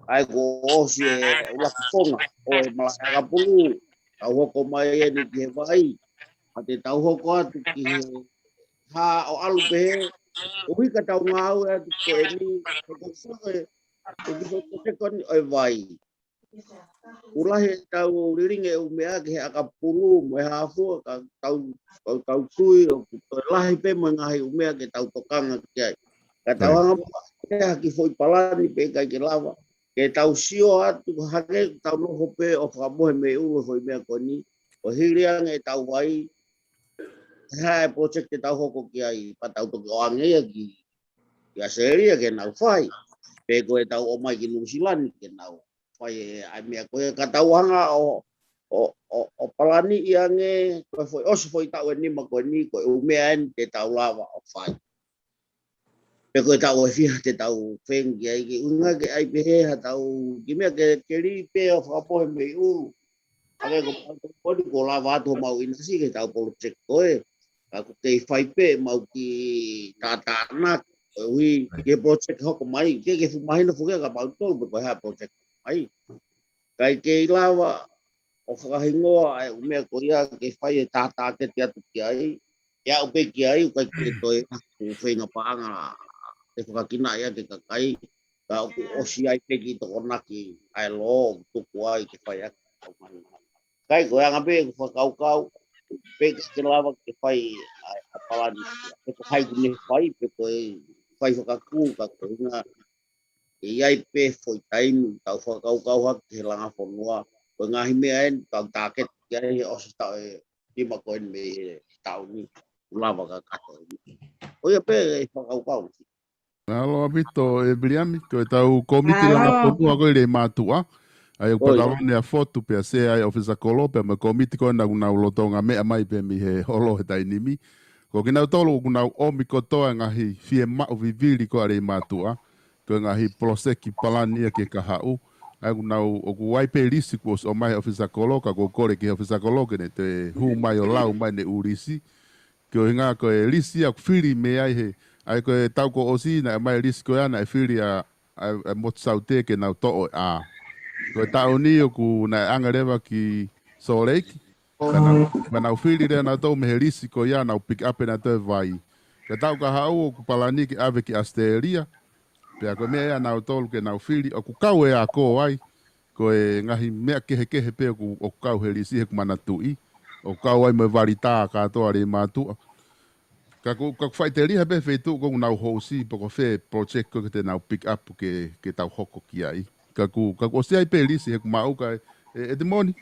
ʻA ia kuo ʻosi e ʻuluaki konga ʻo e malaʻe ʻakapulu, tau hoko mai eni ki he vai. Ka te tau hoko atu ki he hā ʻo ʻalu pehē, ʻuhi ka tau ngāue atu ko eni, ko e, ko e, ko e kiʻi foʻi project ko eni ʻo e vai. ʻOku lahi ʻetau lilingi e ʻū meʻa ki he ʻakapulu mo e hā fua, ka tau, tau, tau tui ʻoku toe lahi pē mo e ngaahi ʻū meʻa ke tau tokanga ki ai. Ka tau Right. hanga pē ha kiʻi foʻi palani pē ʻikai ke lava. Ke tau sio atu hake, tau nofo pē ʻo fakamohe mei ʻulu e foʻi meʻa ko eni. ʻO hili ange ʻetau vai, hā e project te tau hoko ki ai, pea tau toki ʻoange ia ki, ki ʻAositelēlia ke nau fai. Pe ko ʻetau ō mai ki Nuʻusila ni ke nau fai e ʻai meʻa ko ia ka tau hanga ʻo, ʻo, ʻo, ʻo palaniʻi ange, ko e foʻi ʻosi foʻi taʻu ʻe nima ko eni, ko e ʻū meʻa eni te tau lava ʻo fai. Pe ko e taʻu ʻe fiha te tau feinga ki ai, ke ʻuhinga ke ʻai pehē ha tau kiʻi meʻa ke, ke lī pē ʻo fakapohe mei ʻulu. ʻA ia ko mau tokoni kuo lava atu homau ʻinasi ki heʻetau project ko ē. Ka ʻoku kei fai pē mau kiʻi tātānaki, koeʻuhi, Right. ki he project hoko mai, ke, ke fuʻu mahino foki ia kia mautolu, pe ko e hā e project mai. Kae kei lava ʻo fakahingoa ʻa e ʻū meʻa ko ia ke fai e tātāketi atu ki ai, ʻe aʻu pē ki ai, ʻoku ʻikai ke toe ʻi ai ha feinga paʻanga ʻe fakakinaʻi ʻaki e kakai, ka ʻoku ʻosi ʻi ai pē kiʻi tokonaki ʻa e lō ʻoku tuku ai ke fai ʻaki ʻetau mahino. Kae ko e anga pē ʻeku fakakaukau, pe ke lava ke fai ʻa e palani, pe ko hai ʻoku ne fai, pe ko e fai fakakū, ka ko e ʻuhinga ʻe ʻi ai pē foʻi taimi, tau fakakaukau hake ki he Langa Fonua, ko e ngaahi meʻa eni, tau tāketi ki ai he ʻosi taʻu ʻe nima ko eni mei he taʻu ni, ʻoku lava kakato eni. Ko ia pē e fakakaukau. Mālō ʻaupito, ʻe Viliami, ko ʻetau kōmiti Mālō. Langa Fonua ko ē ʻi Leimātuʻa. ʻA ia ʻoku Oi. Patalone ʻa Fotu pea Sea ʻa e ʻOfisa Kolo, pea mo e kōmiti ko ē naʻa nau lolotonga meʻa mai pē mei he holo he taimi ni. Ko kinautolu ʻoku nau ʻomi kotoa e ngaahi fiemaʻu vivili ko ē ʻa Leimātuʻa. Ko e ngaahi poloseki palani ia ki he kahaʻu. ʻA ia ʻoku nau, ʻoku ʻi ai pē lisi kuo ʻosi ʻomai he ʻofisa kolo, ka ʻoku ou kole ki he ʻofisa kolo ke ne toe hū mai ʻo lau mai ʻene ʻū lisi. Koeʻuhinga ko e lisi ia ʻoku fili mei ai he, ʻa ia ko e taʻu kuo ʻosi naʻe ʻomai e lisi ko ia naʻe fili ʻa, ʻa, ʻa Motu Saute ke nau toʻo e ʻā. Ko e taʻu ni ʻoku nau ʻange leva ki Salt Lake, ka nau, ka nau fili leva nautolu mei he lisi ko ia, nau pick up ʻe nautolu e vai. Ka taʻu ka haʻu ʻoku palani ke ʻave ki ʻAositelēlia, pea ko e meʻa ia nautolu ke nau fili, ʻoku kau e ako ai, ko e ngaahi meʻa kehekehe pē ʻoku, ʻoku kau he lisi he ʻoku manatuʻi, ʻoku kau ai mo e vali tā kātoa Leimātuʻa. Ka ʻoku, ka ʻoku faʻiteliha pē feituʻu ʻoku nau host pe ko fē project ko ē te nau pick up ke, ke tau hoko ki ai. Ka ʻoku, ka ʻoku ʻosi ʻi ai pē lisi he ʻoku maʻu ka e, e, ʻEtimoni,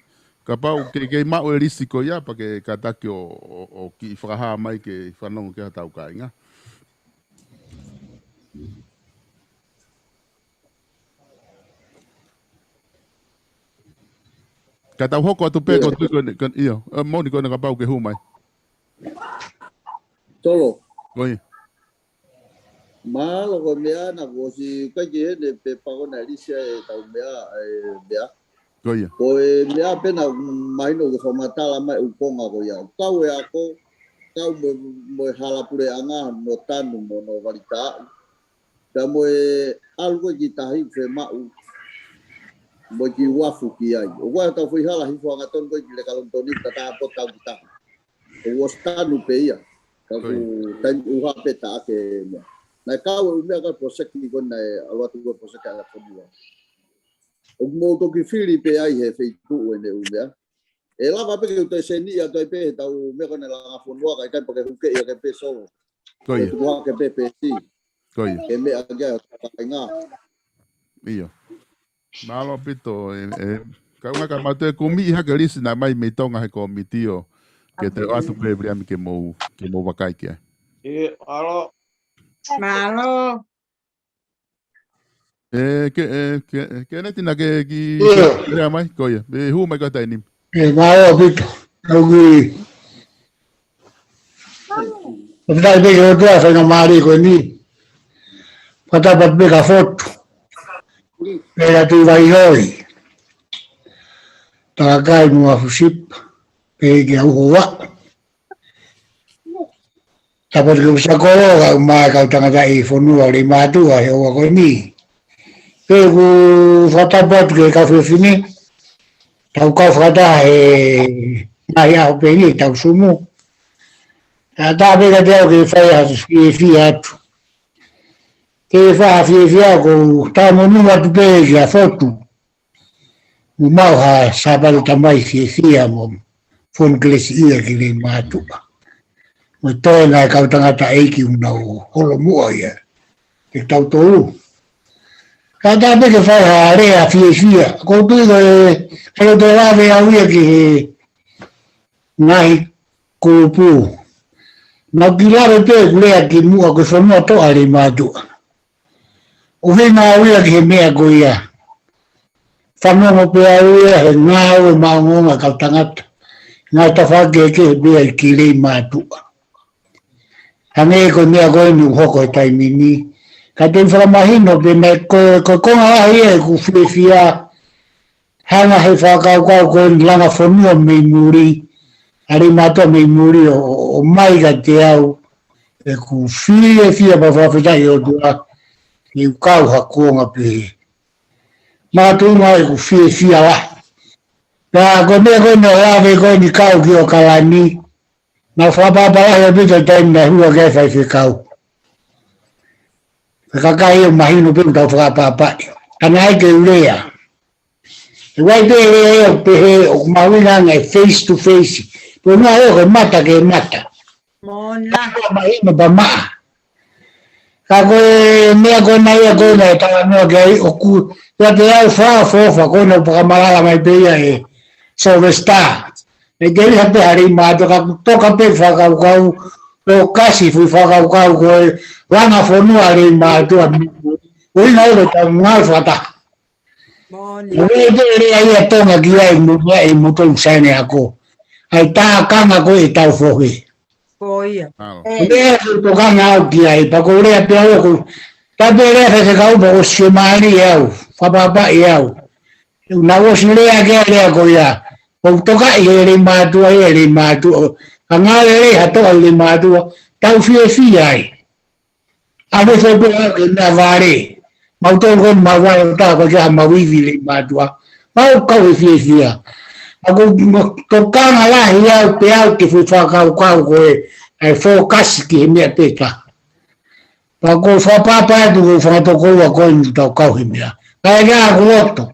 kapau ke, ke maʻu e lisi ko ia pea ke kātaki ʻo, ʻo, ʻo kiʻi fakahā mai ke fanongo ki ai hotau kāinga. Ka tau hoko atu pē. ʻIo. Ko tui ko eni, ko, ʻio, ʻEtimoni ko ena kapau ke hū mai. Tolo. Ko ia. Mālō ko e meʻa naʻa ku ʻosi kai ki heni pe pako na lisi ʻetau meʻa, e meʻa. Ko ia. Ko e meʻa pē naʻa mahino ke fakamatala mai ʻū konga ko ia. Kau e ako, kau mo, mo e hala puleʻanga, mo tanu, mo no vali tā. Ka mo e ʻalu ko ē ki tahi ʻoku fiemaʻu mo e kiʻi uafu ki ai. ʻOku ʻi ai hotau foʻi hala hifo hangatonu ko ē ki Leka Lonitoni, ka tā po tau ki tahi. ʻOku ʻosi tanu pē ia. Ka ʻoku taimi ʻuha pē tā ke meʻa. Naʻe kau e ʻū meʻa ka proseki ko ē naʻe ʻalu atu ko e proseki ʻa e fonua. ʻOku mou toki fili pē ai he feituʻu ʻene ʻū meʻa. ʻE lava pē ke u toe seni atu ai pē he tau meʻa ko ē naʻe langa fonua ka ʻikai pē ke huke ia ke pē solo. Ko ia. Ke tuku hake pē pē si. Ko ia. Ke meʻa ki ai hotau kāinga. ʻIo. Mālō ʻaupito, e, e, ka unga ka mau toe kumi ʻi hake lisi naʻe ʻomai mei Tonga he kōmiti ʻo ke toe ʻoatu pē Viliami ke mou, ke mou vakai ki ai. ʻIo, mālō. Mālō. E, ke, e, ke, ke ne tina ke ki, ʻio, ke lea mai, ko ia. E, hū mai ka taimi ni. E, mālō ʻaupito. Au ki. Fakafetaʻi pē ki he ʻOtua he faingamālie ko eni. Fakatapu atu pē kia Fotu. Pea Tuʻivaihoʻi. Takakai mo Afusipa. Pea kia Uhoa. Tapu atu ki he ʻofisa kolo, kae ʻumaʻā e kau tangataʻi fonua ʻo Leimātuʻa he ʻaho ko eni. Pea ʻoku fakatapu atu ki he kau fefine, tau kau fakataha he ngaahi ʻaho pē ni, tau Zoom. Ka tā pē kiate au ke fai ha fiefia atu. Ke fai ha fiefia ko e tau monū atu pē kia Fotu. Mo maʻu ha Sāpate Tamai fiefia mo fonu kelesiʻia ki Leimātuʻa. Mo e toenga e kau tangataʻeiki ʻoku nau holomuʻa ia. Ke tau tō. Ka tā pē ke fai ha lea fiefia. Ko u tui ko e, ko e toe lave au ia ki he ngaahi kulupu. Naʻa ku kiʻi lave pē ʻeku lea kimuʻa ko e fonua toʻa Leimātuʻa. ʻUhinga au ia ki he meʻa ko ia. Fanongo pē au ia he ngāue maʻongoʻonga kau tangata. Ngaahi tafaʻaki kehekehe pea ʻi Leimātuʻa. Hangē ko e meʻa ko eni ʻoku hoko he taimi ni. Ka te u fakamahino pē naʻe ko, ko e konga lahi ia ʻeku fiefia. Hanga he fakakaukau ko eni langa fonua mei muli, ʻa Leimātuʻa mei muli ʻo, ʻo, ʻomai kiate au, ʻeku fiefia pea fakafetaʻi ʻOtua, ke u kau ha kuonga pehē. Makatuʻunga ʻeku fiefia lahi. Ka ko e meʻa ko eni ʻo lave ko eni kau ki ʻAokalani, naʻa ku fakapapālangi ʻaupito he taimi naʻe hū ki ai e faifekau. Ka ʻikai ke u mahino pe ʻoku tau fakapapālangi. Ka naʻe ʻai ke u lea. ʻE ʻai pē lea ia ʻo pehē ʻoku mahuʻinga ange e face to face. Pe ʻoku ʻai ʻo ke mata ke mata. Mona. Ka mahino pea maʻa. Ka ko e meʻa ko ena ia ko ena ʻe talanoa ki ai ʻoku. Pea te au fakaʻofoʻofa ko ena ʻoku fakamalala mai pē ia ʻe Sylvester. ʻE keli ha pē ha Leimātuʻa ka ʻoku toka pē fakakaukau. ʻO kasi fuʻu fakakaukau ko e langa fonua Leimātuʻa. ʻUhinga ia ko e tau ngāue fakataha. Moni. ʻO e te lea ia Tonga ki ai mo ia ʻe mo tolu saine ako. ʻAi tākanga ko e tau fohe. Ko ia. Mālō. ʻO lea ko e tokanga au ki ai, pea ko e lea pea au ko. Tā pē lea faifekau pea ko e sio mālie au, fakapapālangi au. Naʻá ku ʻosi lea ki he lea ko ia. ʻOku tokaʻi ʻe he Leimātuʻa, ʻe he Leimātuʻa. Ka ngāue lelei ha toʻa ʻi he Leimātuʻa, tau fiefia ai. ʻA e fai pē ʻa e meʻa vale. Mau tō ko eni mau vale tā ko ia mau ivi Leimātuʻa. Mau kau he fiefia. ʻOku ou tokanga lahi au pē au ki he foʻi fakakaukau ko ē, ʻa e fokasi ki he meʻa pē taha. Pea ʻoku ou fakapapau atu ko e fanga tokoua ko eni tau kau he meʻa. Kae ʻikai ke u loto.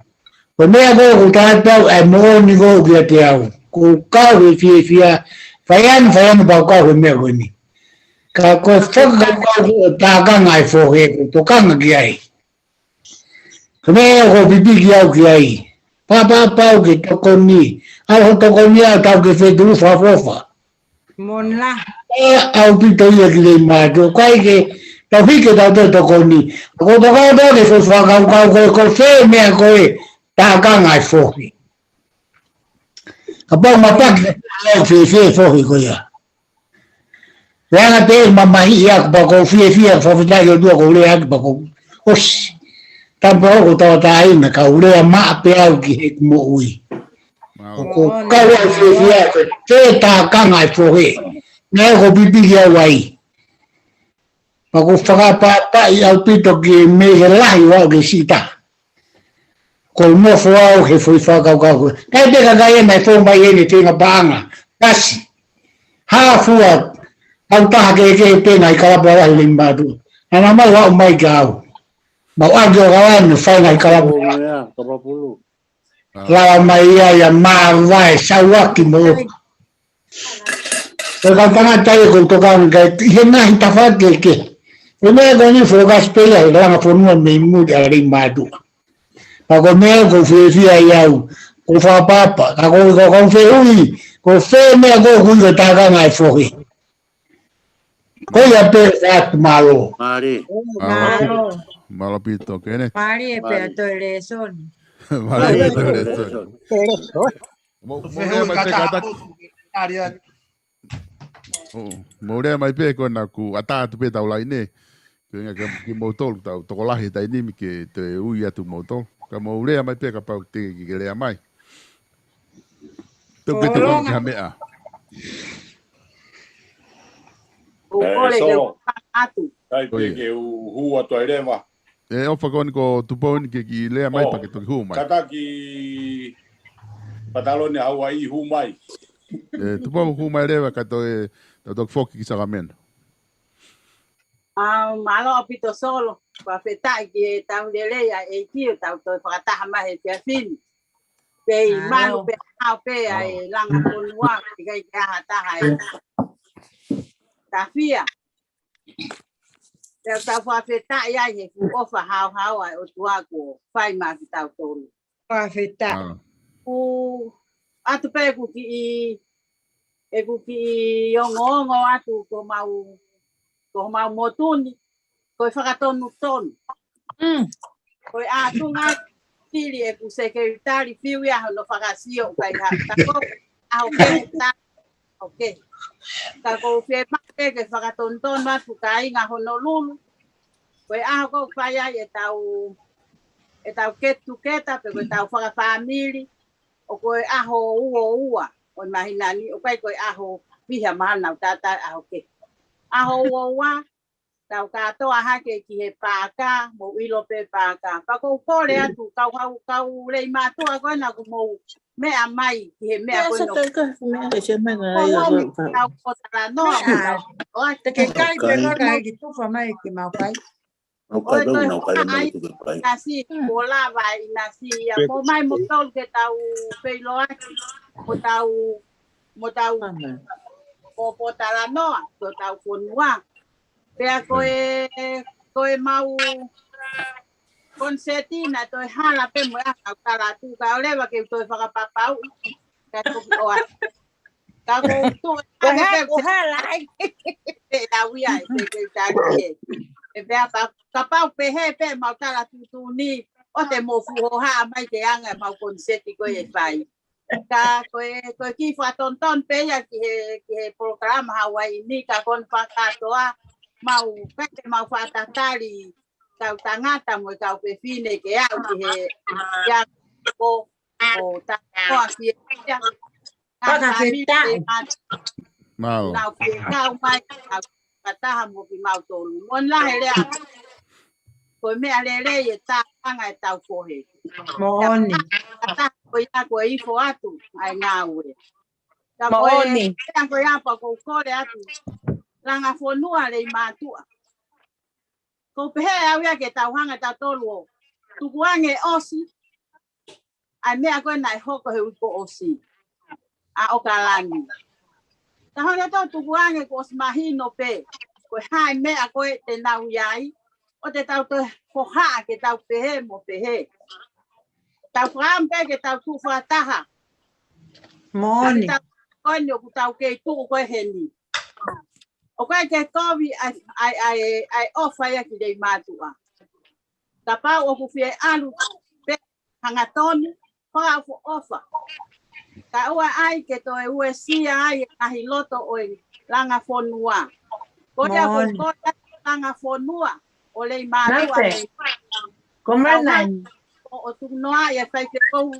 Ko e meʻa ko ē ʻoku ou tala atu ʻa e moʻoni ko ē kiate au. ʻOku ou kau he fiefia, fai ange, fai ange pea u kau he meʻa ko eni. Ka ko e fakakaukau ko ē ʻo e tākanga ʻa e fohe ʻoku ou tokanga ki ai. Ko e meʻa ʻoku ou pipiki au ki ai. Fakapapau ke tokoni. ʻAlu hoʻo tokoni ʻo tau ke fetuʻu fakaʻofoʻofa. Mona. ʻAupito ia ki Leimātuʻa. ʻIkai ke tau hiki ʻetau toe tokoni. ʻOku ou tokanga atu ki he foʻi fakakaukau ko ē, ko e fē meʻa ko ē tākanga ʻa e fohe. Kapau ma paki ʻa e fēfē fohe ko ia. Leanga te mamahi ia, kapau ʻoku ou fiefia, fakafetaʻi ki he ʻOtua ʻoku ou lea atu pea ʻoku ou ʻosi. Tampa ʻoku ou tauʻatāina, ka u lea maʻa pē au ki heʻeku moʻui. Mau. ʻOku ou kau ʻa e fiefia, ko e tākanga ʻa e fohe. Naʻe ʻoku ou pipiki au ai. Pea ʻoku ou fakapapauʻi ʻaupito ki he meʻa he lahi ʻo aʻu ki he siʻi taha. ʻOku ou nofo au he foʻi fakakaukau ko ē. Kae pē ka kai ena e fou mai eni tenga paʻanga. Kasi. Hafua. Au taha kehekehe pē ngaahi kalapu lahi Leimātuʻa. Naʻa nau mau aʻu mai kia au. Mau ʻaki ʻo kawa ʻo fai ngaahi kalapu. Lava mai ia ia māvae, sauaki mo. Ko e kau tangata ia ʻoku ou tokanga ki ai, ʻi he ngaahi tafaʻaki kehekehe. Ko e meʻa ko eni fokasi pē ia he langa fonua mei muli ʻa Leimātuʻa. Pea ko e meʻa ʻoku ou fiefia ai au, ʻoku ou fakapapauʻi, ka ko e, ko e kau fehuʻi, ko e fē meʻa ko ē ʻoku ui ko e tākanga ʻa e fohe. Ko ia pē atu, mālō. Mālō. Mālō. Mālō ʻaupito, Kenneth. Mālō e pea toe lēsoni. Mālō e pea toe lēsoni. Mou, mou lea mai pē kātaki. Mou, mou lea mai pē ko ena kuo ʻatā atu pē ʻetau laine. Ko e ʻuhinga ke, kimoutolu tau tokolahi he taimi ni ke toe ui atu moutolu. Ka mou lea mai pē kapau te ke lea mai. Tau ke tau ki ha meʻa. ʻOku ou kole ke u ʻofa atu. Kai pē ke u hū atu ai leva. ʻE, ʻofa ko eni ko Tupou ni ke kiʻi lea mai pea ke toki hū mai. Kātaki Patalone Hauaiʻi hū mai. ʻE, Tupou hū mai leva ka toe, tau toki foki ki Sacramento. ʻA, mālō ʻaupito Solo. Fakafetaʻi ki he tau lelei ʻa e ʻEiki ʻo tau toe fakataha mai he efiafi ni. Pea ʻi malu pē ʻa e langa fonua, ʻikai ke ʻi ai ha taha ʻe tafia. Pea tau fakafetaʻi ai he fuʻu ʻofa haohaoa ʻa e ʻOtua kuo fai maʻa kitautolu. Fakafetaʻi. ʻOku ʻatu pē ʻeku kiʻi, ʻeku kiʻi ongoongo atu ko mau, ko mau motu ni, ko e fakatonutonu. Ko e ʻatunga fili ʻeku sekelitali fiu ia hono fakasio ʻoku ʻikai ha tako, ʻaho kehe ta, ʻoku kehe. Ka ʻoku ou fiemaʻu pē ke fakatonutonu atu kāinga Honolulu. Ko e ʻaho ʻoku fai ai ʻetau, ʻetau get together pe ko ʻetau fakafāmili. ʻOku ʻi ai e ʻaho ua ua ʻo e māhina ni, ʻoku ʻikai ko e ʻaho fiha mahalo naʻa tau ʻi ai e ʻaho kehe. ʻAho ua ua, tau kātoa hake ki he paaka, mou ʻilo pē paaka. Pea ʻoku ou kole atu, kau hau, kau Leimātuʻa ko ena ʻoku mou meʻa mai ki he meʻa ko ena. Kau pōtalanoa, kau pōtalanoa. Te ke kai pē ka hiki tufa mai ki mau kai. ʻOku ʻikai pē ʻoku nau kai mai tuku pai. ʻInasi, kuo lava ʻinasi ia. Mou mai moutolu ke tau feiloaki. Mo tau, mo tau, mo pōtalanoa, ko tau fonua. Pea ko e, ko e mau koniseti naʻe toe hala pē mo e ʻa kau tala tu ka ʻoleva ke u toe fakapapauʻi. Ka toki ʻoa. Ka ko tu ko ha ko ha lai. Pe lau ia e pe pe tali e. E pe apa kapau pe he pe mau tala tutu ni. ʻO te mo fuho ha mai ke anga mau koniseti ko e fai. Ka ko e ko e ki fakatonutonu pe ia ki he ki he polokalama Hauaiʻi ni ka ko e fakatoa mau kai pe mau fakatatali kau tangata mo e kau fefine ke aʻu ki he ia ko, ko ta ko a fie ia. Ka Fakafetaʻi. Mālō. Nau fie kau mai, nau fakataha mo kimautolu. Mo na he lea. Ko e meʻa lelei e tālanga e tau fohe. Moʻoni. Fakataha ko ia ko e ifo atu, ʻa e ngāue. Ka ko e Moʻoni. Meʻa ko ia pea ʻoku ou kole atu. Langa fonua Leimātuʻa. ʻOku ou pehē au ia ke tau hanga tautolu ʻo tukuange ʻosi ʻa e meʻa ko ē naʻe hoko he uike kuo ʻosi ʻa ʻOkalani. Ka hanga tautolu tukuange kuo ʻosi mahino pē ko e hā e meʻa ko ē te nau ʻi ai, ʻo te tau toe hohaʻa ke tau pehē mo pehē. Tau fakaʻamu pē ke tau tuʻu fakataha. Moʻoni. Tau ko eni ʻoku tau kei tuʻu ko ē heni. ʻOku ʻikai ke kovi ʻa e, ʻa e, ʻa e, ʻa e ʻofa ia ki Leimātuʻa. Kapau ʻoku fie ʻalu pē hangatonu, fakaʻofoʻofa. Kae ʻoua ʻai ke toe uesia ai e ngaahi loto ʻo e langa fonua. Ko ia ko Moʻoni. Ko e langa fonua ʻo Leimātuʻa Nape? Nei. Ko Tau Malan. ʻO, ʻo tuku noa ia faifekau.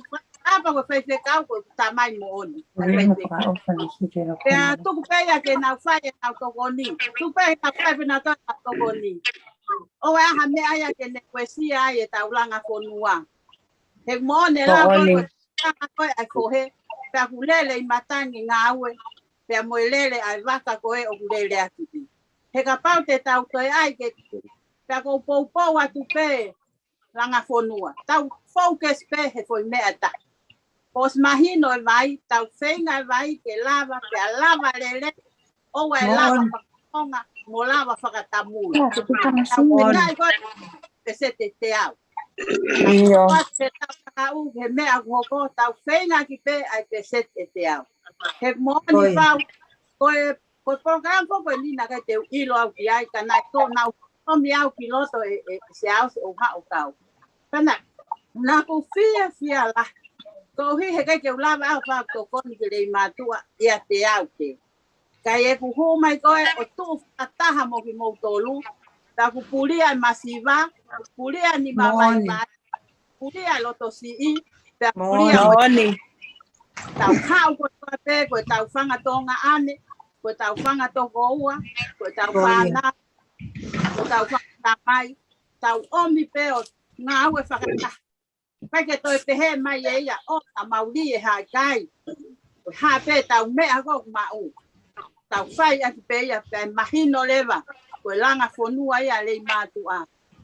Apa ko faifekau ko tamai moʻoni. Ai Uri mo faifekau. Ka ʻofa ni si ke lo Pea kona. Tuku pē ia ke nau fai e nau tokoni. Tuku pē ia ke nau fai pē nau tokoni. ʻOua ʻe ʻi ai ha meʻa ia ke ne uesia ai e tau langa fonua. He moʻoni la ko Moʻoni. Ko e tanga ko ē ʻa e fohe. Pea ʻoku lele ʻi matangi ngāue. Pea mo e lele ʻa e vaka ko ē ʻoku lele atu ki. He kapau te tau toe ʻai ke. Pea ʻoku ou poupou atu pē langa fonua. Tau focus pē he foʻi meʻa taha. Kuo ʻosi mahino e vai, tau feinga e vai ke lava, ke lava lele, ʻoua ʻe lava Moʻoni. Fakakonga, mo lava fakatamui. Ia, te tau Tau Moʻoni. Feinga e koe, peseti ʻe teau. ʻIo. Kuo te tau kahaʻu he meʻa kuo hoko, tau feinga ki pē ʻa e peseti ʻe teau. He moʻoni Ko ia. Fau, ko e, ko e polokalama ko eni naʻe ʻikai te u ʻilo au ki ai, ka naʻe tō nau ʻomi au ki loto ʻe, ʻe, ʻe Siaosi ʻo haʻu kau. Pea naʻa, naʻa ku fiefia lahi. Koeʻuhi he ʻikai ke u lava au fai tokoni ki Leimātuʻa ia te au te. Ka ʻi heʻeku hū mai ko ē ʻo tuʻu fakataha mo kimoutolu. Ka ku pulia e masiva, pulia e nima Moʻoni. Vaivai, pulia e loto siʻi, pea pulia Moʻoni. Mo Moʻoni. Tau haʻu ko ē pē, ko e tau fanga Tonga ʻane, ko e tau fanga tokoua, ko e tau Ko ia. Fānau, ko e tau fanga tamai, tau ʻomi pē ʻo ngāue fakataha. ʻIkai ke toe pehē mai e ia, ʻo ta mauli e hā kai. Ko e hā pē tau meʻa ko ē ʻoku maʻu. Tau fai ʻaki pē ia pea mahino leva. Ko e langa fonua ia Leimātuʻa.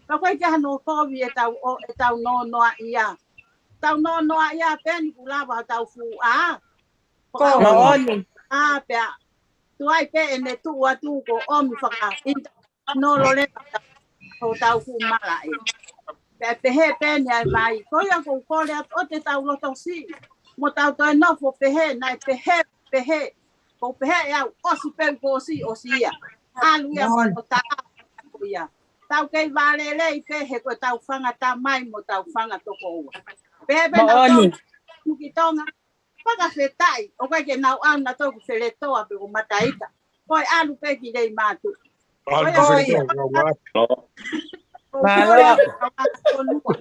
Ka ʻoku ʻikai ke hano kovi e tau ʻo, e tau nonoa ia. Tau nonoa ia pē ni kuo lava tau fuʻu ʻā. Ko Ko au Moʻoni. Ā pea. Tuai pē ʻene tuʻu atu ko ʻomi faka inta. Nolo le ko tau fuʻu malaʻe. Pea pehē pē ni ʻa e vai. Ko ia ʻoku ou kole atu ʻo te tau loto siʻi. Mo tau toe nofo pehē, naʻe pehē, pehē. Ko pehē ʻe au, ʻosi pē kuo ʻosi, ʻosi ia. ʻAlu ia Moʻoni. Ko ta ko ia. Tau kei vālelei pē he ko e tau fanga tamai mo tau fanga tokoua. Pehē pē nau Moʻoni. Tau nuki Tonga. Fakafetaʻi, ʻoku ʻikai ke nau ʻalu nautolu ki Feletoa pe ko Mataika. Ko e ʻalu pē ki Leimātuʻa. ʻAlu Ko ia ki ko ia. Feletoa, Feletoa. Mālō. Ko le atu kau langa fonua.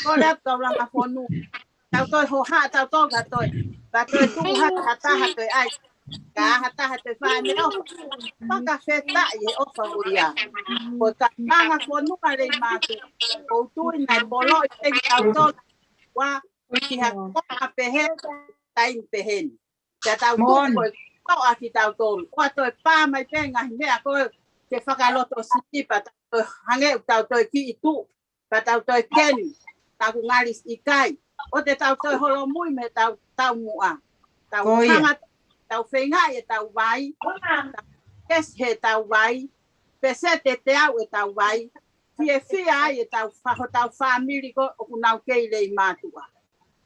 Ko le atu kau langa fonua. Tau toe hohaʻa, tau toe ka toe. Ka toe tuku ha, ha taha toe ʻai. Ka ha taha toe fai meʻa ʻofa. Fakafetaʻi he ʻofa ko ia. Ko e ka langa fonua Leimātuʻa. Ko u tui naʻe poloʻi pē kitautolu. Ua, ki ha konga pehē, taimi pehē ni. Pea tau tuku Moʻoni. Ko e toʻa kitautolu. ʻOua toe pā mai pē ngaahi meʻa ko ē ke fakaloto siʻi pea tau toe hangē ʻoku tau toe kiʻi tuʻu. Pea tau toe keni. Tau ku ngali ʻikai. ʻO te tau toe holomui mei he tau, tau muʻa. Tau Ko ia. Hanga, tau feingaʻi e tau vai. Tau kesi he tau vai. Peseti ʻe teau e tau vai. Fiefia ai e tau fa-, ho tau fāmili ko ē ʻoku nau kei Leimātuʻa.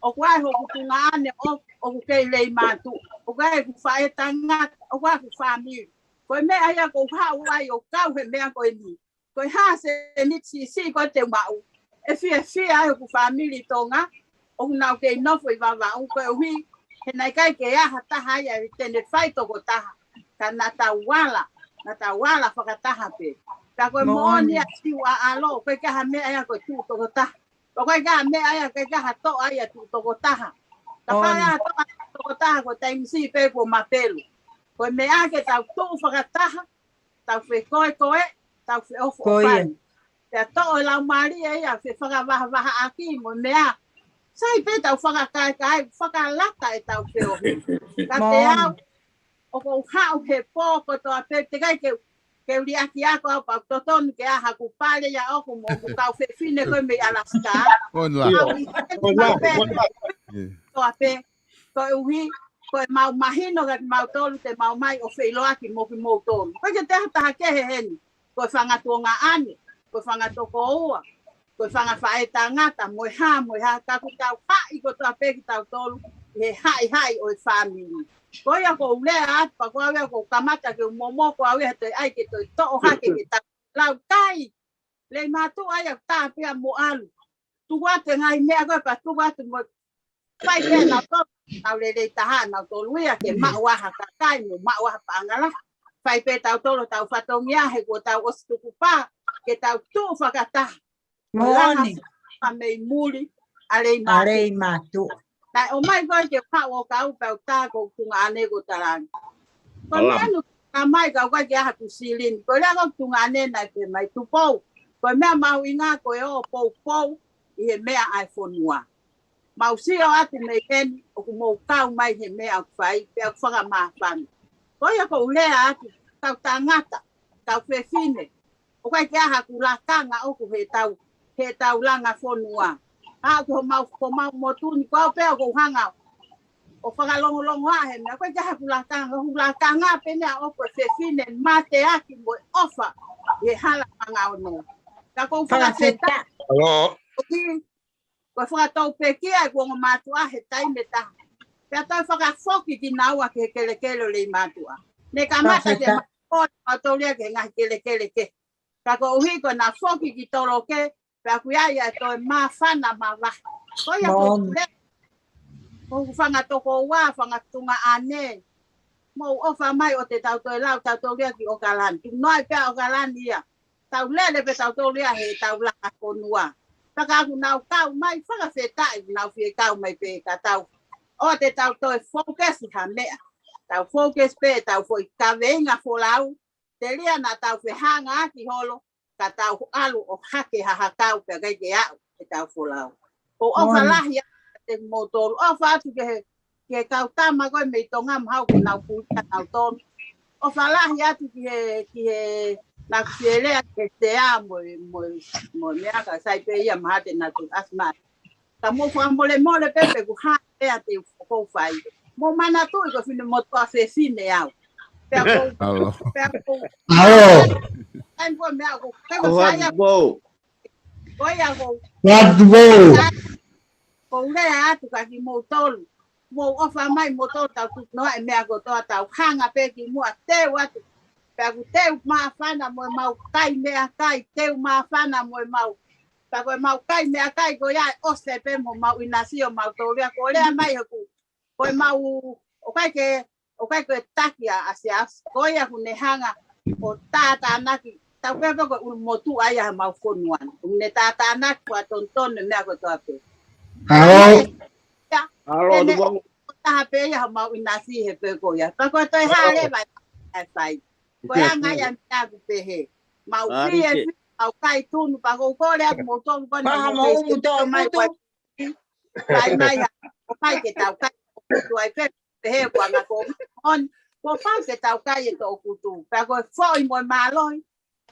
ʻOku ʻi ai hoku tuongaʻane ʻo, ʻoku kei Leimātuʻa. ʻOku ʻi ai hoku faʻētangata, ʻoku ʻi ai hoku fāmili. Ko e meʻa ia ʻoku ou haʻu ai ʻo kau he meʻa ko eni. Ko e hā e sēniti siʻisiʻi ko ē te u maʻu. ʻE fiefia ai hoku fāmili Tonga, ʻoku nau kei nofo ʻi Vavaʻu koeʻuhi, he naʻe ʻikai ke ʻi ai ha taha ia ʻe te ne fai tokotaha. Ka naʻa tau ala, naʻa tau ala fakataha pē. Ka ko e Moʻoni. Moʻoni ʻa Siu ʻa ʻAlo, ʻoku ʻikai ke ʻi ai ha meʻa ia ko e tuʻu tokotaha. ʻOku ʻikai ke ʻi ai ha meʻa ia, ʻikai ke ʻi ai ha toʻa ia tuʻu tokotaha. Kapau ʻe ʻi ai ha toʻa tuʻu tokotaha, ko e taimi siʻi pē kuo mapelu. Ko e meʻa ke tau tuʻu fakataha, tau fekoekoe, tau feʻofoʻofani. Pea toʻo e laumālie ia, fefakavahavahaʻaki mo e meʻa. Sai pē tau fakakaekae, fakalata ʻetau feohi. Ka te au, ʻoku ou haʻu he pō kotoa pē, teʻeki ai ke, ke u liʻaki ako au pea totonu ke ʻi ai haku pale ia ʻoku mo ʻeku kau fefine ko ē mei Alaska. Online. Au i te pau pē, kotoa pē, koeʻuhi, ko e mau mahino ka te mau tolu te mau mai ʻo feʻiloaki mo kimoutolu. ʻOku ʻikai ke te ha taha kehe heni, ko e fanga tuongaʻane, ko e fanga tokoua, ko e fanga faʻētangata, mo e hā, mo e hā, ka ʻoku tau haʻi kotoa pē kitautolu, ʻi he haʻihaʻi ʻo e fāmili. Ko ia ʻoku ou lea atu, pea ko au ia ʻoku ou kamata ke u momoko au ia he toe ʻai ke toe toʻo hake ke tau lau kai. Leimātuʻa ia ʻoku tā pea mo ʻalu. Tuku atu e ngaahi meʻa ko ē pea tuku atu mo fai pē nautolu, tau lelei taha nautolu ia ke maʻu ʻa ha kakai mo maʻu ʻa ha paʻanga lahi. Fai pē tautolu tau fatongia he kuo tau ʻosi tukupā, ke tau tuʻu fakataha. Moʻoni. Langa fa mei muli, ʻa Leimātuʻa. Naʻe ʻomai ko ē ke u haʻu ʻo kau pea u tā ko e tuongaʻane ko Talangi. Ko e meʻa nu ka mai ka u ʻikai ke ʻi ai haku silini. Ko e lea ko e tuongaʻane naʻe pehē mai Tupou. Ko e meʻa mahuʻinga ko e ō poupou ʻi he meʻa ʻa e fonua. Mau sio atu mei heni, ʻoku mou kau mai he meʻa ʻoku fai, pea ʻoku fakamāfana. Ko ia ʻoku ou lea atu, kau tangata, kau fefine, ʻoku ʻikai ke ʻi ai haku lakanga ʻoku he tau, he tau langa fonua. ʻA ko homau, ko homau motu ni, ko au pea ʻoku ou hanga ʻo fakalongolongo ʻa he meʻa, ʻoku ʻikai ke ʻi ai haku lakanga, ʻoku lakanga pē meʻa ʻoku e fefine mateaki mo e ʻofa ʻi he hala fanga ono. Ka ʻoku ou fakafetaʻi. ʻOku Ko e fakatau pekia ʻeku ongo mātuʻa he taimi ʻe taha. Pea toe fakafoki kinaua ki he kelekele ʻo Leimātuʻa. Ne kamata ke ma-, ʻo, ʻo taulia ki he ngaahi kelekele kehe. Ka koeʻuhi ko ʻena foki ki Toloke, pea ʻoku ʻi ai ʻa e toe māfana mavahe. Ko ia ko e, ko hoku fanga tokoua, fanga tuongaʻane. Mou ʻofa mai ʻo te tau toe lau, tau taulia ki ʻOkalani. Tuku noa ai pea ʻOkalani ia. Tau lele pē tautolu ia he tau langa fonua. Pea ka ʻoku nau kau mai, fakafetaʻi ʻoku nau fie kau mai pē ka tau. ʻO te tau toe focus ha meʻa. Tau focus pē, tau foʻi kaveinga folau. Telia naʻa tau fehanga ʻaki holo, ka tau ʻalu ʻo hake ha hakau pea ʻikai ke aʻu ʻetau folau. Ko e ʻofa lahi atu kiate kimoutolu, ʻofa atu ki he, ki he kau tama ko ē mei Tonga mahalo ʻoku nau puta nautolu. ʻOfa lahi atu ki he, ki he naʻa ku fie lea ki he sea mo e, mo e, mo e meʻa ka sai pē ia mahalo te nau toe ʻasi mai. Ka mou fakamolemole pē pe ko e hā e meʻa te u ʻoku ou fai. Mou manatuʻi ko e finemotuʻa fefine au. Pea ʻoku ou, pea ʻoku ou, ai mo e meʻa ʻoku ou, pea ʻoku ou fai au. Ko ia ʻoku ou, ʻoku ou lea atu kia kimoutolu. Mou ʻofa mai moutolu tau tuku noa e meʻa kotoa tau hanga pē ki muʻa teu atu. Pea ʻoku teu māfana mo e mau kai meʻakai, teu māfana mo e mau. Pea ko e mau kai meʻakai ko ia ʻe ʻosi pē mo mau ʻinasi ʻo mau tōlia ko lea mai hoku. Ko e mau, ʻoku ʻikai ke, ʻoku ʻikai ko e taki ʻa, ʻa Siaosi. Ko ia ʻoku ne hanga ʻo tātānaki. Tau pehē pē ko e ʻulumotuʻa ia ha mau fonua ni. ʻOku ne tātānaki ko e tonutonu e meʻa kotoa pē. Halo. Ia, ʻene ʻo taha pē ia ha mau ʻinasi he pē ko ia. Pea ko e toe hale vai e fai. Ko e anga ia meʻa ʻoku pehē. Mau fie, fie, mau kai tunu, pea ʻoku ou kole atu moutolu ko eni. Pea mo u moutolu mai ko e kai mai ha, ʻoku ʻikai ke tau kai ʻoku tuai pē, pehē ko anga ko on, ʻoku pau ke tau kai e toʻukutu. Pea ko e foʻi mo e mālohi,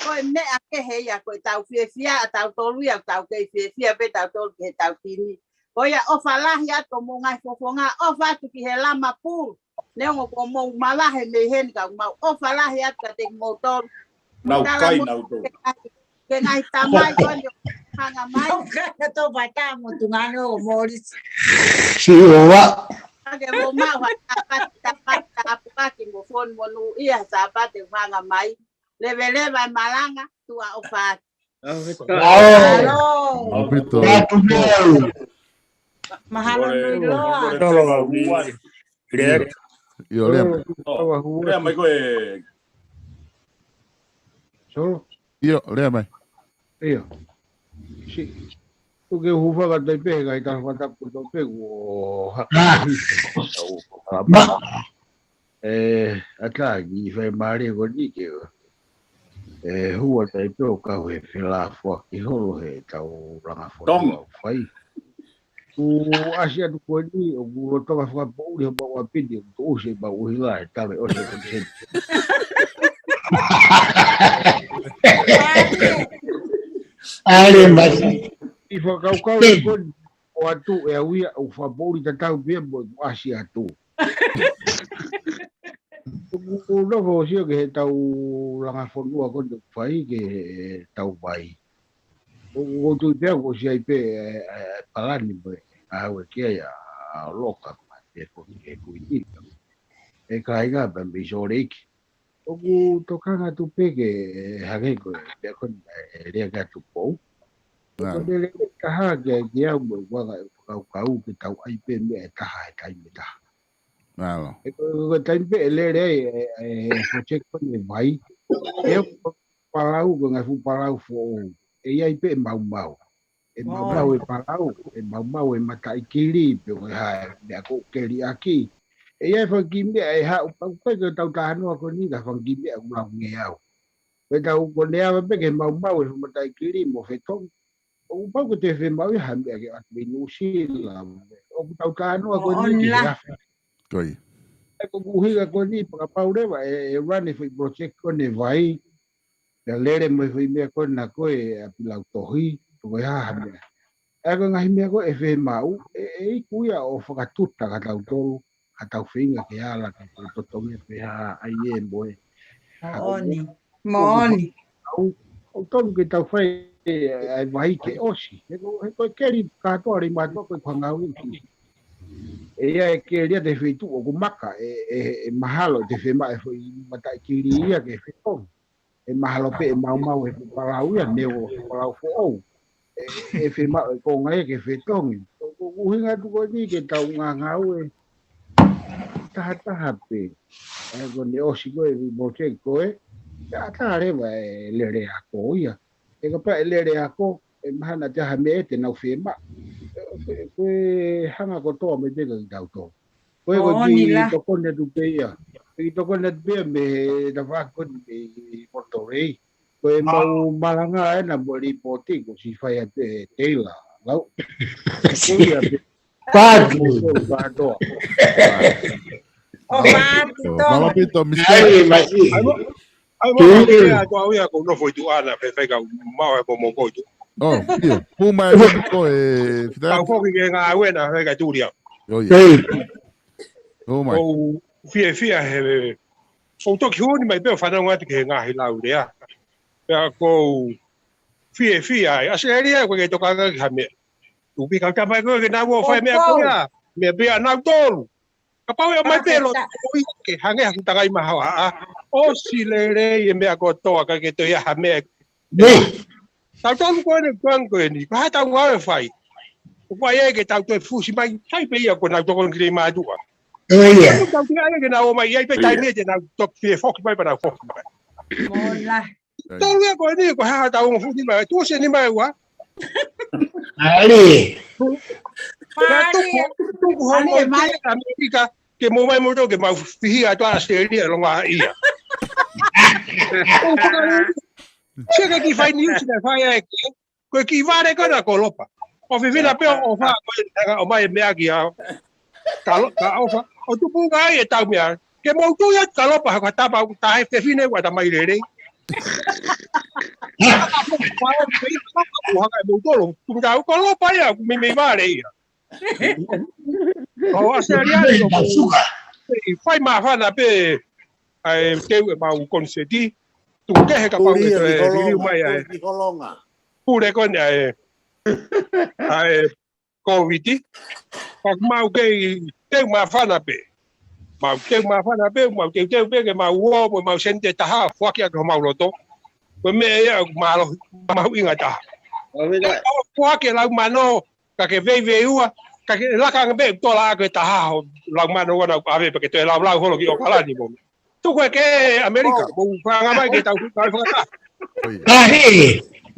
ko e meʻa kehe ia ko e tau fiefia, ʻa tautolu ia, tau kei fiefia pē tautolu ki he tau timi. Ko ia ʻofa lahi atu mo e ngaahi fofonga, ʻofa atu ki he lama pulu. Neongo ko mou mavahe mei heni ka mau ʻofa lahi atu kiate kimoutolu. Nau kai nautolu. Ke ngaahi tamai ko eni ʻoku hanga mai. Nau kai nautolu pea tā mo Tungano ʻo Morris. Siʻi ʻoua. Ke mou maʻu ha Sāpate, Sāpate, Sāpate, mo fonu mo nui ha Sāpate ʻoku hanga mai. Leveleva e malanga, tuʻa ʻofa atu. Mahalo. Mahalo nui loa. ʻIo, lea mai. Lea mai ko e. ʻIo, lea mai. ʻIo. Si. Ko ke hūfanga tai pē he kai tala fakatapu kotoa pē kuo haka Ah. hisa. Tau ko kalama. Ma. E, ata ki fai mare ko ni ke. E, hua tai pē ʻo kau he fela foaki holo he tau langa foaki Tom. Au fai. Ku asi atu ko ni, ʻoku loto ka fakapoʻuli ho mau apiti, ʻoku tuʻusi e mau uhila, he tale ʻosi e konseni. Ale, masi. ʻI fakakaukau e koni, ʻo atu e au ia, ʻoku fakapoʻuli tatau pē mo ʻeku asi atu. ʻOku nofo ʻo sio ki he tau langa fonua ko ni ʻoku fai ki he tau vai. ʻOku ou tui pē ʻoku ʻosi ai pē e, e, e palani mo e, ʻa au e kia ia, ʻa Loka, ma te ko ki he kui ita. E kāinga pē mei Sōleki. ʻOku tokanga atu pē ke, e, hake ko e, pea ko e, e, lea kia Tupou. Ko Nā. e lele taha ke, ke au mo e kuanga e fakakaukau ke tau ʻai pē meʻa e taha, e taimi e taha. Mālō. E ko, ko e taimi pē e lele ai, e, e, e project ko eni e vai. E palau ko e ngaahi fuʻu palau foʻou. ʻE ʻi ai pē e maumau. E maumau e Moʻoni. palau, e maumau e mataʻikili, pe ko e hā e meʻa ko ē keli ʻaki. ʻE ʻi ai e fanga kiʻi meʻa e haʻu pau ko e ke tau talanoa ko eni ka fanga kiʻi meʻa ʻoku lau ngeau. Ko e tau ko ʻene ava pē ke maumau e mataʻikili mo fetongi. ʻOku pau ke te fiemaʻu ia ha meʻa ke ʻoatu mei Nuʻusila. ʻOku tau talanoa ko eni ki he Moʻoni. afi. Ko ia. E ko e ʻuhinga ko eni, fakapau leva e, e run e foʻi project ko eni e vai. Pea lele mo e foʻi meʻa ko ena ko e ʻapi lautohi, pe ko e hā ha meʻa. E ko e ngaahi meʻa ko ē ʻe fiemaʻu, ʻe, ʻe iku ia ʻo fakatuta kia tautolu, ha tau feinga ke ala, ke, ke totongi pe hā, ʻai e mo e. Moʻoni. Moʻoni. ʻOku tonu ke tau fai e, e vai ke ʻosi. He ko, he ko e keli kātoa lei mātuʻa ko e kuo ngāue ki. ʻE ʻi ai e keli ia te feituʻu ʻoku maka, e, e, e mahalo te fiemaʻu e foʻi mataʻikili ia ke fetongi. ʻE mahalo pē e maumau e palau ia, neu o palau foʻou. ʻE, ʻe fiemaʻu e konga ia ke fetongi. Ko, ko, ʻuhinga atu ko eni ke tau ngāngāue. Taha taha pē. E ko ʻene ʻosi ko e project ko ē. Pea ʻatā leva e lele ako ia. He kapau ʻe lele ako, ʻe mahalo te ʻi ai ha meʻa te nau fiemaʻu. Ko e, ko e hanga kotoa mai pē kia tautolu. Ko e ko e Moʻoni kiʻi la. tokoni atu pē ia. Kiʻi tokoni atu pē ia mei he tafaʻaki ko eni mei Porto Rei. Ko e mau malanga ena mo e lipooti ko si fai atu e Taylor. Lau. Ko ia pē. Kātu. Ko kātoa. ʻO Māpito. Māpito, Mister Ai, masi. Ai, mo, ai, mo, Tui. Ai, ko au ia ko nofo ʻi tuʻa na, pe fai kau mau e momoko ʻi tuʻa. Oh, ia. Puma e momoko e, fita. Kau foki ke ngāue na, fai kai tuli au. Oh, ia. Ei. Oh, my. Ko u fiefia he, ko u toki hū ni mai pē ʻo fanongo atu ki he ngaahi lau lea. Pea ko u fiefia ai, ʻAositelēlia ko e ke tokanga ki ha meʻa. Tupi kau tamai ko e ke nau ō fai meʻa ko ia, meʻa pē ʻa nautolu. Kapau ʻe mai pē lo, ke hangē ha kiʻi tangai mahaohaʻa. ʻOsi lelei e meʻa kotoa ka ke toe ʻi ai ha meʻa. Nei. Tautolu ko eni, kuang ko eni, ko e hā ʻetau ngāue ʻe fai. ʻOku ʻai ai ke tau toe fusi mai, sai pē ia ko ʻenau tokoni ki lei mātuʻa. ʻO ia. Tau tau tira ai ke nau ō mai, ʻi ai pē taimi ʻe te nau toki fie foki mai pea nau foki mai. Mola. Tolu ia ko eni, ko e hā ʻetau ongo fusi mai, tuʻusi e nima ʻe ua. ʻAli. Pea tuku, tuku ho ʻAli, mo mai. Ki ʻAmelika, ke mou mai mo ke mau fihi atu ʻAositelēlia ʻe longa ia. ʻO fakalau, se ka kiʻi fai niusi naʻe fai ai ke, ko e kiʻi vale ko ena Kolopa. ʻO fefine pē ʻo ʻofa ko e hanga ʻo mai e meʻa ki ai. Kalo, ka ʻofa. ʻO tupu ai e tau meʻa. Ke mou tui atu Kalopa ha ka tapa ʻoku tahe fefine ua tamai lelei. Ua hanga e mou tolo. Tuku tau Kolopa ia, ʻoku meimei vale ia. ʻO ʻAositelēlia, ʻoku fai māfana pē, ʻa e teu e mau koniseti, tuku kehe kapau ʻe toe liliu mai ʻa e. Pule ko eni ʻa e, ʻa e Kōviti. Ka mau kei teu māfana pē. Mau teu māfana pē, mau teuteu pē ke mau ō, mo mau sente taha, foaki ʻaki ho mau loto. Ko e meʻa ia, mālō, mahuʻinga taha. Foaki e lau mano, ka ke veiveiua, ka ke laka ange pē, tola ake taha ho lau mano ʻoku na ʻave pē ke toe laulau holo ki ʻOkalani mo. Tuku e ke ʻAmelika, mo fanga mai ke tau kai fakataha. Kahi.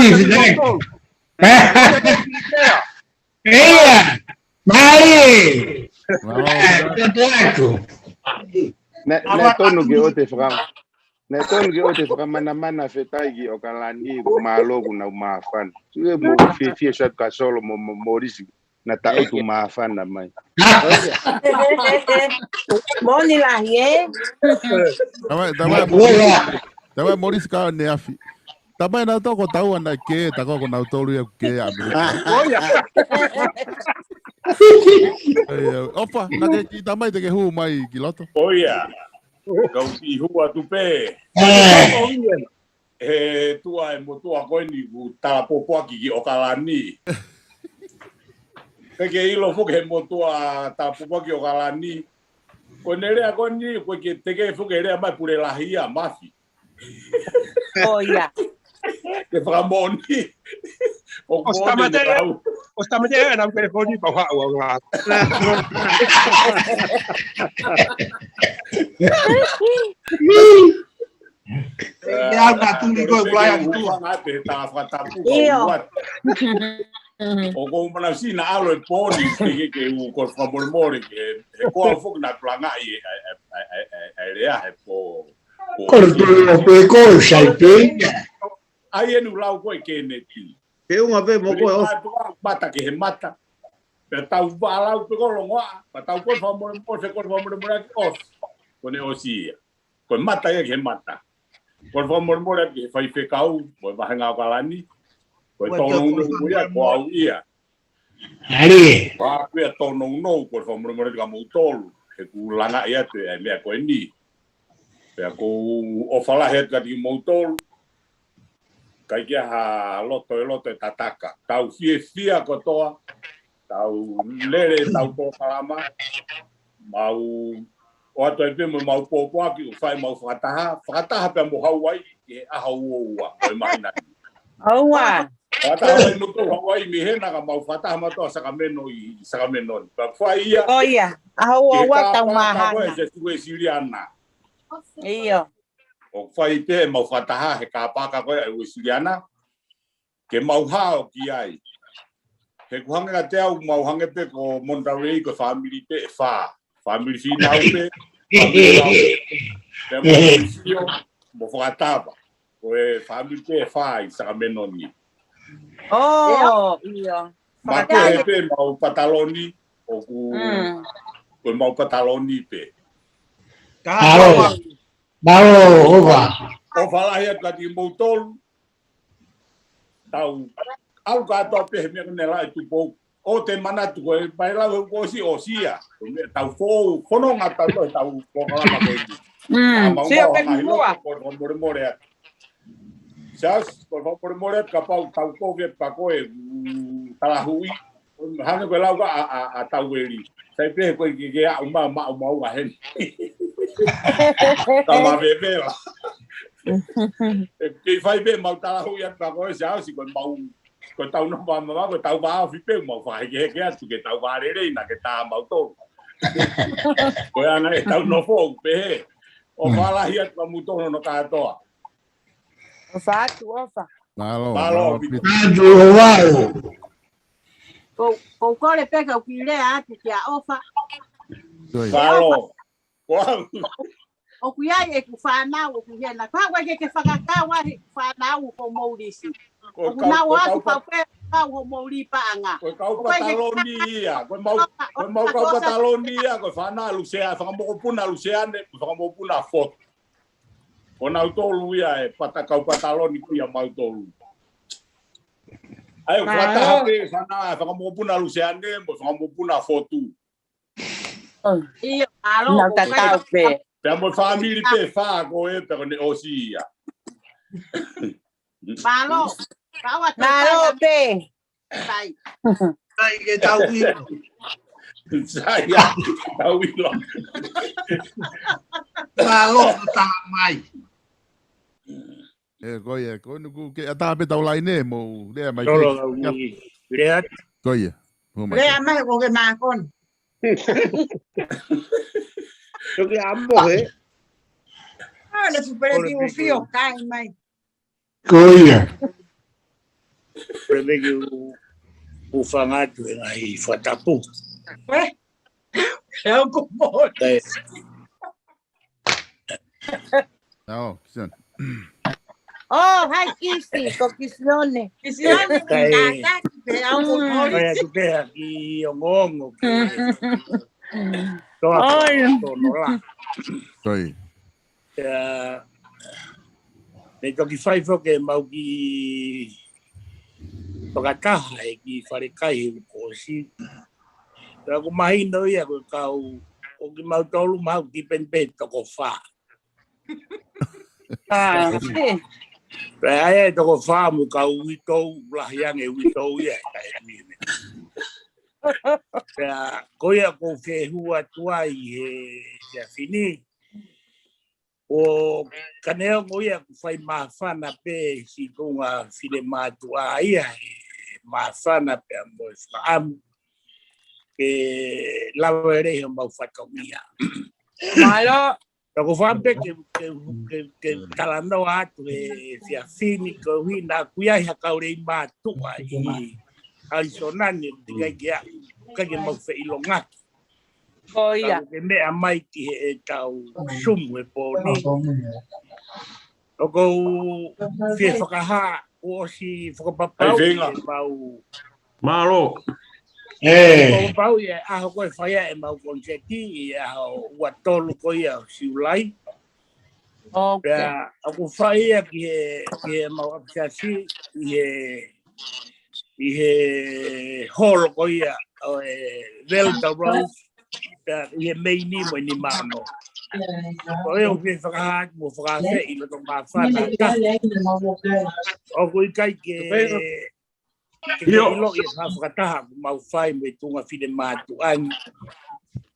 Chief, thank you. Ia, mālie. Mālie. Ē, tuku atu. Naʻe, naʻe tonu ke ʻoua te faka-, naʻe tonu ke ʻoua te fakamanamana fetai ki ʻOkalani, mālō kuo nau māfana. Sio mo fiefia Satu Kasolo mo, mo, Morisi, naʻa tau ʻoatu māfana mai. Moʻoni lahi, ē? Tamai, tamai, Morisi, tamai Morisi ka ne afi. Tamai na toko tau ana ke, tako ko nau tolu ia ke a. ʻIo. ʻOfa, naʻa ke ki tamai te ke hū mai ki loto. ʻIo. Kau ki hū atu pē. He tuʻa e motuʻa ko eni kuo tāpōpoaki ki ʻOkalani. Ke ke ʻilo foki he motuʻa tāpōpoaki ʻOkalani. Ko ʻene lea ko eni, ko e ke teke foki lea mai pule lahi ia mafi. ʻIo. Ke fakamoʻoni. ʻOsi tamate, ʻosi tamate ʻe nau telefoni pau haʻu au ngā. Ke au na tuli ko e kulai atu tua. Ngā te tā fakatapu. ʻIo. ʻOku ou manavasiʻi naʻa ʻalu e pōni, ke, ke, ke u ko fakamolemole, ke, he ko au foki naʻa ku langaʻi e, e, e lea he pō. Ko le pō, pē ko sai pē. ʻAi ʻeni ʻoku lau ko e Keneti. Ke unga pē mo ko e ʻosi. Mata ke he mata. Pea tau valau pē ko longoa, pea tau ko fakamolemole, ko fakamolemole ki ʻosi. Ko ʻene ʻosi ia. Ko e mata ia ki he mata. Ko e fakamolemole ki he faifekau, mo e vahenga ʻOkalani. Ko e tōnounou ko ia, ko au ia. ʻAli. Pea ko ia tōnounou, ko e fakamolemole kia moutolu. He ʻoku ou langaʻi atu e meʻa ko eni. Pea ʻoku ou ʻofa lahi atu kiate kimoutolu. ʻIkai ke ʻi ai ha loto ʻe loto ʻe tataka. Tau fiefia kotoa. Tau lele, tau polokalama. Mau ʻoatu ai pē mo mau pōpoaki ʻo fai mau fakataha. Fakataha pea mo Hauaiʻi ki he ʻaho ua ua. Ko e māhina ni. ʻOua. Fakataha ai mo tau Hauaiʻi mei hena ka mau fakataha mātou ʻa Sakameno ʻi, ʻi Sakameno ni. Pea fai ia. ʻIo. ʻAho ua ua tau māhanga. Ko e se Uēsiliana. ʻIo. ʻO fai pē mau fakataha he kāpaka ko e Uēsiliana. Ke mau hao ki ai. He ʻoku hangē kiate au mau hangē pē ko Monterey ko e fāmili pē ʻe fā. Fāmili Fīnau pē, fāmili Lau pē, pea mo Sio, mo Fakatava. Ko e fāmili pē ʻe fā ʻi Sakameno ni. ʻIo. Matehe pē mau pataloni, ʻoku, ko e mau pataloni pē. Mālō. Mālō, ʻofa. ʻOfa lahi atu kiate kimoutolu. Tau ʻalu kātoa pē he meʻa ko eni, Laʻitupou. ʻOku te manatu ko e mai lau he kuo ʻosi, ʻosi ia. Ko e meʻa tau fou, fononga tau ko e tau polokalama ko eni. Mau sio pē hanga hilo ko e fakamolemole atu. Siaosi, ko e fakamolemole atu kapau tau ko ke pa ko e, mm, talahuʻi. Hangē ko e lau ka ʻa, ʻa, ʻa Taueli. Sai pē ko e ke, ke aʻu ma, ma, ma ua heni. Tau ma vevela. ʻE kei fai pē mau talahuʻi atu pa ko e Siaosi ko e mau, ko e tau nofo ma, ma, ko e tau vāofi pē mau fakahekeheke atu ke tau vālelei na ke tā mautolu. Ko e anga ʻetau nofo pē he. ʻOfa lahi atu kiate kimoutolu hono kātoa. ʻOfa atu, ʻofa. Mālō, mālō, mālō, Pita. Pita. Atu, ʻofa. Ko, ko kole pē ka u ki lea atu kia ʻofa. Mālō. Ko au. ʻOku ʻi ai ʻeku fānau, ʻoku ʻi ai na. Ka ʻoku ʻikai ke ke fakakau ai ʻeku fānau ko Moulisi. Ko e ʻoku kau, nau ko e atu kau pa- pau pē kau ho Mouli paʻanga. Ko e kau ʻoku ʻikai ke pataloni ia, ko e mau, ko e mau kau pataloni ia, ko e fānau ʻa Luseane, fakamokopuna ʻa Luseane, fakamokopuna ʻa Fotu. Ko nautolu ia e pata kau pataloni ko ia mautolu. ʻAi, ʻoku fakataha pē fānau ʻa e fakamokopuna ʻa Luseane, mo e fakamokopuna ʻa Fotu. ʻIo, mālō, nau tatau pē. Pea mo e fāmili pē fā ko ē, pea ko ʻene ʻosi ia. Mālō, kaua mālō pē. Sai. Sai ke tau ʻilo. Sai ia, tau ʻilo. Mālō, tā mai. ʻE, ko ia, ko nuku ke ʻatā pē tau laine mo lea mai. Tolo pē. Kau ni, lea. Ko ia. Mo mai. Lea mai ko ke mākon. Toki amo he. ʻA, le fupele ki ufio, kai mai. Ko ia. Pele ki u, u fanga atu e ngaahi fakatapu. Ue? E au ko mo. Kai. ʻAo, Kisione. ʻO, hai Kisi, ko Kisione. Kisione, kai. Kātaki pē au ko mo. Kai atu pē ha kiʻi ongoongo ke. Toa, ʻoi. Toa, toa, nola. Ko ia. Pea, ne toki fai foki e mau kiʻi fakataha he kiʻi falekai he kuo ʻosi. Pea ʻoku mahino ia ko e kau, ʻo kimautolu mau kiʻi penipeni toko fā. ʻA, pē. Pea ʻai e toko fā mo e kau uitou, lahi ange uitou ia, kae mine. Pea, ko ia ʻoku ou fie hū atu ai he, he efiafi ni. ʻO ka neongo ia ʻoku fai māfana pē siʻi tuʻunga finemātuʻa ia he māfana pea mo e fakaʻamu ke lava lelei homau fatongia. Mālō. Ka ʻoku ou fakaʻamu pē ke, ke, ke, ke talanoa atu he efiafi ni koeʻuhi naʻa ʻoku ʻi ai ha kau lei mātuʻa ʻi ʻAlisona ni ʻoku teʻeki ai ke aʻu, ʻikai ke mau feʻilongaki. Ko ia. Ka ʻoku ke meʻa mai ki heʻetau Zoom he pō ni. ʻOku ou fie fakahā, kuo ʻosi fakapapauʻi ʻe mau. Mālō. ʻE. Fakapapauʻi e ʻaho ko e fai ai ʻemau koniseti ʻi he ʻaho ua tolu ko ia ʻo Siulai. Ok. Pea ʻoku fai ia ki he, ki heʻemau ʻapisiasi ʻi he, ʻi he holo ko ia ʻo e Velda Rose, pea ʻi he Mei nima mo e nima ono. Ko e ʻoku ke fakahā mo fakaafeʻi loto māfana ʻa taha. ʻOku ʻikai ke ke ʻilo ʻi ha fakataha ʻoku mau fai mo e tuʻunga finemātuʻa ni.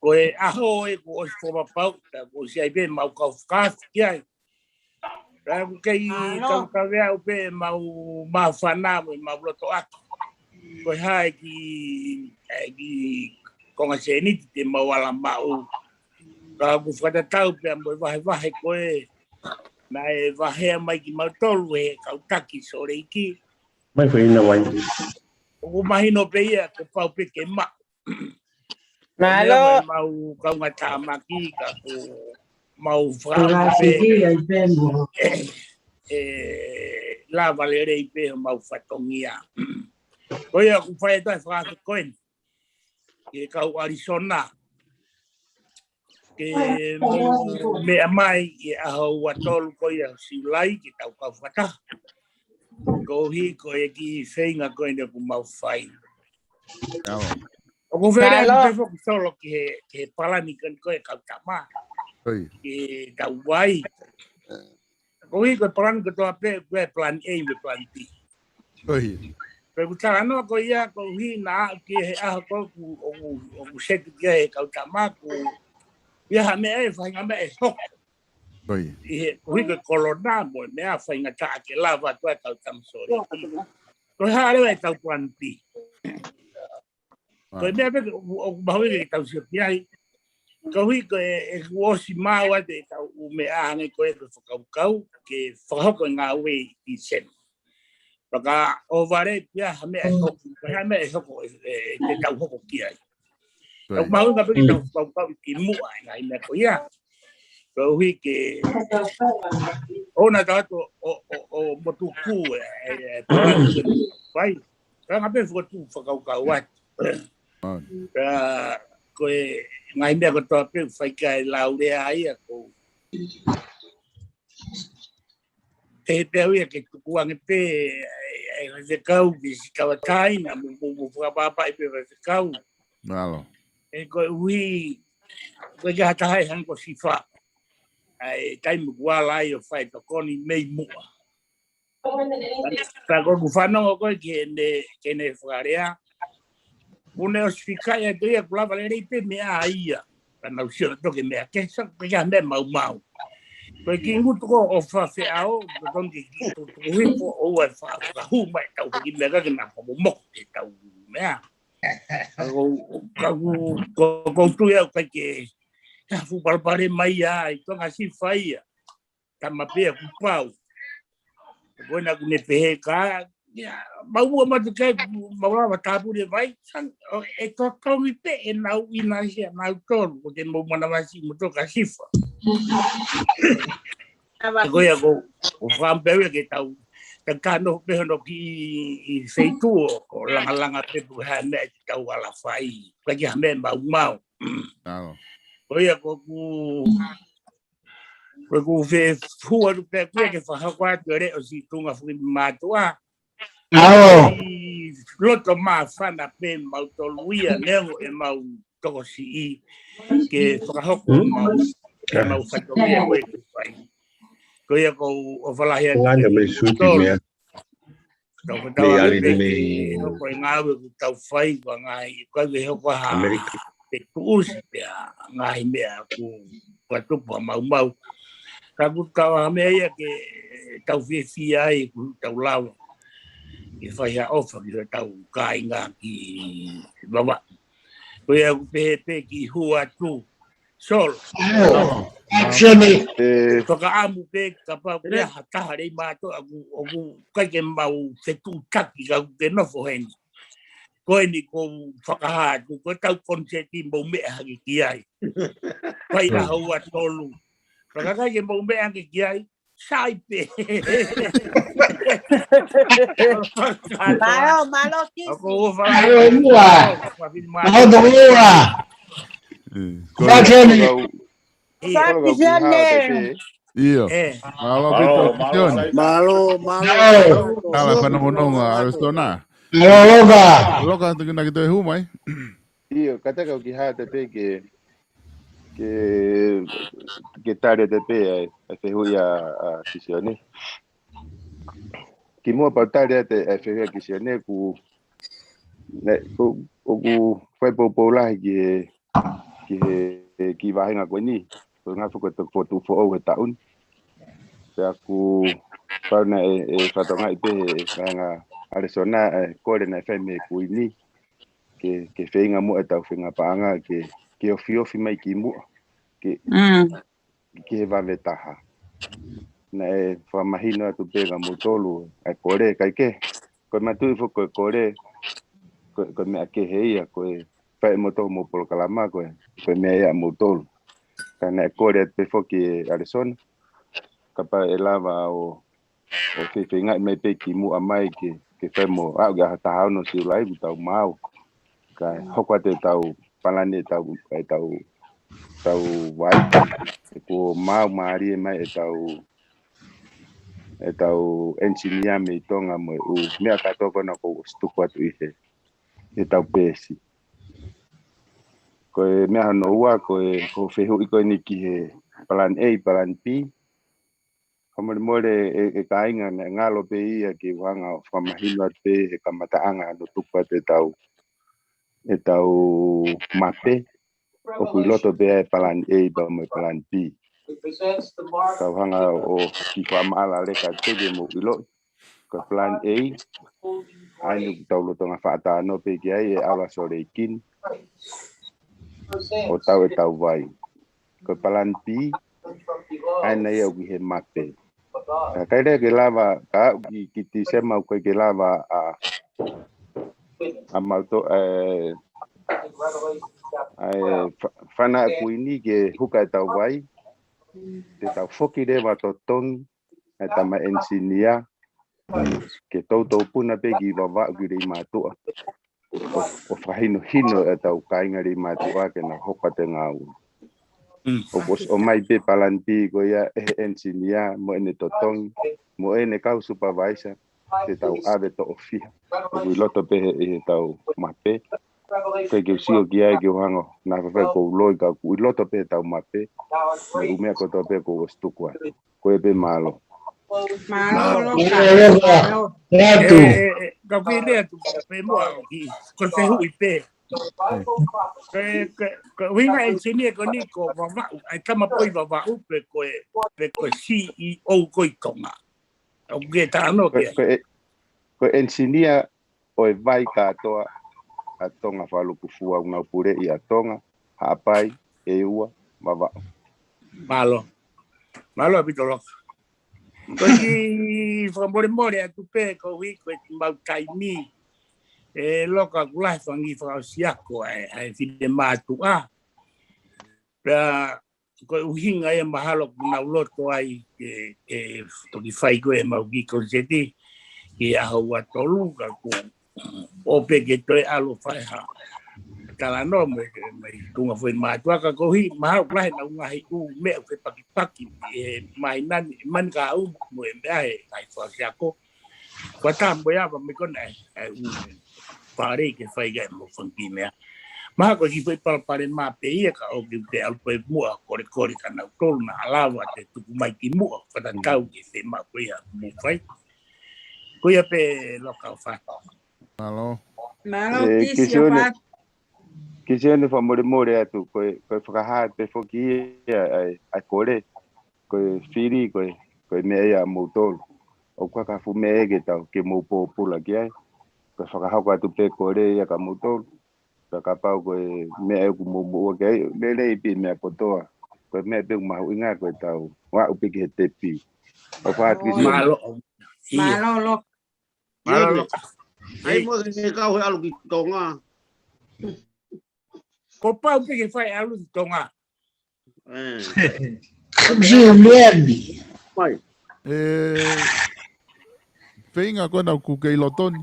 Ko e ʻaho ē kuo ʻosi fakapapauʻi, ka kuo ʻosi ʻi ai pē mau kau fakaafe ki ai. Ka ʻoku kei kaukau ʻe au pē mau māfana mo e mau loto ʻaki. Ko e hā e kiʻi, e kiʻi konga sēniti te mau ala maʻu. Ka ʻoku fakatatau pē mo e vahevahe ko ē naʻe vaheʻi mai kimautolu ʻe he kau taki Sōleki. Mai fai na wai. ʻOku mahino pē ia, kuo pau pē ke maʻu. Mālō. Pea mo e mau kaungātāmaki ka kuo mau fakaafe pē ʻe lava lelei pē homau fatongia. Ko ia ʻoku fai atu e fakaafe ko eni. ki he kau ʻAlisona ke mou meʻa mai ʻi he ʻaho ua tolu ko ia ʻo Siulai ke tau kau fakataha. Koeʻuhi ko e kiʻi feinga ko eni ʻoku mau fai. ʻOku ou fie lea pē foki Solo ki he, ki he palani ko eni ko e kau tama. Ke tau vai. Koeʻuhi ko e palani kotoa pē, ko e plan A mo e plan B. Ko e ʻuhinga ko ia, koeʻuhi naʻa ʻoku ʻi he ʻaho ko ē ʻoku, ʻoku, ʻoku seti ki ai e kau tama ʻoku ʻi ai ha meʻa ʻe faʻahinga meʻa ʻe hoko. ʻI he, koeʻuhi ko e kolona mo e meʻa faingataʻa ke lava atu ai e kau tama Solo. Ko e hā leva ʻetau plan B. Ko e meʻa pē ʻoku, ʻoku mahuʻinga ke tau sio ki ai. Koeʻuhi ko e, ʻoku ʻosi maʻu atu ʻetau ʻū meʻa hangē ko e fakakaukau ke fakahoko e ngāue ʻi Tīsema. Pea ka ʻohovale pē ha meʻa ʻe hoko, ha meʻa ʻe hoko ʻe, ʻe, te tau hoko ki ai. ʻOku mahuʻinga pē ke tau fakakaukau ki muʻa e ngaahi meʻa ko ia. Koeʻuhi ke ʻoua naʻa tau ō ʻo, ʻo, ʻo motuku e, e, e, fai. Ka ngā pē fokotuʻu fakakaukau atu. Pea ko e ngaahi meʻa kotoa pē ʻoku fai ki ai e lau lea ia ko e pehē pē au ia ke tukuange pē e, e, e faifekau ki Siʻi Tauʻatāina mo, mo, mo fakapapauʻi pē faifekau. ʻE koeʻuhi, ko e ke hataha e hangē ko Sifa. ʻA e taimi kuo ala ai ʻo fai tokoni mei muʻa. Ka ko ʻeku fanongo ko ē ki heʻene, ki heʻene fakalea. ʻOku ne ʻosi fika ia ko ia ʻoku lava lelei pē meʻa ia. Ka naʻa ku sio naʻa toki meʻa ke sa, ko e meʻa maumau. Ko e kiʻi ngutu ko ē ʻo fafeʻao, ko tonu ke kiʻi tukutuku hifo ʻoua ʻe fa, fakahū mai tau ki meʻa ka ke na fakamomoko ke tau meʻa. Ka ko, ka ko, ko, ko tui au kai ke, ka fuʻu palopalema ia, ʻi Tonga Sifa ia. Tama pē ʻoku pau. Ko ena ʻoku ne pehē ka, ia, mau ua matu kai, mau lava tāpuni e vai, san, ʻo, ʻe totongi pē ʻenau ʻinasi ʻanautolu, ko te mau manavasi mo Tonga Sifa. Ko ia ko, ʻoku ou fakaʻamu pē au ia ke tau, tau kano pē hono kiʻi, ʻi feituʻu ʻo, ko langalanga pē pe ko e hā e meʻa te tau ala fai, ʻikai ke ha meʻa maumau. Ko ia ko ʻeku, ko ʻeku fie hū atu pē ko ia ke fakahoko atu e leʻo siʻi Tuʻunga Fuimātuʻa. ʻI loto māfana pē mautolu ia neongo ʻemau tokosiʻi ke fakahoko ʻemau, ʻemau fatongia ko ē ʻoku fai. Ko ia ko ʻofa lahi atu kiate kimoutolu. Tau fakatauange pē ke hoko e ngāue ʻoku tau fai ko e ngaahi, ʻikai ke hoko ha fetuʻusi pea ngaahi meʻa ʻoku, ʻoku tupu ha maumau. Ka ʻoku tau ha meʻa ia ke tau fiefia ai ʻoku tau lava ke fai ha ʻofa ki hotau kāinga ki Vavaʻu. Ko ia ʻoku pehē pē kiʻi hū atu. Solo. Fakaʻamu pē kapau ʻoku ʻi ai ha taha lei mātou ʻoku, ʻoku ʻikai ke mau fetuʻutaki ka ʻoku ke nofo heni. Ko eni ʻoku ou fakahā atu, ko ʻetau konisēti mou meʻa hake ki ai. Fai ʻaho ua tolu. Ka ʻikai ke mou meʻa hake ki ai, sai pē. Mālō, mālō Kisi. ʻOku ou fala. Mālō ua. Mālō tō ua. Mālō Keni. ʻIo. Mālō pē tō Kisione. Mālō, mālō. Tala fanongonongo ʻa ʻAlisona. Mālō Loka. Loka, tokina ke toe hū mai. ʻIo, kātaki au ke hā atu pē ke, ke, ke tali atu pē ʻa e, ʻa e fehuʻi ʻa, ʻa Kisione. Kimuʻa pea u tali atu ʻa e fehuʻi ʻa Kisione ʻoku, ne, ʻoku, ʻoku fai poupou lahi ki he, ki he, ki he vāhenga ko eni. Ko e ngaahi foʻi ko e toki fokotuʻu foʻou he taʻu ni. Pea ʻoku pau naʻe, ʻe fakatokangaʻi pē he vāhenga ʻa ʻAlisona, ʻa e kole naʻe fai mei he Kuini. Ke, ke feinga muʻa ʻetau feinga paʻanga, ke, ke ofiofi mai kimuʻa. Ke, ke he vave taha. Naʻe fakamahino atu pē kia moutolu, ʻa e kole, kae kehe. Ko e matuʻi foki ko e kole, ko, ko e meʻa kehe ia, ko e fai ʻe moutolu homou polokalama, ko e, ko e meʻa ia ʻa moutolu. Ka naʻe kole atu pē foki ʻe ʻAlisona. Kapau ʻe lava ʻo, ʻo fefeingaʻi mai pē kimuʻa mai ke, ke fai mo, aʻu ki he ʻaho taha ono Siulai kuo tau maau. Kae hoko atu ʻetau palani ʻetau, ʻetau, ʻetau vai. Kuo maau mālie mai ʻetau, ʻetau ʻenisinia mei Tonga mo e ʻū meʻa kātoa ko ena kuo ʻosi tuku atu ʻi he, ʻetau peesi. Ko e meʻa hono ua, ko e, ko e fehuʻi ko eni ki he palani A, palani B. Fakamolemole ʻe, ʻe kāinga, naʻe ngalo pē ia ke u hanga ʻo fakamahino atu pē he kamataʻanga hono tuku atu ʻetau, ʻetau mape. ʻOku ʻi loto pē ʻa e palani A pea mo e palani B. Kau hanga ʻo kiʻi fakamaʻala leka atu pē ke mou ʻiloʻi. Ko e palani A, ʻa eni ʻoku tau lolotonga fakatalanoa pē ki ai, ʻe ʻalu ʻa Sōleki ni ʻo tau ʻetau vai. Ko e palani B, ʻa ena ia ʻoku ʻi he mape. Ka ʻikai leva ke lava, ka aʻu ki, ki Tīsema ʻoku ʻikai ke lava ʻa, ʻa mautolu, ʻe, ʻa e fa-, fana kuini ke huka ʻetau vai, te tau foki leva ʻo totongi ʻa e tama ʻenisinia, ke toutou puna pē ki Vavaʻu ki Leimātuʻa. ʻO, ʻo fakahinohino ʻetau kāinga Leimātuʻa ke na hoko atu e ngāue. Mm. ʻOku ʻosi ʻomai pē palani B ko ia ʻe he ʻenisinia mo ʻene totongi, mo ʻene kau supervisor, te tau ʻave toʻo fiha. ʻOku ʻi loto pē he, ʻi heʻetau mape. ʻIkai ke u sio ki ai ke u hanga ʻo, naʻa faifai ko u loi ka ʻoku ʻi loto pē heʻetau mape. Mo e ʻū meʻa kotoa pē kuo ʻosi tuku atu. Ko ia pē, mālō. Mālō, Loka. Mālō, Loka. Mālō. Atu. ʻE, ʻe, ʻe, ka ʻoku ou lea atu, pē muʻa ʻoku, ko e fehuʻi pē. Ko e, ko e, ko e ʻuhinga ʻenisinia ko eni ko Vavaʻu, ʻa e tama poi Vavaʻu pe ko e, pe ko e C E O ko ē ʻi Tonga. ʻOku ke talanoa ki ai. Ko e, ko e ʻenisinia ʻo e vai kātoa ʻa Tonga fakalukufua ʻoku nau puleʻi ʻa Tonga, Haʻapai, ʻEua, Vavaʻu. Mālō. Mālō ʻaupito Loka. Ko e kiʻi fakamolemole atu pē koeʻuhi ko e kiʻi mau taimi. ʻE Loka, ʻoku lahi e fanga kiʻi fakaʻosi ako ʻa e, ʻa e finemātuʻa. Pea ko e ʻuhinga ia mahalo ʻoku nau loto ai ke, ke toki fai ko ē ʻemau kiʻi koniseti ki he ʻaho ua tolu, ka ʻoku ou pehē ke toe ʻalu ʻo fai ha talanoa mo e, mo e tuʻunga foʻi mātuʻa, ka koeʻuhi mahalo ʻoku lahi ʻenau ngaahi ʻū meʻa ʻoku fepakipaki ʻi he māhina ni, māhina ka ʻoku mo e meʻa he ngaahi fakaʻosi ako. Ko e tama ia ʻa e meʻa ko ena ʻe, ʻe ʻū fale ke fai ki ai ʻemau fanga kiʻi meʻa. Mahalo ko e kiʻi foʻi palopalema pē ia ka ʻoku ou kei ʻalu pē muʻa ʻo kolekole kia nautolu naʻa lava ke tuku mai ki muʻa, fakatatau ki he meʻa ko ia ʻoku mou fai. Ko ia pē Loka ʻofa. Mālō. Mālō, ʻe, Kisi Kisione, ʻofa. Kisione, fakamolemole atu, ko e, ko e fakahā pē foki ia ʻa e, ʻa e kole. Ko e fili, ko e, ko e meʻa ia ʻa moutolu. ʻOku ʻikai ha fuʻu meʻa ia ke tau, ke mou pōpula ki ai. Ko e fakahoko atu pē kole ia kia moutolu. Pea kapau ko e meʻa ʻoku mou moʻua ki ai, lelei pē meʻa kotoa. Ko e meʻa pē ʻoku mahuʻinga ko ʻetau aʻu pē ki he tepi. ʻOfa atu Kisione. Mālō. ʻIo. Mālō Loka. Mālō Loka. ʻAi mo ke kau he ʻalu ki Tonga. Kuo pau pē ke fai ʻalu ki Tonga. ʻE. Siu Leami. Mai. ʻE, feinga ko ena ʻoku ke ʻi loto ni.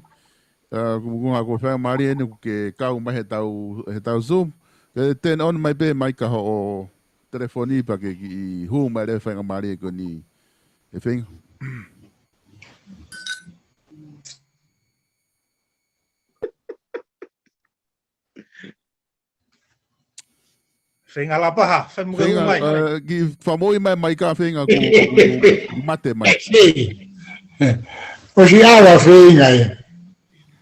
ʻE, ʻoku, ʻoku, ʻoku faingamālie eni ʻoku ke kau mai heʻetau, heʻetau Zoom. Ke turn on mai pē maika hoʻo telefoni pea ke kiʻi hū mai leva faingamālie ko eni. ʻE feinga. Feinga Lapaha, feinga mai. Feinga, ʻe, kiʻi fakamoʻui mai maika feinga ʻoku, ʻoku, ʻoku mate mai. ʻOsi ʻalu feinga ia.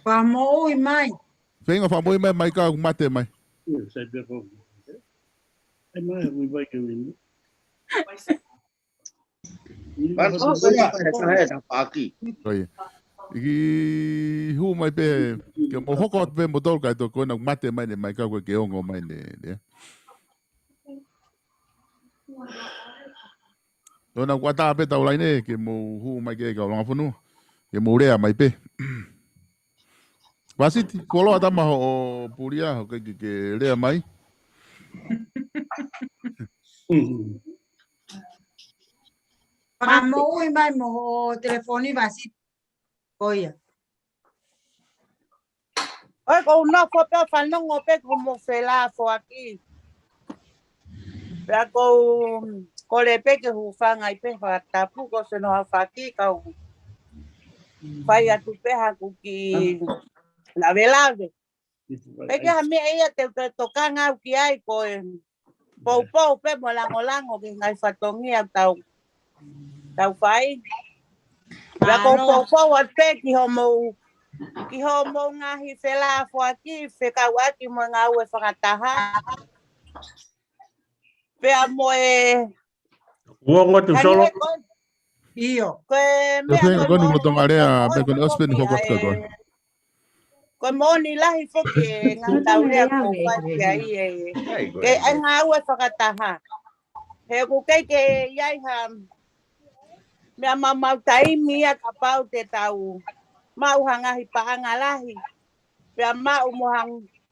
Fakamoʻui mai. Feinga fakamoʻui mai maika ʻoku mate mai. Sai pē ko. ʻE mai, ui mai ke ui. Ko ia. ʻIkai hū mai pē, ke mou hoko atu pē moutolu kae toki ko ena ʻoku mate mai ʻene maika, ʻoku ʻikai ke ongo mai ʻene, ʻene. Ko ena ʻoku ʻatā pē ʻetau laine, ke mou hū mai ki he kau langa fonua. Ke mou lea mai pē. Vasiti, koloa tama hoʻo pulia, hoʻo ke, ke, ke lea mai. Fakamoʻui mai mo hoʻo telefoni Vasiti. Ko ia. ʻOi, ʻoku ou nofo pē ʻo fanongo pē ki hoʻomou felāfoaki. Pea ʻoku ou kole pē ke hūfanga ʻi he fakatapu ko e senoha faki kau fai atu pē haʻaku kiʻi lavelave. Pea ʻikai ha meʻa ia te u toe tokanga au ki ai ko e poupou pē mo langolango ki he ngaahi fatongia ʻoku tau, tau fai. Pea ʻoku ou poupou atu pē ki hoʻomou, ki hoʻomou ngaahi felāfoaki fekauʻaki mo e ngāue fakataha. Pea mo e Uongo tu solo. ʻIo. Ko e meʻa ko e moʻoni, ko e moʻoni lahi foki e ngaahi tau lea ko e fai ki ai e. Ke ʻai ngāue fakataha. He ʻoku ʻikai ke ʻi ai ha meʻa maumau taimi ia kapau te tau maʻu ha ngaahi paʻanga lahi. Pea maʻu mo ha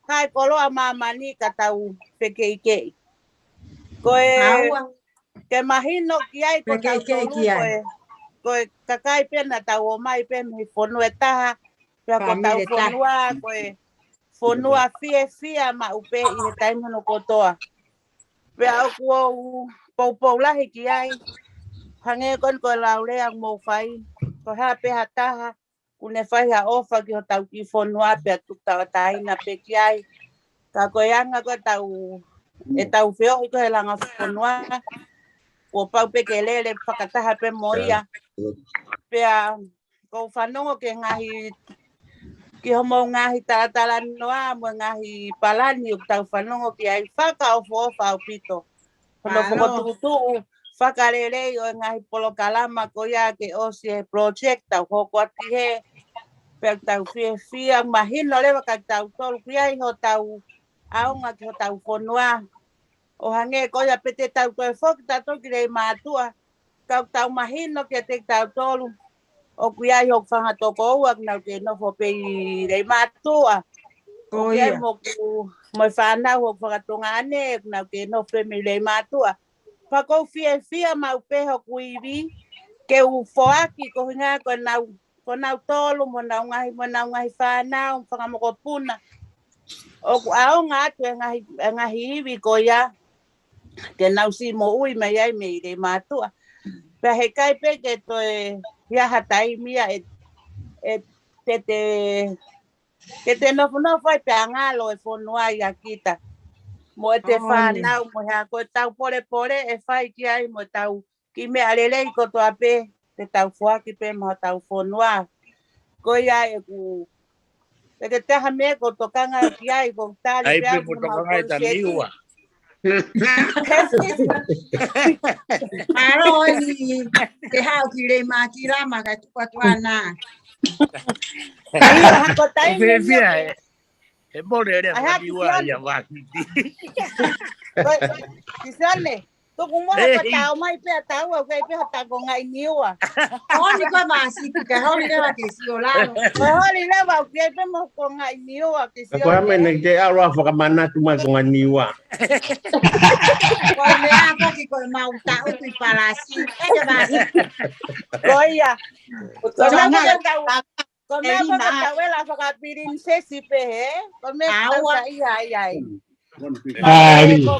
ngaahi koloa māmani ka tau fekeʻikeʻi. Ko e ke mahino ki ai ko tautolu ko e, ko e kakai pē naʻa tau ō mai pē mei he fonua ʻe taha, pea ko hotau fonua, ko e fonua fiefia maʻu pē ʻi he taimi hono kotoa. Pea ʻoku ou poupou lahi ki ai, hangē ko eni ko e laulea ʻoku mou fai, ko e hā pē ha taha, ʻoku ne fai ha ʻofa ki hotau kiʻi fonua pea tuku tauʻatāina pē ki ai. Ka ko e anga ko ē ʻetau, ʻetau feohi ko ē he langa fonua, kuo pau pē ke lele fakataha pē mo ia. Pea ʻoku ou fanongo ki he ngaahi, ki hoʻomou ngaahi talatalanoa mo e ngaahi palani ʻoku tau fanongo ki ai, fakaʻofoʻofa ʻaupito. Hono fokotuʻutuʻu fakalelei ʻo e ngaahi polokalama ko ia ke ʻosi e project tau hoko atu ki hē. Pea tau fiefia, mahino leva kia tautolu ki ai hotau ʻaonga ki hotau fonua. ʻO hangē ko ia pē te tau toe foki tautolu ki Leimātuʻa. Ka ʻoku tau mahino kiate kitautolu ʻoku ʻi ai hoku fanga tokoua ʻoku nau kei nofo pē ʻi Leimātuʻa. ʻOku ʻi ai mo hoku, mo e fānau hoku fanga tuongaʻane ʻoku nau kei nofo pē mei Leimātuʻa. Pea ʻoku ou fiefia maʻu pē hoku ivi ke u foaki ko e ʻuhinga ko ʻenau, ko nautolu mo honau ngaahi, mo honau ngaahi fānau, fanga mokopuna. ʻOku ʻaonga atu e ngaahi, e ngaahi ivi ko ia ke nau siʻi moʻui mai ai mei Leimātuʻa. Pea heʻikai pē ke toe ʻi ai ha taimi ia ʻe, ʻe te te, te te nofonofo ai pea ngalo e fonua ʻia kita. Mo ʻete fānau, mo e hā ko ʻetau polepole ʻe fai ki ai mo ʻetau kiʻi meʻa lelei kotoa pē, te tau foaki pē maʻa hotau fonua. Ko ia ʻeku, ʻe ke taha meʻa ʻoku ou tokanga ki ai, ʻoku ou tali pē au ki he mau konsēti. Mālō ʻi te haʻu ki Leimātuʻa ma ka tuku atu ʻana. ʻIo, hako taimi ʻe mole lea ʻa Niua ia vaki. Ki Sione. Tuku muʻa ka tau mai pē ʻa taua, ʻoku ʻi ai pē ha konga ʻi Niua. Holi ko e māsiti, ka holi leva ke sio lalo. Ko e holi leva, ʻoku ʻi ai pē mo e konga ʻi Niua ke sio. Ko e meʻa ne te ʻalu ʻo fakamanatu mai konga Niua. Ko e meʻa ko ki ko e mau taʻu ki Palasi. ʻE ke māsiti. Ko ia. Ko e meʻa ko e tau Ko e meʻa ko e tau ela fakapilinisesi pē, he? Ko e meʻa ko e tau sa ia ai ai. Ko,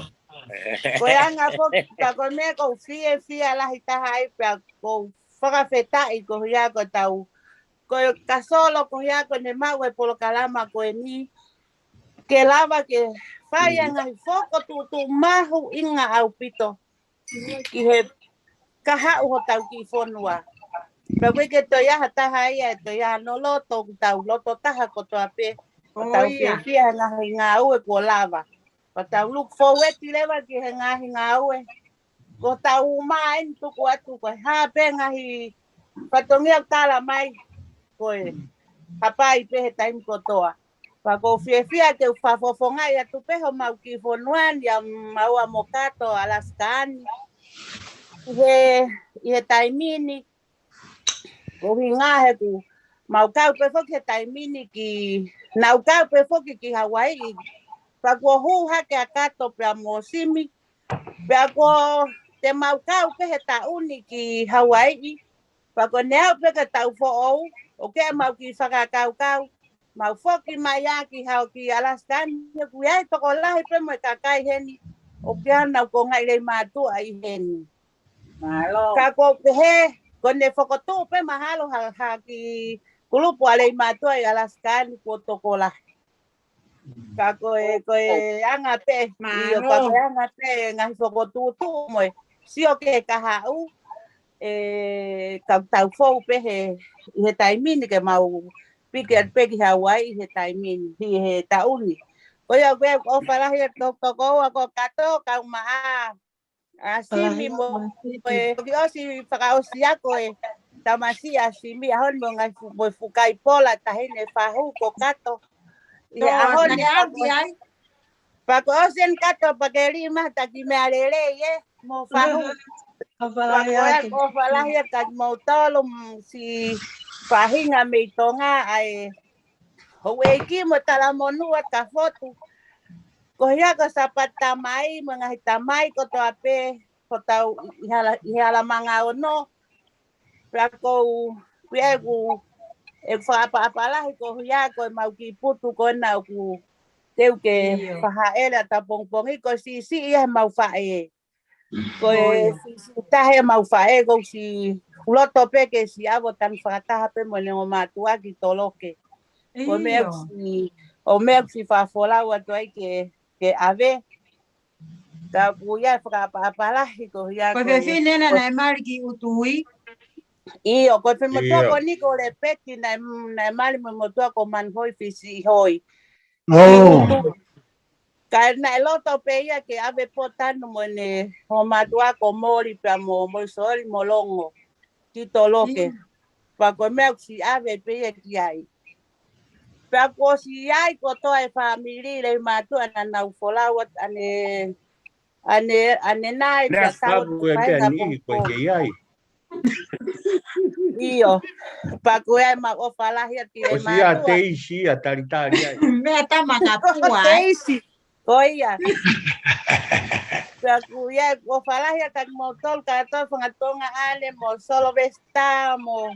ko e anga ko, ka ko e meʻa ʻoku ou fiefia lahi taha ai pea ʻoku ou fakafetaʻi ko ia ko e tau. Ko e kasolo ko ia ko ʻene maʻu e polokalama ko eni. Ke lava ke fai e ngaahi fokotuʻutuʻu mahuʻinga ʻaupito ki he kahaʻu hotau kiʻi fonua. Pea ʻoku ʻikai ke toe ʻi ai ha taha ia ʻe toe ʻi ai hano loto, ʻoku tau loto taha kotoa pē. ʻOku tau fiefia he ngaahi ngāue kuo lava. Pea tau look forward leva ki he ngaahi ngāue. Ko ʻetau ʻumaʻā eni tuku atu ko e hā pē ngaahi fatongia ʻoku tala mai. Ko e hapai pē he taimi kotoa. Pea ʻoku ou fiefia ke u fakafofongaʻi atu pē homau kiʻi fonua ni ʻa maua mo Kato Alaska ni. ʻI he, ʻi he taimi ni, ko e ʻuhinga he ʻoku mau kau pē foki he taimi ni ki, naʻa ku kau pē foki ki Hawaiʻi. Pea kuo hū hake ʻa Kato pea mo Simi. Pea ko te mau kau pē he taʻu ni ki Hawaiʻi. Pea ko ʻene aʻu pē ki he taʻu foʻou, ʻoku ʻi ai ʻemau kiʻi fakakaukau. mau foki mai ā ki hau ki Alaska ni, ʻoku ʻi ai e tokolahi pē mo e kakai heni, ʻoku ʻi ai ʻenau konga ʻi Leimātuʻa ʻi heni. Mālō. Ka ko e hē, ko ʻene fokotuʻu pē mahalo ha, ha kiʻi kulupu ʻa Leimātuʻa ʻi Alaska ni kuo tokolahi. Ka ko e, ko e anga pē, ʻio, ka ko e anga pē ngaahi fokotuʻutuʻu mo e sio ki he kahaʻu, ʻe, ka tau fou pē he, ʻi he taimi ni ke mau piki atu pē ki Hauaiʻi he taimi ni, ʻi he taʻu ni. Ko ia ʻoku ʻofa lahi atu ki ho tokoua ko Kato, kau maʻa ʻa Simi mo e, toki ʻosi fakaʻosi ako e tamasiʻi ʻa Simi, ʻaho ni mo e ngaahi fu-, mo e fukaʻi pola taʻahine Fahu ko Kato. ʻI he ʻaho ni pea ko ʻosi eni Kato pea ke lima taki meʻa lelei ē, mo Fahu. ʻOfa lahi atu kiate kimoutolu, mm, siʻi faʻahinga mei Tonga ʻa e houʻeiki mo Talamonū ʻa Tafotu. Ko ia ko Sapata Tamai, mo e ngaahi tamai kotoa pē, ko tau ʻi hala, ʻi Halamanga ono. Pea ʻoku, pea ʻoku, ʻoku fakaʻapaʻapa lahi ko ia ko e mau kiʻi putu ko ena ʻoku teu ke fahaʻele ʻatapongipongi ko e siʻisiʻi ʻa e mau faʻē. Ko e siʻisiʻi taha ʻa e mau faʻē ko e siʻi loto pē ke siʻi ʻave ʻo tanu fakataha pē mo e ongo mātuʻa ki Toloke. Ko e meʻa ʻoku siʻi, ʻo e meʻa ʻoku siʻi fakafolau atu ai ke, ke ʻave. Ka ʻoku ʻi ai e fakaʻapaʻapa lahi ko ia ko e fefine ena naʻe mali ki ʻUtui. ʻIo, ko e fefine motuʻa ko eni ko Lepeti naʻe, naʻe mali mo e motuʻa ko Manhoi Fisiʻihoi. Kae naʻe loto pē ia ke ʻave ʻo tanu mo ʻene ongo mātuʻa ko Moli pea mo, mo Soli mo Longo ki Toloke. Pea ko e meʻa ʻoku siʻi ʻave pē ia ki ai. Pea kuo ʻosi ʻi ai kotoa e fāmili Leimātuʻa naʻa nau folau atu ʻanenai, ʻanenai, pea tau ʻi ai pē ʻatapongipongi. ʻIo, pea ko ia ʻoku mau ʻofa lahi atu ki Leimātuʻa. Teisi ia talitali ai. Meʻa tama ka pua. Teisi, ko ia. Pea ko ia ʻoku ʻofa lahi atu kiate kimoutolu kātoa fanga Tonga ʻanenai mo Solovesita mo,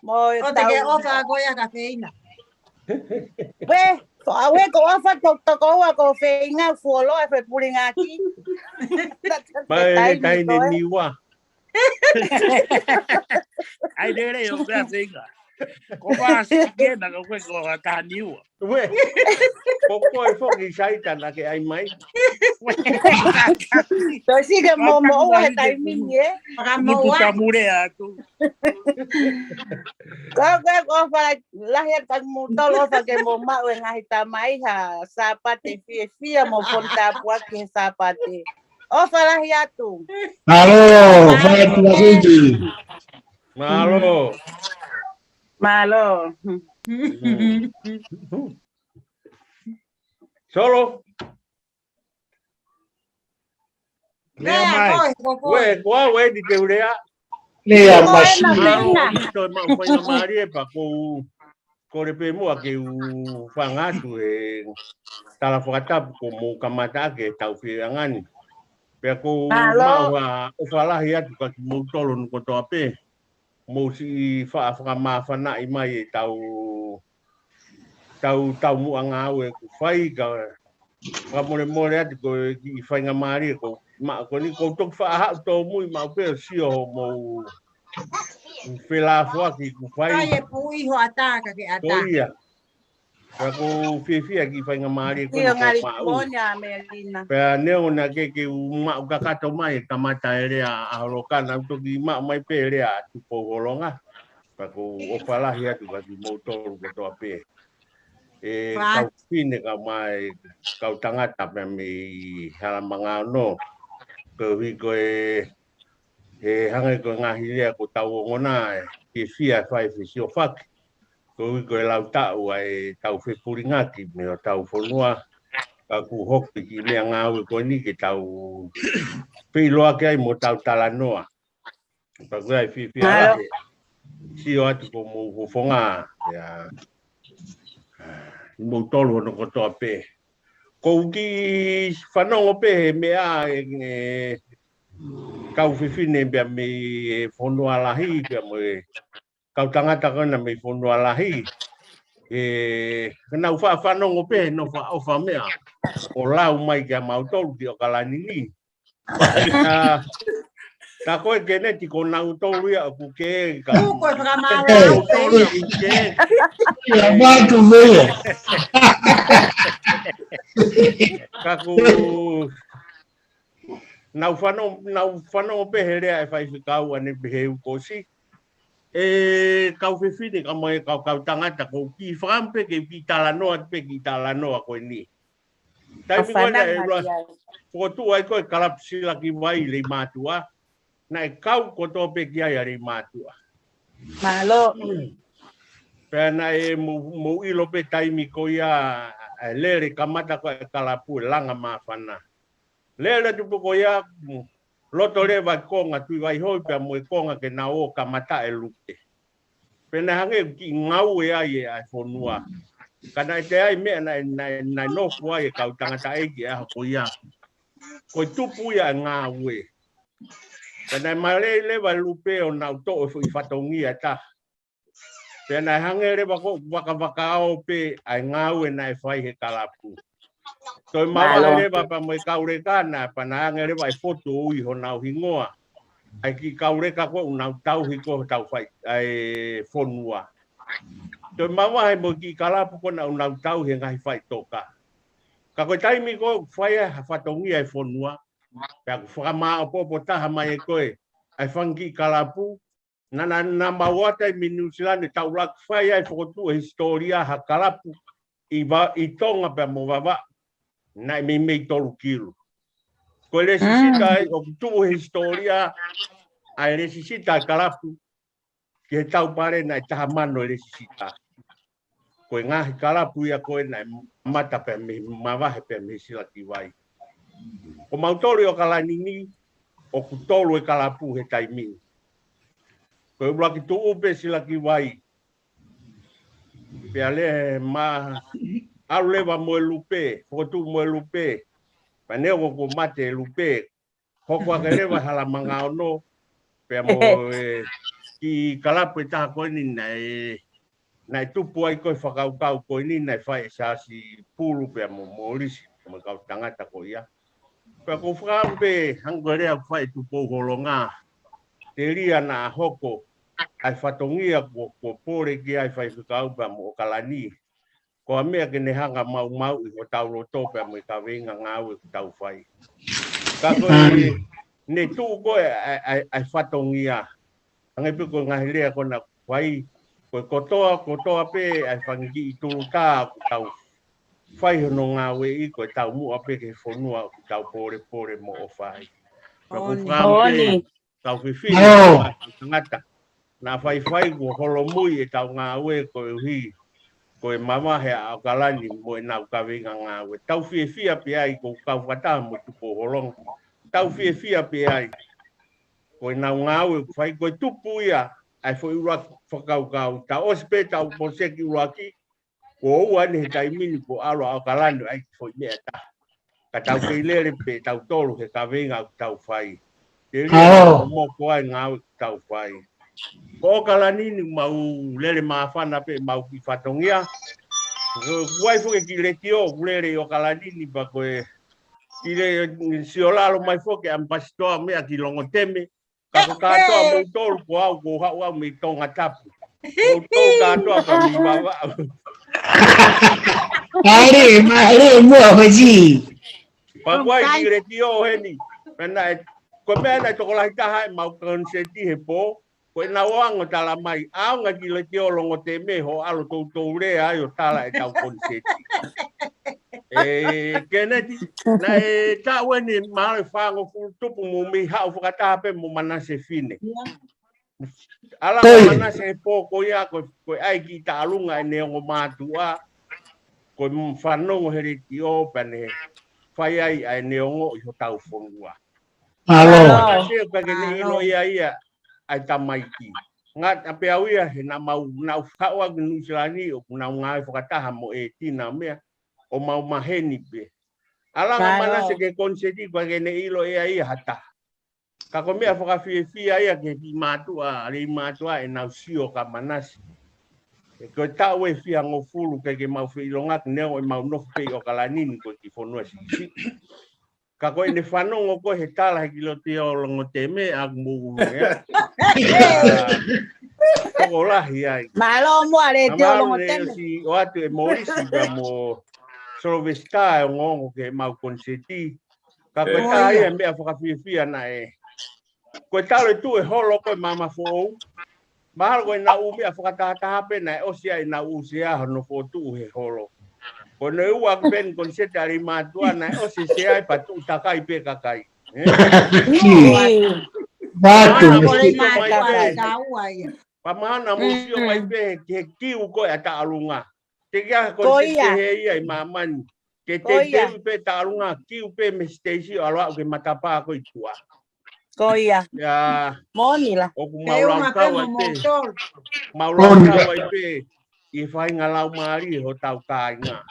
mo ʻoua te ke ʻofa ko ia ka feina. Pea, ko au ē ko e ʻofa to-, tokoua ko e feinga fuoloa e fepulingaki. Mai e taimi ko ē. Niua. ʻAi lele ʻo pea feinga. Ko e fasi ke na ko e ko e taha Niua. Ko koe foki Saita naʻa ke ʻai mai. Tau siʻi ke mo mo ua he taimi ni ē. Mutu kamule atu. Ko e, ko e ʻofa lahi atu kiate kimoutolu, ʻofa ke mo maʻu e ngaahi tamai ha Sāpate fiefia mo fonu tāpuaki he Sāpate. ʻOfa lahi atu. Mālō, ʻofa atu ʻa Fiji. Mālō. Mālō. Solo. Lea mai. Ko au eni te u lea. Lea mai. Mālō, ʻaupito e maʻu faingamālie pea ʻoku ou kole pē muʻa ke u hanga atu e tala fakatapu kuo mou kamata ʻaki ʻetau feʻiloaki ni. Pea ʻoku ou maʻu ha ʻofa lahi atu kiate kimoutolu hono kotoa pē. Mou siʻi faʻa fakamāfanaʻi mai ʻetau, ʻetau taumuʻa ngāue ʻoku fai ka fakamolemole atu ko e kiʻi faingamālie ko ma-, ko eni ʻoku ou toki faʻa haʻu tōmui maʻu pē ʻo sio hoʻomou felāfoaki ʻoku fai. Kai e pui ho ʻata ka ke ʻata. Ko ia. Pea ʻoku ou fiefia ki he faingamālie ko eni ʻoku ou maʻu. Pea neongo naʻe ʻikai ke u maʻu kakato mai e kamata e lea ʻa Holokana, u toki maʻu mai pē lea ʻa Tupou Holonga. Pea ʻoku ou ʻofa lahi atu kiate kimoutolu kotoa pē. E kau fefine kau mai, kau tangata pea mei Halamanga ono. Koeʻuhi ko e, ʻe hangē ko e ngaahi lea kuo tau ongona ē, fiefia fai fesiofaki. Koeʻuhi ko e lau taʻu ʻa ʻetau fepulingaki mei hotau fonua. Ka ʻoku hoko e kiʻi meʻangāue ko eni ke tau feʻiloaki ai mo tau talanoa. Pea ʻoku ou fiefia lahi. Sio atu ko mou fofonga. Ia. Kimoutolu hono kotoa pē. ʻOku ou kiʻi fanongo pē he meʻa e, e kau fefine pea mei he fonua lahi, pea mo e kau tangata ko ena mei fonua lahi. ʻE, ka nau faʻa fanongo pē, nau faʻa ʻofa meʻa. ʻO lau mai kia mautolu ki ʻOkalani ni. Ka, ka ko e Keneti ko nautolu ia ʻoku ke, ka Kuo ko e fakamālō. Nautolu ia ʻoku ke. Ia, mātu meia. Ka kuo nau fanongo, nau fanongo pē he lea ʻa e faifekau ʻanepeheu kosi. ʻE kau fefine ka mo e kau, kau tangata ko ki fakamu pē ke ki talanoa, pē ki talanoa ko eni. Taimi ko ē naʻe ʻuluaki fokotuʻu ai ko e kalapu Silakivai Leimātuʻa, naʻe kau kotoa pē ki ai ʻa Leimātuʻa. Mālō. Pea naʻe mou, mou ʻilo pē taimi ko ia ʻa e lele kamata ko e kalapu ʻe langa māfana. Lele tupu ko ia, loto leva e konga Tuʻi Vaihoʻi pea mo e konga ke nau ō kamata e lupe. Pea naʻe hangē ʻoku kiʻi ngāue ai ʻa e, ʻa e fonua. Ka naʻe teʻeki ai meʻa naʻe, naʻe, naʻe nofo ai e kau tangataʻeiki ʻa e ʻaho ko ia. Ko e tupu ia e ngāue. Pea naʻe malei leva e lupe ʻo nau toʻo e foʻi fatongia ʻe taha. Pea naʻe hangē leva ko e vakavakaʻao pē ʻa e ngāue naʻe fai he kalapu. Toe mavahe leva pea mo e kau leka naʻe, pea naʻe hangē leva e foto ʻo ui honau hingoa. ʻA e kiʻi kau leka ko ē ʻoku nau tauhi ko ē hotau fai, ʻa e fonua. Toe mavahe mo e kiʻi kalapu ko ē naʻa nau tauhi e ngaahi faʻitoka. Ka ko e taimi ko ē ʻoku fai ai ha fatongia e fonua, pea ʻoku fakamāʻopoʻopo taha mai ʻe ko ē ʻa e fanga kiʻi kalapu, naʻa, naʻa, naʻa mau ō atu ai mei Nuʻu Sila ni tau laka fai ai fokotuʻu e hisitōlia ha kalapu ʻi Va-, ʻi Tonga pea mo Vavaʻu. Naʻe meimei tolu kilu. Ko e lēsisita ai, ʻoku tuʻu he hisitōlia ʻa e lēsisita e kalapu ki he taupale naʻe taha mano e lēsisita. Ko e ngaahi kalapu ia ko ē naʻe mata pea mei, mavahe pea mei Silakivai. Ko mautolu ʻi ʻOkalani ni, ʻoku tolu e kalapu he taimi ni. Ko e ʻuluaki tuʻu pē Silakivai. Pea lele ma ʻalu leva mo e lupe, fokotuʻu mo e lupe. Pea neongo kuo mate e lupe, hoko ake leva Hala Mangaono, pea mo e kiʻi kalapu ʻe taha ko eni naʻe, naʻe tupu ai ko e fakakaukau ko eni naʻe fai ʻe Siaosi Pulu pea mo Molisi, mo e kau tangata ko ia. Pea ʻoku ou fakaʻamu pē, hangē ko e lea ʻoku fai ʻe Tupou Holonga, telia naʻa hoko ʻa e fatongia kuo, kuo pole ki ai faifekau pea mo ʻOkalani. Ko ha meʻa ke ne hanga ʻo maumauʻi hotau loto pea mo e kaveinga ngāue ʻoku tau fai. Ka ko e, ne tuʻu ko ē ʻa e, ʻa e, ʻa e fatongia. Hangē pē ko e ngaahi lea ko ena ʻoku fai, ko e kotoa, kotoa pē ʻa e fanga kiʻi tulutā ʻoku tau fai hono ngāueʻi, ko e taumuʻa pē ki he fonua ʻoku tau pōlepole mo ʻofa ai. Pea ʻoku ou fakaʻamu pē, kau fefine, kau tangata. Naʻa faifai kuo holomui ʻetau ngāue koeʻuhi ko e mavahe ʻa ʻOkalani mo ʻenau kaveinga ngāue. Tau fiefia pē ai, ʻoku ou kau fakataha mo Tupou Holonga. Tau fiefia pē ai. Ko ʻenau ngāue ʻoku fai, ko e tupu ia ʻa e foʻi ʻuluaki fakakaukau. Tau ʻosi pē ʻetau pōseki ʻuluaki, kuo ua eni he taimi ni kuo ʻalu ʻa ʻOkalani ʻo ʻai e kiʻi foʻi meʻa ʻe taha. Ka tau kei lele pē tautolu he kaveinga ʻoku tau fai. Telia naʻa momoko ai e ngāue ʻoku tau fai. Ko ʻOkalani ni mau lele māfana pē ʻemau kiʻi fatongia. Ko e, kuo ʻi ai foki e kiʻi letiō ʻoku lele ʻi ʻOkalani ni pea ko e kiʻi le-, siolalo mai foki ʻa e ʻamipasitoa meʻa ki Longoteme. Ka ko kātoa moutolu ko au, ko au mei Tongatapu. Moutolu kātoa pea mei Vavaʻu. Mālie, mālie muʻa ko e zi. Pea ko e kiʻi letiō heni. Pea naʻe, ko e meʻa naʻe tokolahi taha ʻemau koniseti he pō. Ko ʻenau ō ange ʻo tala mai, ʻaonga e kiʻi letiō Longoteme hoʻo ʻalu ʻo toutou lea ai ʻo tala ʻetau koniseti. ʻE, Keneti, naʻe taʻu eni mahalo ʻe fāngofulu tupu mo mei haʻu fakataha pē mo Manase Fine. ʻAlu ange ʻa Manase he pō ko ia ko, ko e ʻai e kiʻi taʻalunga ʻene ongo mātuʻa, ko e fanongo he letiō pea ne fai ai ʻa ʻene ongoʻi hotau fonua. Mālō. Manase pea ke ne ʻilo ia ia ʻa e tamaiki. Ngata pē au ia he naʻa mau, naʻa mau haʻu ʻa Nuʻu Sila ni ʻoku nau ngāue fakataha mo e tina meʻa ʻo mau maheni pē. ʻAlu ange ʻa Manase ki he koniseti pea ke ne ʻilo ia ia ha taha. Ka ko e meʻa fakafiefia ia ki he kiʻi mātuʻa, Leimātuʻa ʻenau sio kia Manase. Ko e taʻu ʻe fia ngofulu ke ke mau feʻilongaki neongo ʻemau nofo pē ʻi ʻOkalani ni ko e kiʻi fonua siʻisiʻi. Ka ko ʻene fanongo ko ē he tala he kiʻi loto ʻo Longoteme ʻa mou ʻume. Tokolahi ai. Mālō muʻa Letiō Longoteme. Si ʻoatu ʻe Molisi ka mo Solovesita ʻe ongoongo ke mau koniseti. Ka ko e taha ia meʻa fakafiefia naʻe. Ko e talu e tuʻu e holo ko e maama foʻou. Mahalo ko ʻenau ʻū meʻa fakatahataha pē naʻe ʻosi ai ʻenau ʻū sea hono fokotuʻu he holo. Ko ʻene ua ko Peni koniseti ʻa Leimātuʻa naʻe ʻosi e sea ai pea tuʻu takai pē kakai. Pea mahalo mou sio mai pē he kiu ko ē ʻa Taʻalunga. Te kia koniseti he ia ʻi māmani. Ke teitei pē Taʻalunga kiu pē mei he siteisi ʻo ʻalu aʻu ki he matapā ko ē ʻi tuʻa. Ko ia. Ia. Moʻoni la. ʻOku mau lau kau ai pē. Mau lau kau ai pē ʻi he faʻahinga laumālie hotau kāinga.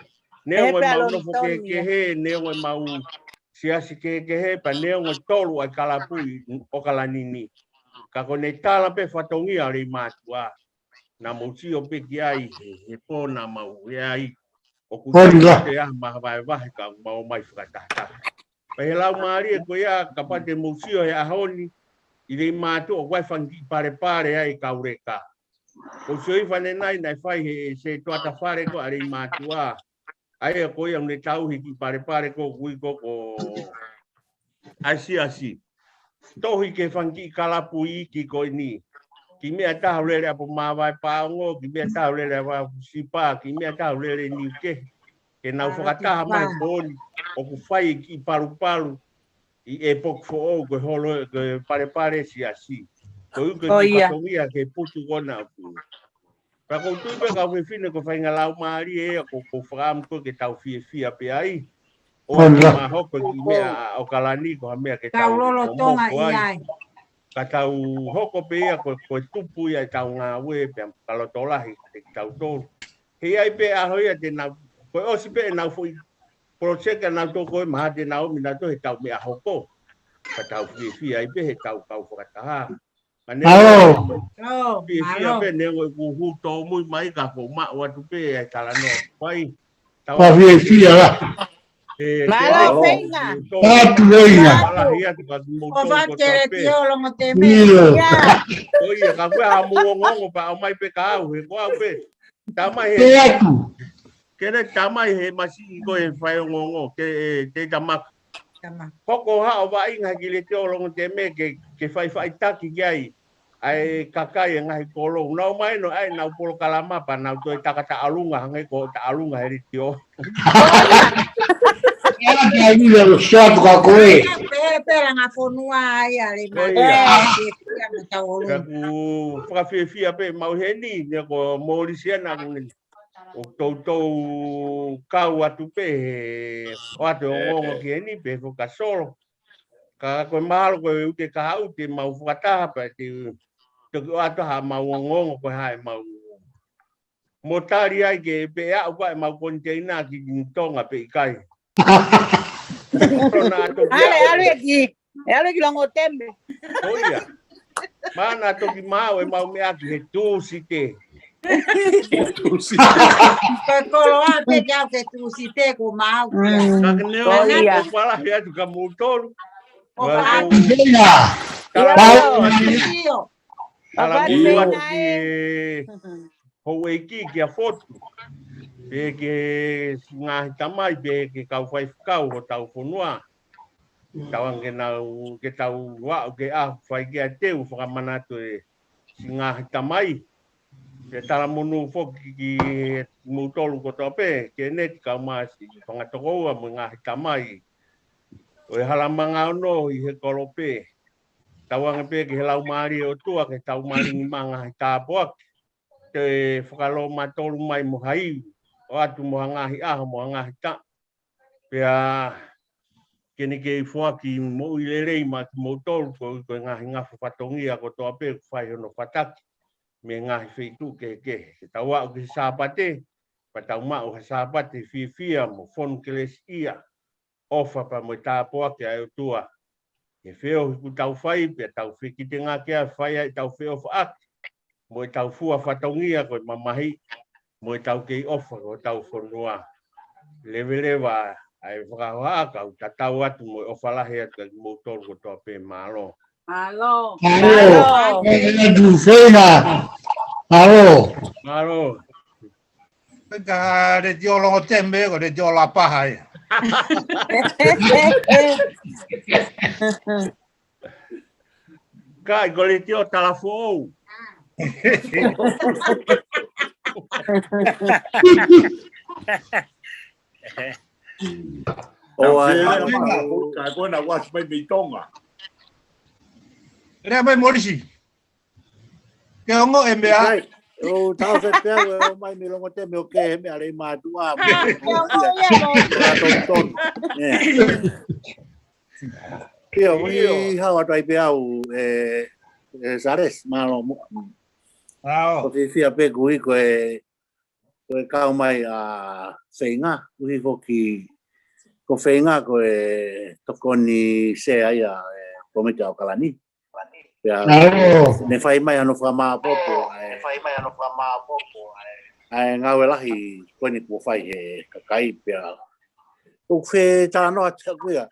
Neongo ʻemau nofo kehekehe, neongo ʻemau siasi kehekehe, pea neongo e tolu ʻa e kalapu ʻi ʻOkalani ni. Ka ko ʻene tala pē fatongia ʻo Leimātuʻa. Naʻa mou sio pē ki ai he, he pō naʻa mau ʻi ai. ʻOku tau te aha mahavaevahe ka mau mai fakatahataha. Pea he laumālie ko ia kapau te mou sio he ʻaho ni ʻi Leimātuʻa ʻoku ʻi ai e fanga kiʻi palepale ai e kau leka. ʻOku sio ʻi Fanenai naʻe fai he se tuata fale ko ē ʻa Leimātuʻa. ʻA ia ko ia ʻoku ne tauhi e kiʻi palepale ko ē ʻoku ui ko ē ko ʻAsiasi. Tohi ki he fanga kiʻi kalapu iiki ko eni. Kiʻi meʻa taha ʻoku lele ʻapo māvae paongo, kiʻi meʻa taha ʻoku lele ʻapo sipa, kiʻi meʻa taha ʻoku lele niu kehe. Ke nau fakataha mai pōni, ʻoku fai e kiʻi palupalu ʻi he poki foʻou ko e holo, ko e palepale siasi. Ko e ʻuhi ko e kiʻi fatongia ke putu ko ena ʻoku. Pea ʻoku ou tui pē kau fefine ko e faʻahinga laumālie ia ʻoku ou fakaʻamu ko ē ke tau fiefia pē ai. ʻOua te ma hoko e kiʻi meʻa ʻa ʻOkalani ko ha meʻa ke tau lolotonga ʻi ai. Ka tau hoko pē ia ko e, ko e tupu ia ʻetau ngāue pea ka loto lahi kiate kitautolu. He ʻi ai pē ʻaho ia te nau, ko e ʻosi pē ʻenau foʻi poloseki ʻanautolu ko ē mahalo te nau ʻomi nautolu he tau meʻa hoko. Ka tau fiefia ai pē he tau kau fakataha. Mālō. Mālō. Fiefia pē neongo ʻeku hū tōmui mai ka ʻoku ou maʻu atu pē ʻa e talanoa ʻoku fai. Tau fiefia la. Mālō Feinga. Atu Feinga. Mālō atu ka kimoutolu kotoa pē. ʻIo. Ko ia ka kuo ʻi ai haʻamou ongoongo pea ʻomai pē kia au he ko au pē. Tamai he. Ke atu. Ke ne tamai he masiʻi ko e faiongoongo ke te tamai. Hoko haʻo vaʻinga ki he Letiō Longoteme ke, ke faifaitaki ki ai ʻa e kakai e ngaahi kolo. Nau mai no ʻai nau polokalama pea nau toe taka Taʻalunga hangē ko Taʻalunga he Letiō. Ia kia ina lo siatu ka ko e. Pē, pē langa fonua ai a le mata. Ia. Ka ku fakafiefia pē mau heni, ne ko Molisi ʻana ʻoku ne ʻoku toutou kau atu pē he ʻoatu e ongoongo ki heni pē he fakasolo. Ka ko e mahalo ko e ʻuhi ke kahaʻu te mau fakataha pē te toki ʻoatu haʻamau ongoongo ko e hā ʻemau mo tali ai ke pē aʻu ko ē ʻemau koniteina ki Tonga pe ʻikai. Tona atu ki ʻAle, ʻale ki ʻE ʻalu ki Longoteme. ʻO ia. Mana toki maʻu ʻemau meʻa ki he Tūsite. Tūsite. Ko e koloa pē ke au ke Tūsite ko maʻu. Ka ke neo ʻo ia. Ko falahi atu kia moutolu. Ko falahi. Ia. Tala atu ki houʻeiki kia Fotu. Pe ki he ngaahi tamai, pe ki he kau faifekau hotau fonua. Tauange ke nau, ke tau aʻu ke ʻaho fai ke teu fakamanatu e siʻi ngaahi tamai. Ke talamonū foki ki moutolu kotoa pē, ke ne ti kau masi fanga tokoua mo e ngaahi tamai. ʻO e hala manga ono ʻi he kolo pē. Tauange pē ki he laumālie ʻo e ʻOtua, ke tau malingi mai ngaahi tāpuaki. Te fakalō matolu mai mo ha ivi, ʻoatu mo ha ngaahi ʻaho, mo ha ngaahi taʻu. Pea ke ne kei foaki moʻui lelei maʻa kimoutolu, ko, ko e ngaahi ngafa fatongia kotoa pē, ʻoku fai hono fataki, mei he ngaahi feituʻu kehekehe. Ke tau aʻu ki he Sāpate, pea tau maʻu ha Sāpate fiefia mo fonu kelesiʻia. ʻOfa pea mo e tāpuaki ʻa e ʻOtua. He feohi kuo tau fai, pea tau fekitengaki ʻa e fai ai ʻetau feʻofaʻaki. mo ʻetau fua fatongia ko e mamahi, mo ʻetau kei ʻofa ko hotau fonua. Leveleva ʻa e fakahohaʻa, kau tatau atu mo e ʻofa lahi atu kiate kimoutolu kotoa pē. Mālō. Mālō. Mālō. Mālō. Mālō. Ka letiō Longoteme, ko letiō Lapaha ia. Ka ko letiō Talafoʻou. ʻO ai, ka ko ena ua mai mei Tonga. Lea mai Morisi. Ke ongo e meʻa. Kai, ʻo tau se pea ue o mai mei Longoteme ʻo ke he meʻa lei mātuʻa. Ia, ia, ia, ia. Ia, ui, hau atu ai pē au, e, e, Sales, mālō mo. Ko fiefia pē kuo ʻi ko e, ko e kau mai ʻa Feinga, ui foki ko Feinga ko e tokoni sea ia, e, Komiti ʻAokalani. Pea ne fai mai hano fakamāpopo, ʻa e, ʻa e ngāue lahi ko eni kuo fai he kakai pea. ʻOku fetalanoa atu ʻaku ia.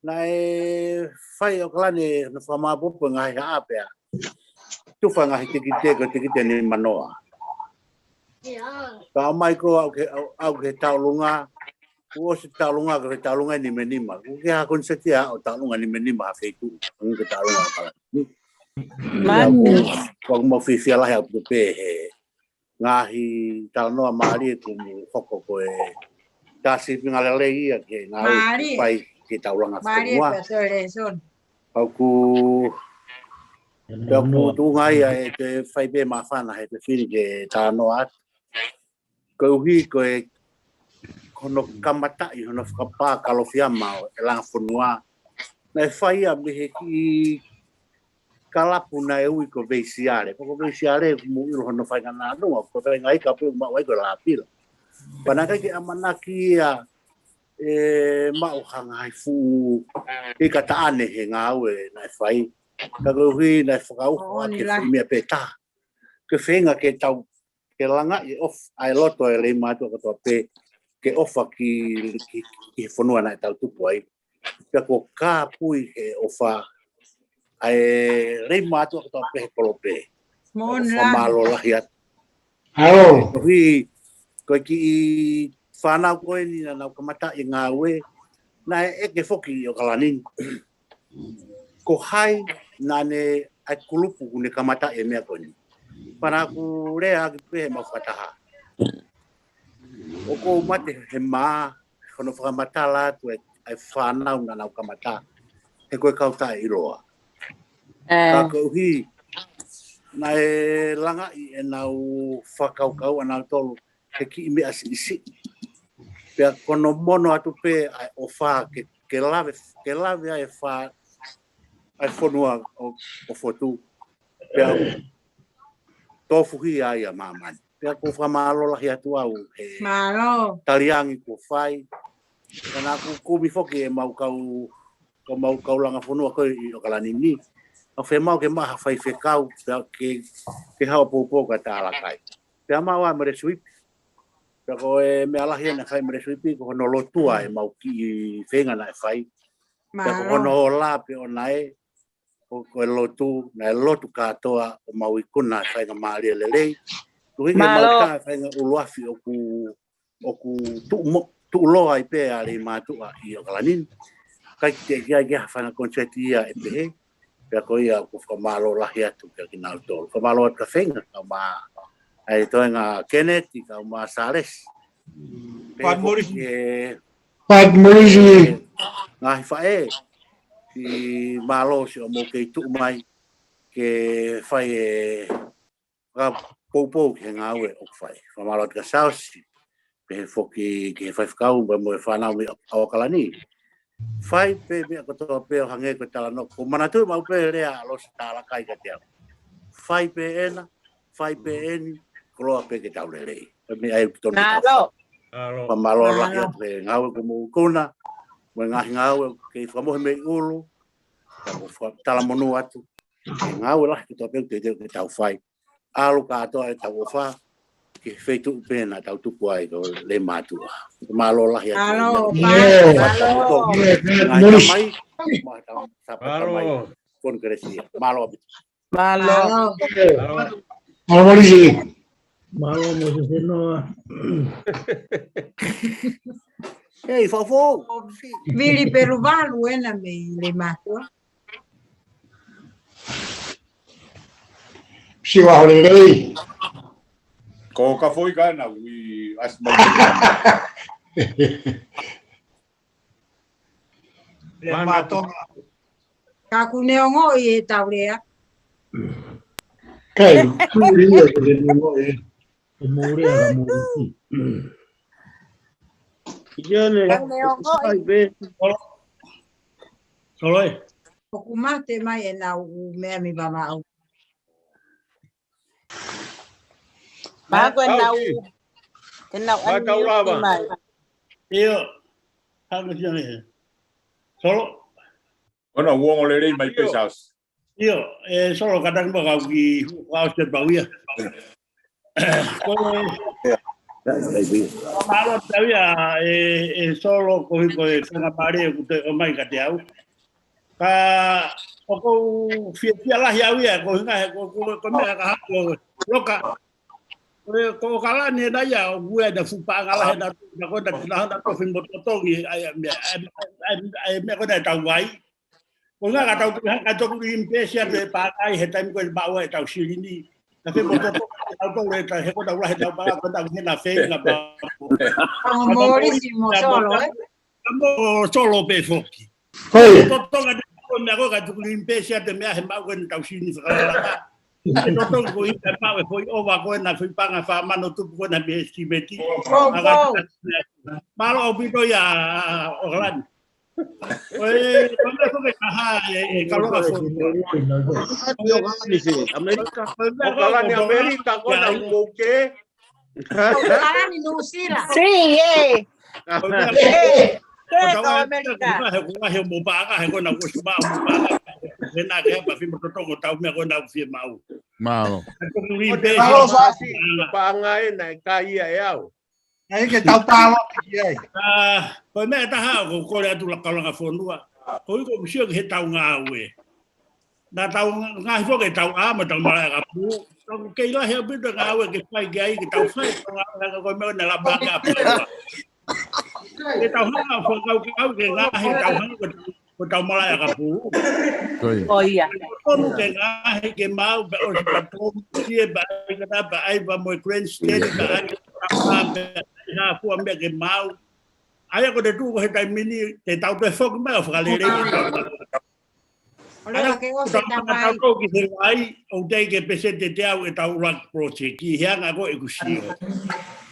Naʻe fai ʻAokalani hano fakamāpopo ngaahi haʻa pea. Tufa ngaahi tikite ko e tikite ni manoa. Ka mai ko au ke, au, au ke taulunga, kuo ʻosi taulunga, ko e taulunga ni me nima. Kuo ke ha koniseti ʻo taulunga ni me nima ha feitu, kuo ke taulunga ka. Manu. Kuo mau fiefia lahi ʻaupito pē he ngaahi talanoa mālie kuo mou hoko ko e tā sīpinga lelei ia ke ngāue fai ke taulanga fonua. Mālie pē, sorry, sorry. Au ku, pea ku tuʻunga ia e te fai pē māfana he te fili ke talanoa atu. Koeʻuhi ko e, ko hono kamataʻi, hono fakapā kalofiama ʻo e langa fonua. Naʻe fai ia mei he kiʻi kalapu naʻe ui ko Veisiale. Ko Veisiale, kuo mou ʻilo hono fainga nānunga, ko e fainga ika pē maʻu ai ko e Lapila. Pea naʻe ʻikai ke ʻamanaki ia e maʻu ha ngaahi fuʻu ika taʻane he ngāue naʻe fai. Ka koeʻuhi naʻe fakauho ake fuʻu meʻa pē taha. Ke feinga ke tau ke langa e ʻofa, ʻa e loto e lei mātuʻa kotoa pē, ke ʻofa ki, ki, ki he fonua naʻe tau tupu ai. Pea kuo kāpui he ʻofa, ʻa e lei mātuʻa kotoa pē he kolo pē. Mo ʻofa mālō lahi atu. Koeʻuhi, ko e kiʻi fānau ko eni naʻa nau kamataʻi e ngāue, naʻe ʻeke foki ʻi ʻAokalani. Ko hai naʻa ne ʻai kulupu kuo ne kamataʻi e meʻa ko eni. Pea naʻa ku lea ʻaki pē he mau fakataha. ʻOku ou mate he mā, hono fakamatala atu e, e fānau naʻa nau kamata. He ko e kau taʻeʻiloa. Ka koeʻuhi, naʻe langaʻi ʻenau fakakaukau ʻanautolu he kiʻi meʻa siʻisiʻi. Pea ko hono mono atu pē ʻa e ʻofa ke, ke lave, ke lave ʻa e fa, ʻa e fonua ʻo, ʻo Fotu. Pea tofuhi ai ʻa māmani. Pea ʻoku ou fakamālō lahi atu au he taliangi kuo fai. Pea naʻa ku kumi foki e mau kau, ko mau kau langa fonua ko ē ʻi ʻAokalani ni. ʻOku fiemaʻu ke maʻu ha faifekau, pea ke, ke haʻu ʻo poupou kia Talakai. Pea maʻu ʻa Mele Suipi. Pea ko e meʻa lahi naʻe fai Mele Suipi, ko hono lotua e mau kiʻi feinga naʻe fai. Pea ko hono ola pē ʻoʻona ē, ko, ko e lotu, naʻe lotu kātoa ʻo mau ikuna e fainga mālie lelei. Koeʻuhi ke mau tā e fainga ʻuluafi ʻoku, ʻoku tuʻu mo, tuʻuloa ai pē ʻa e lei mātuʻa ʻi ʻAokalani ni. ʻIkai ke ʻi ai ke ha fainga koniseti ia ʻe pehē. Pea ko ia ʻoku fakamālō lahi atu kia kinautolu. Fakamālō atu kia Feinga, kau mā, ʻa e toenga Keneti, kau mā Sales. Pea ko e Pat Morisi. Ngaahi faʻē, ʻi mālō siʻomou kei tuʻu mai ke fai e fakapoupou ki he ngāue ʻoku fai. Fakamālō atu kia Saosi, pehē foki ki he faifekau, pea mo e fānau mei ʻAokalani. Fai pē meʻa kotoa pē ʻo hangē ko e talanoa. ʻOku ou manatuʻi maʻu pē lea ʻa Losi Talakai kiate au. Fai pē ena, fai pē eni, koloa pē ke tau lelei. Pea meʻa ʻoku tonu ke tau fai. Fakamālō lahi atu he ngāue kuo mou ikuna, mo e ngaahi ngāue kei fakamohe mei ʻulu, pea ʻoku ou fakatalamonū atu he ngāue lahi kotoa pē ʻoku teuteu ke tau fai. ʻalu kātoa ʻetau ʻofa ki he feituʻu pē naʻa tau tupu ai ko Leimātuʻa. Mālō lahi atu. Mālō, Ngaahi mālō. Ngaahi tamai, mo e tau sapa tamai. Konekelesia. Mālō ʻaupito. Mālō. Mālō Molisi. Mālō Mosese Noa. Hei, Fofo. Vili Peluvalu ena mei Leimātuʻa. Siwa holelei. Ko ka foʻi ka na ui as mai. Leimātuʻa. Ka ʻoku ne ongoʻi ʻetau lea. Kai, kulia ke ne ongoʻi. Ko mou lea ka mou. Ia ne. Ka ne ongoʻi. Solo e. ʻOku mate mai ʻenau ʻū meʻa mei Vavaʻu. Pea ko ʻenau, ʻenau ʻanmiuti mai. ʻIo, hanga sia ne he. Solo. ʻOna uongo lelei mai pē Saus. ʻIo, e Solo, kātaki muʻa kau ki, kau sia pau ia. Ko e, mālō atu ia, e, e Solo, ko e, ko e faingamālie ʻoku te ʻomai kiate au. Ka, ʻoku ou fiefia lahi au ia, ko e hinga he, ko, ko, ko e meʻa ka hako, Loka. Ko e, ko ʻOkalani ena ia, ʻoku ʻi ai ʻena fuʻu paʻanga lahi ʻena, na ko ʻena, na hana tofi mo totongi, ʻa e, ʻa e, ʻa e, ʻa e meʻa ko ʻena ʻetau vai. Ko e hinga ka tau tuʻu hake ʻa e toku ʻi Pēsia te pakai he taimi ko ē maʻu ai ʻetau silini. Na ke mo totongi ʻetau tole, he ko ʻetau lahi ʻetau paʻanga, ko ʻetau hena feinga pea. Ka mo Molisi mo Solo, ē? Ka mo Solo pē foki. Ko ia. Totongi te ko meʻa ko ka tuku ʻi Pēsia te meʻa he maʻu ko ʻena ʻetau silini fakalaka. Ke totongi ko ʻi ka maʻu e foʻi ʻova ko ʻena foʻi paʻanga fā mano tupu ko ʻena mei he siveti. Ko, ko. Mālō ʻaupito ia ʻOkalani. Ko e, ko e meʻa ko e kaha e, e Kalongafonua. ʻOkalani se, ʻAmelika. Ko e meʻa ko ʻOkalani e ʻAmelika, ko ʻena ʻū mouke. ʻOkalani Nuʻusila. Sī, ē. Ko e meʻa Ē, ko ē, tau ko ai, ʻAmelika. ko e ko e mo paʻanga, he ko ʻena ko si maʻu mo paʻanga. He na ke hapa fimo totongo tau meʻa ko ʻena ʻoku fie maʻu. Mālō. Ka tuku ʻi Ko Pēsia. te lalo fasi, ko paʻanga ena e kai ia e au. ʻAi ke tau pālo ki ai. Ah, ko e meʻa ʻe taha ʻoku ou kole atu la Kalongafonua. Ko ʻeku sio ki heʻetau ngāue. Na tau ngaahi foki ʻetau ʻā mo ʻetau malaʻe ʻakapulu. Tau kei lahi ʻaupito ngāue ke fai ki ai, ke tau fai ʻetau ngāue, ka ko e meʻa ʻoku ne lava ke ʻapua. Ke tau hanga ʻo fakakaukau ke ngaahi, tau hanga ko ʻetau malaʻe ʻakapulu. Ko ia. Ko ia. Tonu ke ngaahi ke maʻu, pea ʻosi pea tonu, sie pea ʻai kata, pea ʻai pea mo e grandstand, pea ʻai pea ʻai ha fua meʻa ke maʻu. ʻA ia ko te tuʻu ko he taimi ni, te tau toe foki mai ʻo fakalelei ke tau maʻu. ʻO leva ke ʻosi e tau Tau tau ki he vai, ʻoku teʻeki ke peseti ʻe teau ʻetau ʻuluaki project, ʻi he anga ko ʻeku sio.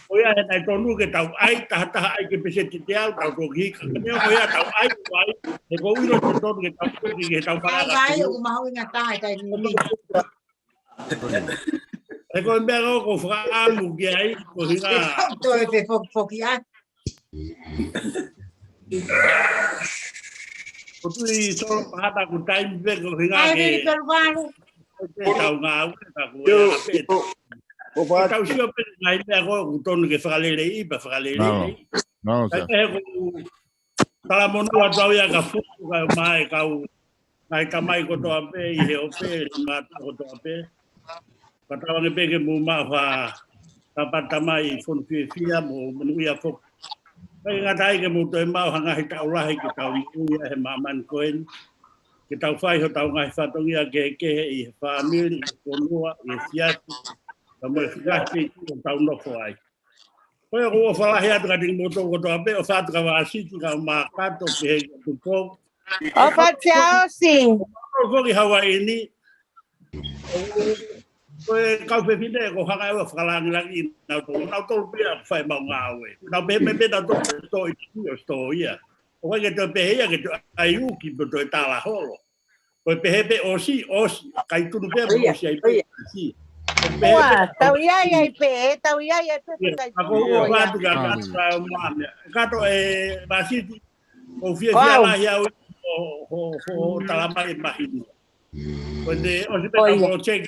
Ko ia he naʻe tonu ke tau ʻai, taha taha ʻai ke peseti ʻe teau, tau toki hika. Ka neongo ia tau ʻai, ʻai, he ʻoku ou ʻilo te tonu ke tau toki ke tau Ai, ai, ʻoku mahuʻinga taha e taimi ni. He ko e meʻa ko ʻoku ou fakaʻamu ki ai, ko e hinga. Toe fefokifoki ai. Ko tui Solo pahata ko taimi pē ko e hinga Ai, ke Vili Peluvalu. tau ngāue, ka ko e anga pē. Ko tau sio pē ngaahi meʻa ko ʻoku tonu ke fakaleleiʻi, pea fakalelei. Mālō, Ka sir. ke he ko talamonū atu au ia ka fuku ka mai kau ngaahi tamai kotoa pē, ʻi he ope, ngata kotoa pē. Ka tau ange pē ke mou maʻu ha tapa tamai fonu fiefia mo monūʻia foki. Kae ngata ai ke mou toe maʻu ha ngaahi taʻu lahi ke tau monūʻia he māmani ko eni. Ke tau fai hotau ngaahi fatongia kehekehe ʻi he fāmili, ʻi he fonua, ʻi he siasi, ka mo e ngaahi feituʻu ʻoku tau nofo ai. Ko ia ʻoku ou ʻofa lahi atu kiate kimoutolu kotoa pē, ʻofa atu kia Vāsiti, kia Makato, pehē kia Tupou. ʻOfa atu kia ʻOsi. Ko ki Hawaiʻi ni, ko e kau fefine, ʻoku ou hanga ʻe au ʻo fakalāngilangiʻi nautolu, nautolu pē ʻoku fai ʻemau ngāue. Nau pehē mai pē nautolu ʻoku toe ʻi ʻo toe ia. ʻOku ʻikai ke toe pehē ia ke toe ʻai uki pe toe tala holo. Ko e pehē pē ʻosi, ʻosi, kai tunu pē mo ʻosi ai pē ʻosi. Ko e pehē pē Ua, tau ʻi ai ai pē, tau ʻi ai ai pē, pē kai Ako tunu ua ia. fatu ka kata mane. Kato e Vāsiti, ʻoku ou fiefia lahi au ʻo, ʻo, ʻo, ʻo tala mai e mahino. Ko e te ʻosi pē ka project,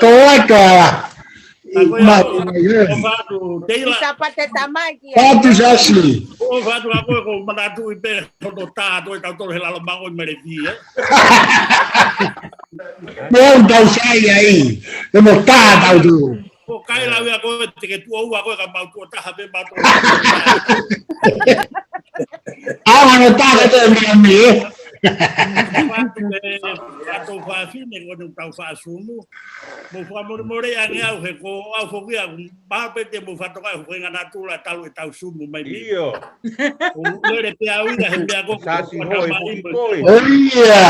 Tō atu ā. Ka ko ia, mai, mai, ʻofa atu, Teila. Ki Sapate Tamai ki ai. Patu Sasi. ʻOfa atu ka ko e ko manatuʻi pē hono tā atu e tautolu he lalo mango i Melevi, ē? Mo un tau sai ai. E mo tā tautolu. Ko kai lau ia ko e te ke tuʻo ua ko e ka mau tuʻo taha pē mau tuʻo taha. ʻAo hano tā ka te mea mi, ē? Patu e, patu fafine ko ne tau fasumu. Mo fakamolemole ange au he ko au foki au, maha pē te mo fatoka e foki ngana tula talu e tau sumu mai mi. ʻIo. Ko lele pē au ia he meʻa ko Sasi ko hoa e mai foki mo koe. ʻO ia.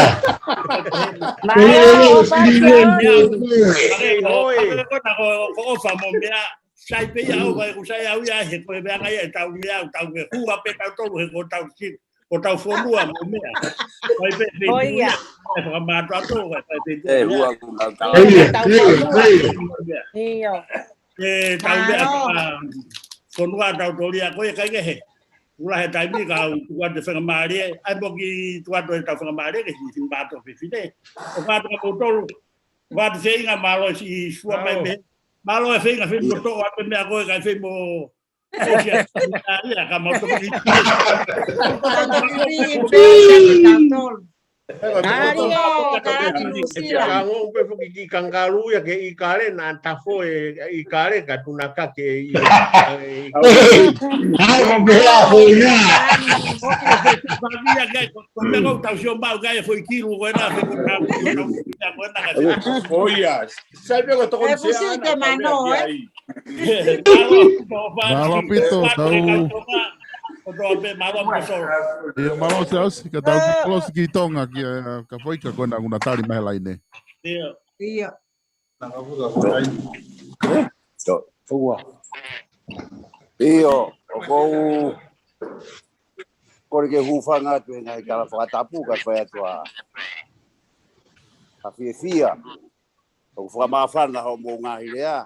Mālō, ʻofa atu. Ē, ʻoe. Ko, ko, ko, ko ʻofa mo meʻa. Sai pē ia ʻofa e ku sai au ia he ko e meʻa ngai e tau meʻa, tau ke hua pē tautolu he ko tau si, ko tau fonua mo meʻa. Sai pē pē ʻo ia. E fakamātoato, sai pē pē. E hua ku tau tau. ʻO ia, ʻo ia, ʻo ia. ʻIo. E tau meʻa, ʻa, fonua tau toli a ko e kai ke he. Ula he taimi ka au tuku atu e fenga mālie, ai mo ki tuku atu e tau fenga mālie, ke si, si mātou fefine. ʻO ka tuku atu tolu, ʻo ka tuku feinga mālō si sua mai pē. Mālō e feinga feinga mo toʻo atu e meʻa ko e kai feinga mo ʻosi atu ia ka mau toki. Mālō, ka atu Lusila. Ka ngou pē foki ki Kangaroo ia ke ʻIkale na tafo e ʻIkale ka tuna ka ke i. Ai, ko pē la ko ia. Ko pē ko pē ko tau sio mau kai e foʻi kilu ko ena, ko ena, ko ena ka. ʻO ia. Sai pē ko toko e ni fusi sea te ana, mano, tau e ē? Ai. Mālō, mālō ʻaupito, tau. Ko tō pē, mālō mo solo. ʻIo, mālō Siaosi, ka tau kolosi ki Tonga, ki, ē, Kafoika, ko ena nguna tali mai he laine. ʻIo. ʻIo. Tō. ʻIo, ʻoku ou kole ke hūfanga atu he ngaahi tala fakatapu, ka fai atu ʻa, ʻa fiefia. ʻOku fakamāfana hoʻomou ngaahi lea.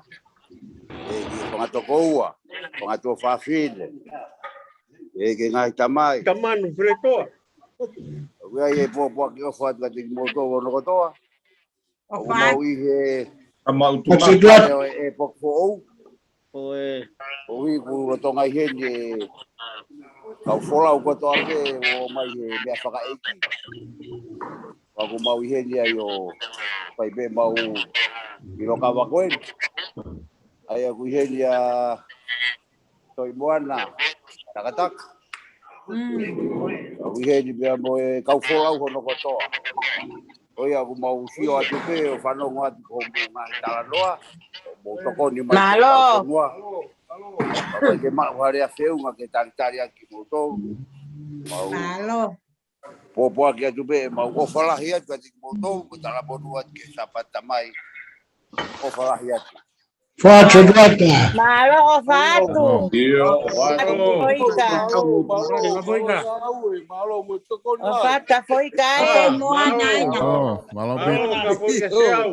ʻE ki he fanga tokoua, fanga tuofāfine. ʻE ki he ngaahi tamai. Tamanu Feletoa. ʻOku ʻi ai e pōpoaki ʻofa atu kiate kimoutolu hono kotoa. ʻOku mau ʻi he ʻa mau tuʻa. ʻE ʻo e, e poki foʻou. ʻO e, ʻoku ʻi he lolotonga ʻi heni e kau folau kotoa pē ʻo mai he meʻa fakaʻeiki. Pea ʻoku mau ʻi heni ai ʻo fai pē mau ʻilo kava ko eni. ʻA ia ʻoku ʻi heni ʻa Toi Moana, Takataka. ʻOku ʻi heni pea mo e kau folau hono kotoa. ʻO ia ʻoku mau sio atu pē ʻo fanongo atu ko hoʻomou ngaahi talanoa. Mou tokoni mai ki he kau fonua. Ka ʻoku ʻikai ke maʻu ha lea feʻunga ke talitali ʻaki kimoutolu. Mau pōpoaki atu pē, mau ʻofa lahi atu kiate kimoutolu, mo talamonū atu ki he Sāpate Tamai. ʻOfa lahi atu. Fatu Rata. Mālō ʻofa atu. ʻIo, ʻofa atu. Atu Foika. Mālō, mālō, mālō, mālō, mo tokoni. ʻOfa atu Foika e mo ana ina. ʻO, mālō pē. Mālō, ka Foika se au.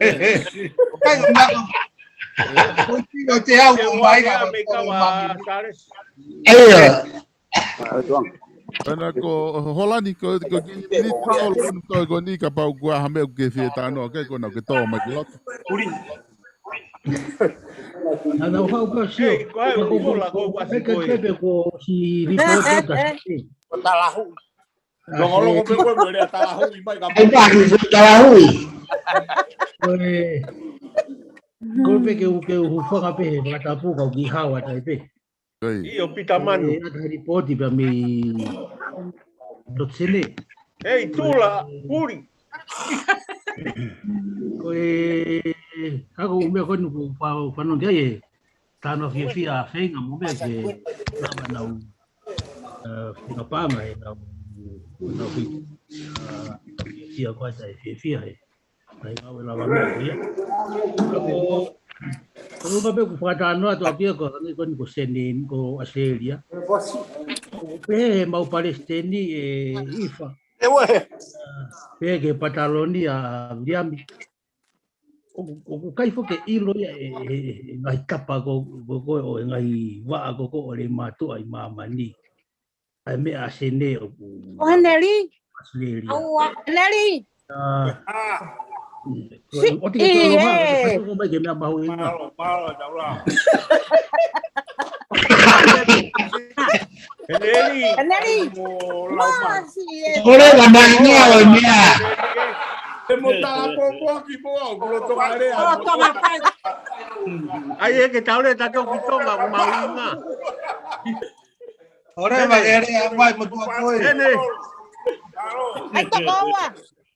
Kai ko nako. Ko ti o te au o mai ka ko mami. Ia. Pena ko Holani ko, ko ki ni tau lo ko ni kapau kua ha meʻa ke fie tano ke ko na ke tō mai ki loto. Ana o hau ka sio. Ko e ula ko ua si ko e. Ko si ripote ka si. Ko talahui. Longolongo pe ko e mele talahui mai ka. Ai pa ki talahui. Ko e. Ko pe ke u ke u hufanga pe he makatapu ka u ki hawa tai pe. ʻIo, Pita Manu. Ata ripoti pea mei Lotesene. Ei, Tula, Puli. Ko e, ako u mea konu ku whanongi ai e tano fiefia a feinga mo mea ke lava nau feinga panga e nau nau feinga. Fiefia ko e tai fiefia he. Kai ngāue lava mea ko ia. Ko, ko uka pe ku fakatano atu atu ia ko, ko ni ko Seneni, ko Australia. Ko pe he mau palesiteni e ifa. Pe ke pataloni a Viliami. O, o, o kai fo ke ilo ia e, e, e, ngai kapa ko, ko, ko, o e ngai vaa ko, ko, o le matua i mamani. Ai meʻa a Sene ʻoku ʻo Heneli. Australia. Heneli. ʻO te ke tolo mai, ko mai ke meʻa mahuʻinga. Mālō, mālō, taula. Heneli. Heneli. Māsi e. Kole ka mai ni a o mea. Te mo tā pōpoaki mo au, kulo tonga lea. Kulo tonga tai. Ai e ke taule tatou ki tonga, ko mahuʻinga. Ore ma ke rea mai mo tua koe. Ene. Ai toko ua.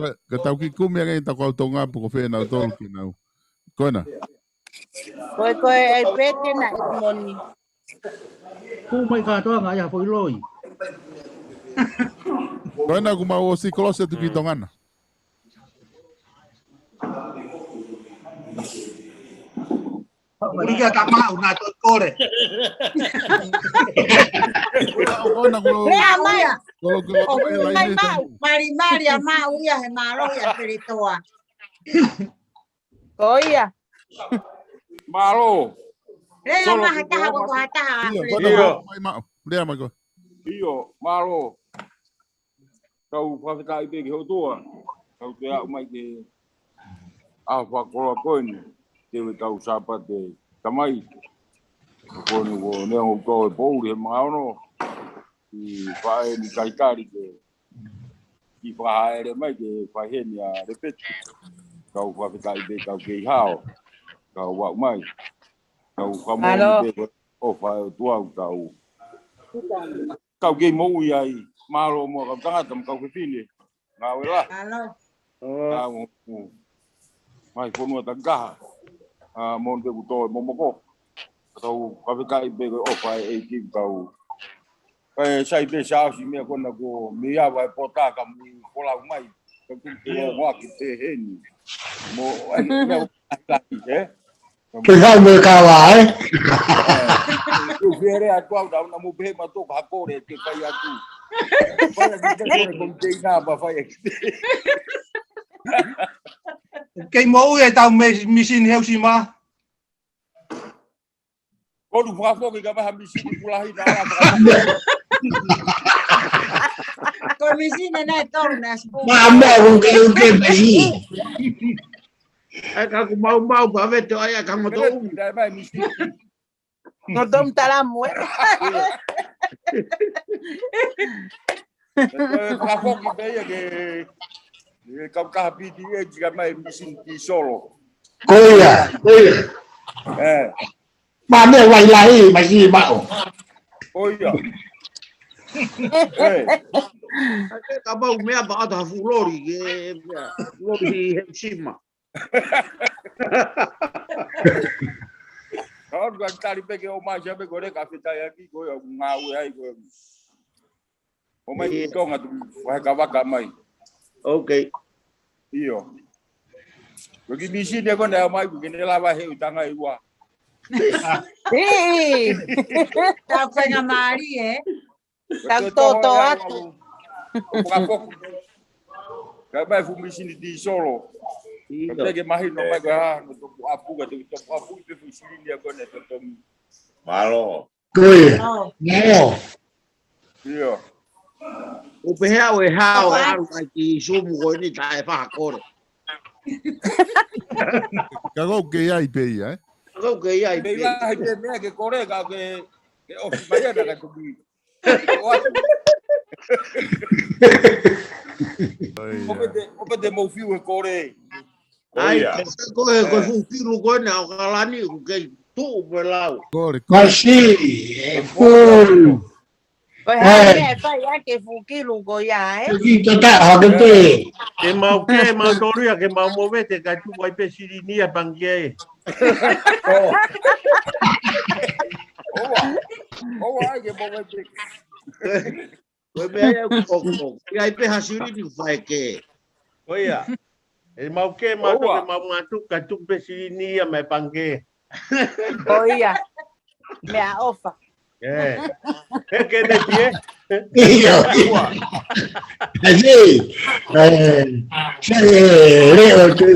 Ka tau kiʻi kumi ange ʻetau kau Tonga pe ko fē ʻenau tolu ke nau. Ko ena. Ko e, ko e, ʻai pē te na i moni. Kumi mai kātoanga ia foʻi loi. Ko ena kuo mau ʻosi kolosi atu ki Tonga na. Uli kia ta maʻu na to kole. Ko ena kuo Lea mai. Kolo kolo ʻO mai maʻu. Mali mali a maʻu ia he mālō ia Peletoa. Ko ia. Mālō. Lea mai ha taha ko ha taha. Io, ko ena kuo mai maʻu. Lea mai ko. Io, mālō. Kau fakafetaʻi pē ki he ʻOtua. Kau te aʻu mai ke ʻaho fakakoloa ko eni. Te u kau Sāpate tamai. Ko eni ko neongo tō e pouli he maono. I faʻē ni kaikali ke. I fahaere mai ke fai heni a repeti. Kau fakafetaʻi pē kau kei hao. Kau aʻu mai. Kau kamoni pē ko ʻofa e ʻOtua kau. Kau kei moʻui ai, mālō mo kau tangata mo kau fefine. Ngāue la. Kau mai fonua tangaha. A mon pe kuto e momoko. Kau kafekai pe ko ʻofa e ʻEiki kau. Kae sai pe sa ʻosi meʻa ko ena ko mei ava e pota ka mui kolau mai. Kau tui ke o moaki te heni. Mo ai meʻa ko ena e? Ke kau mo e kawa, ē? Ko fere atu au tau na mo pehe ma toka ha kore ke fai atu. Fai atu te kore ko te ina ma fai atu. Kei moʻui e tau me misini he usi ma. Ko lu fakafoki ka maha misini kulahi na ala. Ko misini na e tolu na sipu. Ma ma uke uke misi. Ai ka ku mau mau pa veto ai ka ngoto u. Dai mai misini. No dom talamu e. Ko e fakafoki pē ia ke, ke kau kaha P T A tika mai misini tisolo. Ko ia, ko ia. Eh. Mā meʻa vai lahi, mai si maʻo. Ko ia. Eh. Ka mau meʻa pa ata ha fuʻu loli, ke, fuʻu loli he sima. Ka ʻoku tali pē ke ʻomai sia pē ko e leka fetaiaki ko ia ʻoku ngāue ai ko e. ʻOmai ki Tonga tu, vahe ka vaka mai. Ok. ʻIo. Ko e kiʻi misini ko ena ʻomai ko ē ke ne lava he ʻū tanga ʻi ua. ʻIo. Tau faingamālie, ē? Tau toto atu. Ko e fakafoki. Ka mai fuʻu misini tisolo. ʻIo. Ka pehē ke mahino mai ko e hā, no topu ʻapu ka topu ʻapu pē fuʻu silini ko ena totongi. Mālō. Ko ia. Mālō. ʻIo. ʻO pehē ʻe hao ʻalu ai ki Sumu ko eni taʻe fakakore. Ka ʻoku kei ai pē ia, ē? Ka ʻoku kei ai pē. Pē ia, hai pē meʻa ke kore ka ke, ke ʻosi mai ana ka tuki. ʻO atu. ʻO pete, ʻo pete mou fiu he kore. ʻAi, ko e, ko e fuʻu kilu ko ena ʻo kalani, ʻoku kei tuʻu pē lau. Kole, kole. Masi, e fulu. Ko e hā e meʻa ʻe fai ʻaki e fuʻu kilu ko ia, ē? Ko e kiʻi tata hake pē. Ke mau kē, mau tolu ia, ke mau movete, ka tuku ai pē silini ia pangikē. ʻOua. ʻOua ai ke movete. Ko e meʻa ia ʻoku, ʻoku, ʻoku ʻi ai pē ha silini ʻoku fai kē. Ko ia. ʻE mau kē, mau toke, mau ngātuka, tuku pē silini ia mai pangikē. Ko ia. Meʻaʻofa. ʻE. ʻE ke ne tie. ʻIo, ʻio. ʻE, ʻe, ʻe, leʻo te,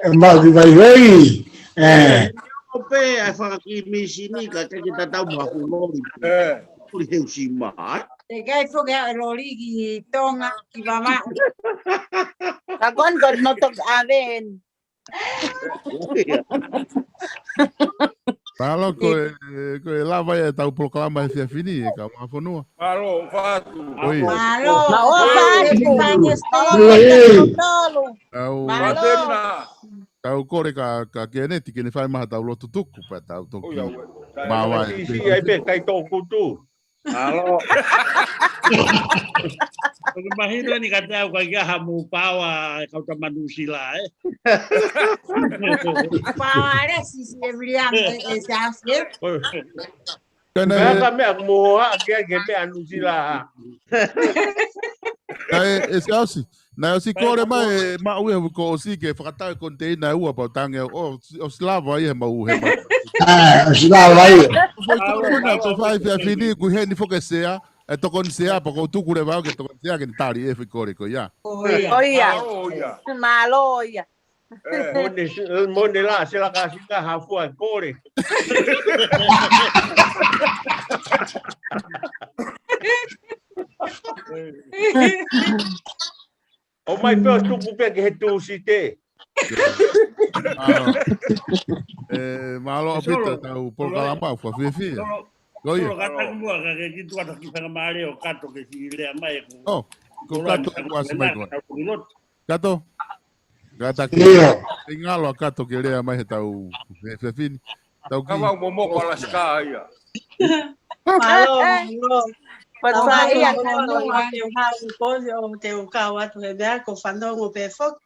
ʻe, mau ki vai vai. ʻE. ʻO pē, ʻai fakakiʻi misini, ka ke ke tatau mo ha fuʻu loli. ʻE. Fuʻu loli he ʻū sima, ē? Te kai foki ʻa e loli ki Tonga, ki Vavaʻu. Ka kon kon no tok aven. Mālō ko e, ko e lava ia ʻetau polokalama he efiafi ni, ʻe kau Maʻafonua. Mālō, fatu. ʻOi. Mālō. Mālō, fatu. Mālō. Tau, tau kole ka, ka Keneti, ke ne fai mai haʻatau lotu tuku, pea tau toki. ʻOi, ʻoua. Māvae. Isi, isi, ai pē, kai tō kutu. Mālō. Ko e mahino ni ka te au ka kia ha mou paoa e kau tama Nuʻusila, ē? Paoa le sisi e William, e, e Siaosi, ē? Kene. Meʻa ka meʻa mo hoa kia ke meʻa Nuʻusila. Kae, e Siaosi. Naʻe ʻosi kole mai, e maʻu ia he uike kuo ʻosi ke fakatau e koniteina ʻe ua pau tange, ʻo, ʻosi lava ia he maʻu he maʻu. ʻA, ʻosi lava ia. Foʻi kole ko ena, ko e fai efiafi ni, ko heni foki e sea, e tokoni sea, pea ko e tuku leva au ke tokoni sea, ke ne tali e foʻi kole ko ia. Ko ia. Ko ia. Mālō ia. Mone, mone la, se la ka sika ha fua kole. ʻOmai pē ʻo tuku pē ki he Tūsite. ʻA, ʻe, mālō ʻaupito ʻetau polokalama, fakafiefia. Ko ia. Solo, ka taku muʻa ka ke kiʻi tuʻu atu ki he faingamālie ʻo Kato ke kiʻi lea mai ʻoku. ʻO, ko Kato ʻoku ʻasi mai ko ē. Kato. Kato ke. ʻIo. ʻE ngalo ʻa Kato ke lea mai heʻetau, he efiafi ni. Tau ki. Kama mo mo ko Alaska ia. Mālō, mālō. Pea tau ia, mālō, mālō. Te u hau ko ʻo te u kau atu he meʻa ko e fanongo pē foki.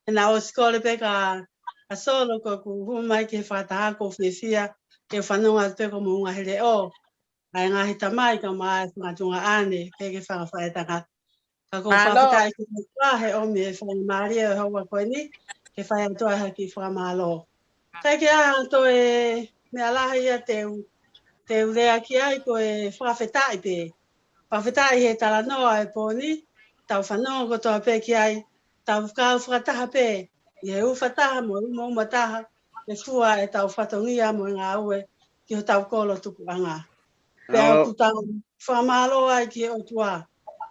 He naʻe ʻosi kole pē ka, ka Solo ko ʻeku hū mai ki he fakataha ko e fiefia, ke fanongo atu pē ko e moʻunga he leʻo. ʻA e ngaahi tamai kae ʻumaʻā e fanga tuongaʻane, ke ke fakafaʻetanga. Ka ko e fakafetaʻi ki he ʻOtua he ʻomi e faingamālie ʻo e houa ko eni, ke fai atu ai ha kiʻi fakamālō. Kae kehe, toe meʻa lahi ia te u, te u lea ki ai ko e fakafetaʻi pē. Fakafetaʻi he talanoa e pō ni, tau fanongo kotoa pē ki ai, tau kau fakataha pē, ʻi he ʻufa taha mo e ʻumaʻuma taha, ke fua ʻetau fatongia mo e ngāue, ki hotau kolo tupuʻanga. Pea ʻoku tau fakamālō ai ki he ʻOtua,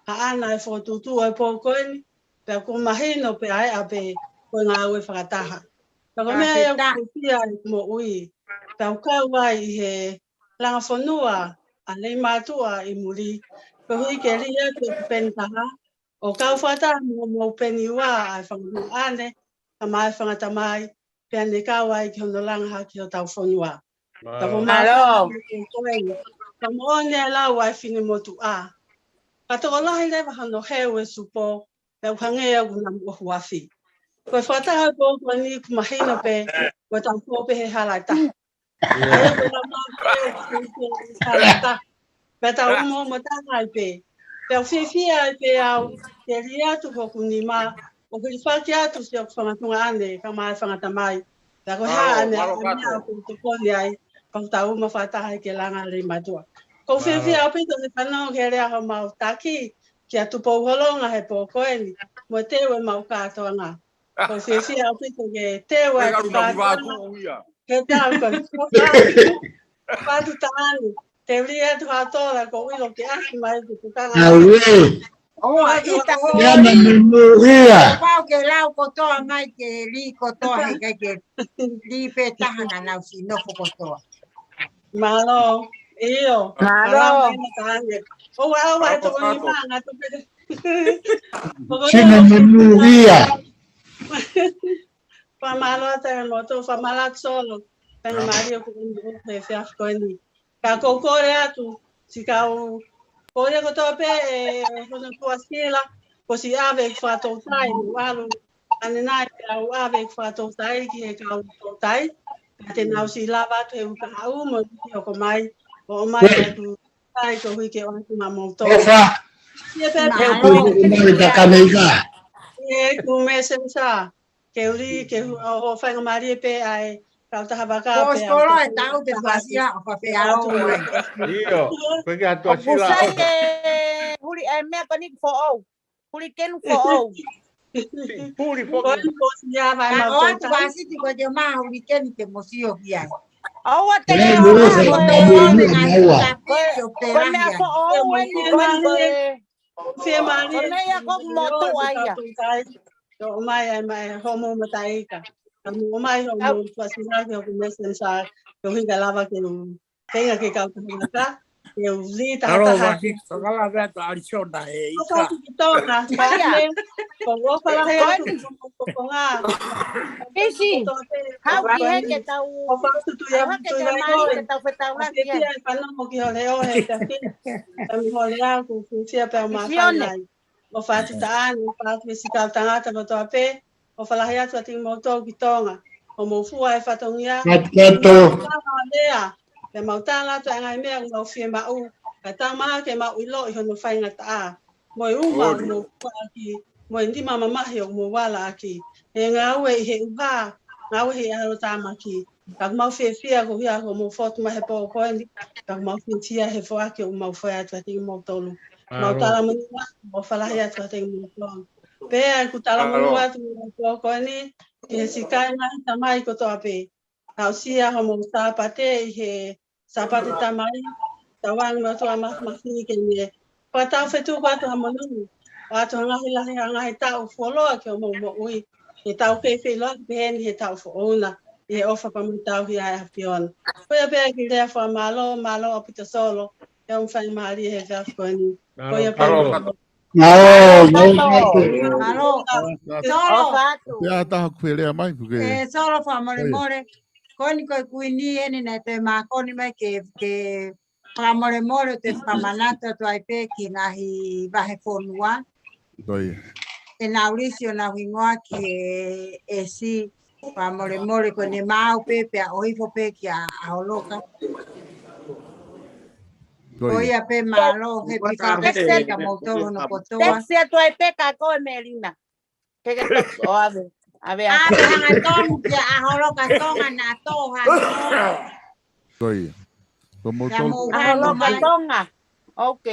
ʻa ʻana e fokotuʻutuʻu ʻo e pō ko eni, pea ʻoku mahino pē ʻa e ʻape ko e ngāue fakataha. Pea ko e meʻa ia ʻoku fiefia ai ʻeku moʻui, pea u kau ai ʻi he langa fonua, Leimātuʻa ʻi muli. Koeʻuhi ke lī atu ʻeku peni taha, ʻo kau fakataha mo hoʻomou peni ua ʻa e fanga tuongaʻane, kae ʻumaʻā e fanga tamai, pea ne kau ai ki hono langa hake hotau fonua. Ka ko Mālō. Mālō. Ka moʻoni e lau ʻa e finemotuʻa. Ka tokolahi leva hono heu e supo, pea ʻoku hangē ʻoku namu ʻohuafi. Ko e fakataha pō ko eni ʻoku mahino pē, ko e tau pō pē he hala ʻe taha. ʻA ia ko e lau mau pē ʻoku hangē pē he hala ʻe taha. Pea tau umo umo taha ai pē. Pea ʻoku fiefia ai pē au, ke lī atu hoku nima, ʻo hilifaki atu siʻoku fanga tuongaʻane, kae ʻumaʻā e fanga tamai. Pea ko e hā ʻa e meʻa, ʻa e meʻa ʻoku tokoni ai, pea ʻoku tau uma fakataha ai ke langa Leimātuʻa. ʻOku ou fiefia ʻaupito he fanongo ki he lea homau taki, kia Tupou Holonga he pō ko eni, mo e teu ʻemau kātoanga. ʻOku ou fiefia ʻaupito ke teu ai e kātoanga. He tau ko, ko Fatu, Fatu Taʻane. Te u lī atu ha tola ko ʻilo ke ʻasi mai ke tukanga. Au ē. ʻOua ʻita ho. Ia na nunu ia. Pau ke lau kotoa mai ke lī kotoa he kai ke lī pē taha na nau si nofo kotoa. Mālō. ʻIo. Mālō. Mālō mai na Taʻane. ʻOua, ʻoua, e toko nima, ngā toko. Sina nunu ia. Fakamālō atu e moto, fakamālō atu Solo. Pena mālie ko eni he efiafi ko eni. Ka ʻoku ou kole atu, siʻi kau, kole kotoa pē ʻe hono tuʻasila, ko siʻi ʻave ʻeku fakatoutai, ʻalu ʻanenai pea u ʻave ʻeku fakatoutai ki he kau toutai, ka te nau siʻi lava atu he uike kahaʻu mo e uike hoko mai, ʻo ʻomai ʻeku tai koeʻuhi ke ʻoatu maʻamoutolu. ʻOfa. Ia pē pē. Mālō. Mālō. Takaneika. ʻEku messenger. Ke u lī, ke hu-, ʻo, ʻo faingamālie pē ʻa e kautaha vaka pea. Ko e sikolo e tau te fasi a, ʻo fafea au. ʻIo, ko e kia tua sila. Sai ke huli e meʻa ko eni foʻou. Huli kenu foʻou. Huli foʻou. Ko e ko sia vai. Ka mau ʻoatu fasi ti ko e maha huli kenu te mo sio ki ai. ʻOua te lea ʻo maha ko e. Ko e meʻa foʻou eni ko e. Fiemālie. Ko e meʻa ko motu ai ia. Ke ʻomai ai mai homo mataika. Ka mo ʻomai homo tuʻasila ki hoku messenger, koeʻuhi kae lava ke u feinga ke kau ki he maka, ke u lī taha taha. Alo, Wasi, fakala vea to Arizona he ika. Ko atu ki Tonga, Taʻane, ko ʻofa lahi atu ki homo kokonga. Isi, hau ki he ke tau, ʻofa atu tu ia, hau ke tau fetaulaki ai. Ke tau fetaulaki ai. Ke tau fanongo ki ho leʻo he tahi. Ka mi ho leʻo ʻoku fiefia pea u māfana ai. ʻOfa atu Taʻane, ʻofa atu siʻi kau tangata kotoa pē, ʻofa lahi atu atu kimoutolu ki Tonga, ʻo mou fua e fatongia. Atu, atu. Mau tala lea, pea mau tala atu e ngaahi meʻa ʻoku mau fiemaʻu, kae tau maʻa ke mau ʻiloʻi hono faingataʻa. Mo e uma ʻoku mou fua ʻaki, mo e nima mamahi ʻoku mou ala ʻaki. He ngāue ʻi he ʻuha, ngāue ʻi he ʻalotāmaki. Ka ʻoku mau fiefia koeʻuhi ko hoʻomou fotu mai he pō ko eni. Ka ʻoku mau fiefia he foaki ʻoku mau fai atu kiate kimoutolu. Mau tala mo ni ʻofa lahi atu kiate kimoutolu. Pea ʻoku tala mo ni atu kiate kimoutolu ko eni, ki he siʻi kakai ngaahi tamai kotoa pē. Aʻusia hoʻomou Sāpate ʻi he Sāpate Tamai, tauange mo e ʻOtua Māfimafi ke ne fakataufetuku atu ha monū, ʻoatu ha ngaahi lahi ha ngaahi taʻu fuoloa ki hoʻomou moʻui, ke tau kei feʻiloaki pehē ni he taʻu foʻou na, ʻi he ʻofa pea mo e tauhi ʻa e ʻAfiona. Ko ia pē ʻeku lea fakamālō, mālō ʻaupito Solo, ʻi hoʻomo faingamālie he efiafi ko eni. Ko ia pē. Mālō. Mālō, mālō, mālō. Mālō. Solo. Pea taha ku felea mai, puke. ʻE, Solo fakamolemole. Ko eni ko e kuini eni naʻe toe mākoni mai ke, ke fakamolemole ʻo te fakamanatu atu ai pē ki he ngaahi vahefonua. Ko ia. ʻE nau lisi ʻo nau hingoa ki he ʻEsi. Fakamolemole ko ʻene maau pē, pea ʻohifo pē kia ʻAholoka. Ko ia. Ko ia pē mālō, he pika pē kia moutolu hono kotoa. Text atu ai pē ka ko e Melina. Ke ke text ʻo ʻave. ʻAve atu. ʻAve hangatonu kia ʻAholoka Tonga naʻa tō hano. Ko ia. Ko moutolu. ʻAholoka Tonga. Ok.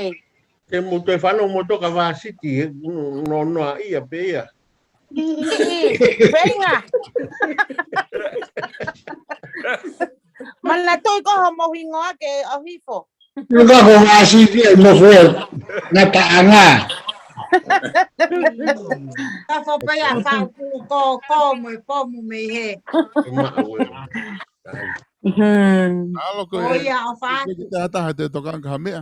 Ke mou toe fanongo moutolu ka vāsiti, he, no, no, no, ia pē ia. ʻI, feinga. Manatuʻi ko hoʻomou hingoa ke ʻohifo. Luka ko vāsiti e nofo e ngataʻanga. Ka fo pē ia fau ku ko, ko mo e pomu mei he. Maʻu e. Mālō ko ē. ʻIkai ke taha te tokanga ki ha meʻa.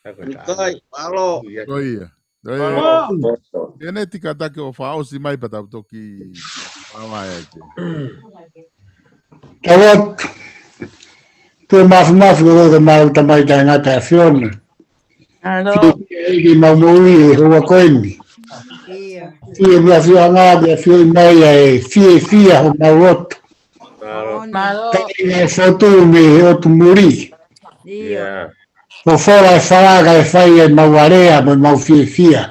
Mālō. Ko ia. Ko ia. Mālō. Tēneti kātaki ʻo fakaʻosi mai pea tau toki māvae ake. Tau atu. Tuʻa māfimafi ʻoku ʻikai ke mau tamai taʻengata ʻa e ʻAfiona. Mālō. Fiefia ʻEiki ʻemau moʻui he houa ko eni. Fiefia ʻa e ʻAfiona ke ʻafioʻi mai ʻa e fiefia homau loto. Mālō. Kae ʻai ʻa e fotu mei he ʻotu muli. Folofola ʻa e fala kae fai ʻemau alea mo ʻemau fiefia.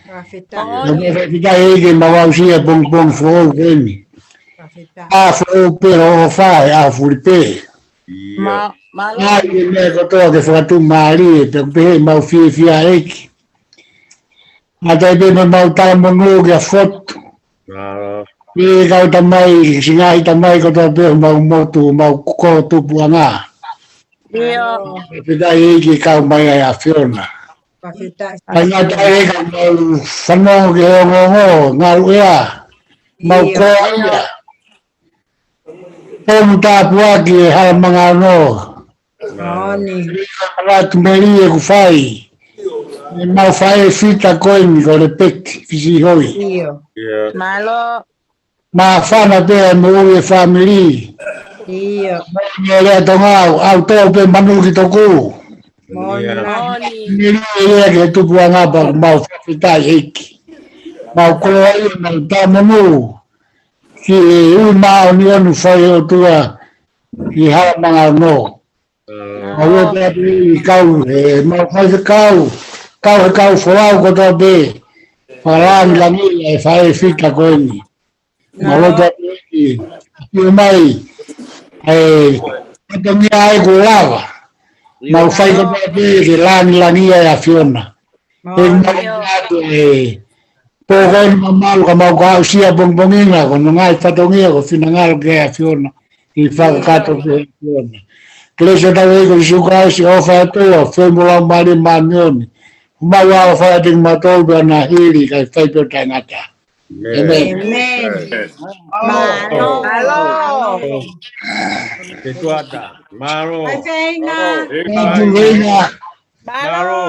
Fakafetaʻi. Naʻa mau fakafetaʻi ʻEiki ʻemau aʻusia pongipongi foʻou ko eni. ʻAho foʻou pē ʻofa ʻa e ʻaho fuli pē. Mālō. ʻAi e meʻa kotoa ke fakatuʻumālie pea pehē ʻemau fiefia ʻEiki. Ngata ai pē mo ʻemau talamonū ki he fotu. Pea kau tamai, siʻi ngaahi tamai kotoa pē homau motu, homau kolo tupuʻanga. Fakafetaʻi ʻEiki kau mai ʻa e ʻAfiona. Fakafetaʻi. ʻIkai ngata ai ka mau fanongo ki he ongoongo, ngalu ea, mau ko ia. Tonu tāpuaki e hala manga ono. Moʻoni. Hala tumelie ʻoku fai. ʻEmau faʻē fita ko eni ko Lepeki Fisihoi. Mālō. Māfana pē ʻa e moʻui ʻa e fāmili. Moʻoni e lea Tonga, ʻautō pē manu ki toku. Moʻoni. Melie ia ki he tupuʻanga pea ʻoku mau fakafetaʻi ʻEiki. Mau ko ia mau talamonū ki he ui māʻoniʻoni fai ʻOtua ki he hala manga ono. Mau lotu atu ʻEiki kau, ʻemau faifekau, kau he kau folau kotoa pē. Fakalāngilangiʻi ʻa e faʻē fita ko eni. Mau lotu atu ʻEiki, ʻafio mai ʻa e fatongia ʻoku lava. Mau fai kotoa pē ke lāngilangiʻia ʻa e ʻAfiona. Pea mau ʻoatu e pō ko eni mamalu ka mau ka aʻusia pongipongi na, ko hono ngaahi fatongia ko e finangalo ki he ʻAfiona, ʻi he fakakakato ki he ʻAfiona. Kelesi ʻa hotau ʻEiki ko Sīsū Kalaisi, ʻofa ʻa e ʻOtua, feohi mo e Laumālie Māʻoniʻoni, ʻo mau ʻofa ʻiate kimautolu pea na hili kae fai pē ʻo taʻengata. ʻĒmeni. ʻĒmeni. Mālō. Mālō. Ke tuata. Mālō. Mālō. Mālō.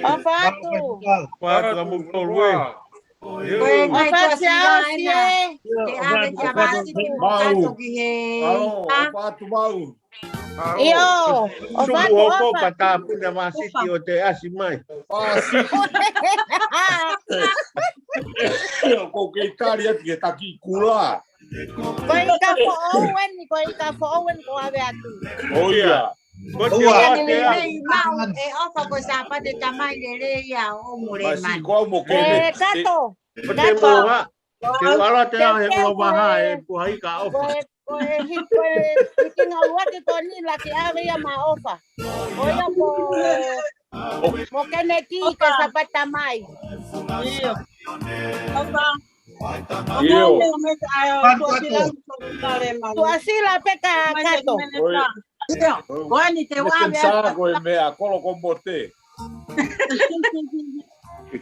ʻOfa atu. ʻOfa atu ka mou tolu ē. ʻOfa atu ē. Mālō. ʻOfa atu Mau. ʻIo, ʻofa atu, ʻofa. Ka tāpuni ʻa Masiti ʻo te ʻasi mai. ʻIo, ʻoku kei tali atu ke taki kula. Ko e ʻikai foʻou eni, ko e ʻikai foʻou eni ko ʻave atu. ʻO ia. Ko te ʻOfa atu. Lelei Mau, ʻe ʻofa ko Sāpate tamai lelei ia ʻo mule mai. Masi ko au mo Kene. ʻE, Kato. Ko te moha. Te u ʻalu atu he ʻofa ha e puha ika ʻofa. Ko e, ko e, ko e, ko e hiki ngaluaki ko eni laki ʻave ia maʻa ʻOfa. Ko ia ko, mo Keneki ke Sāpate tamai. ʻIo. ʻOfa. ʻIo. Tuʻasila pē ka Kato. ʻIo. Ko eni te u ʻave atu. Ko e meʻa kolo ko mote.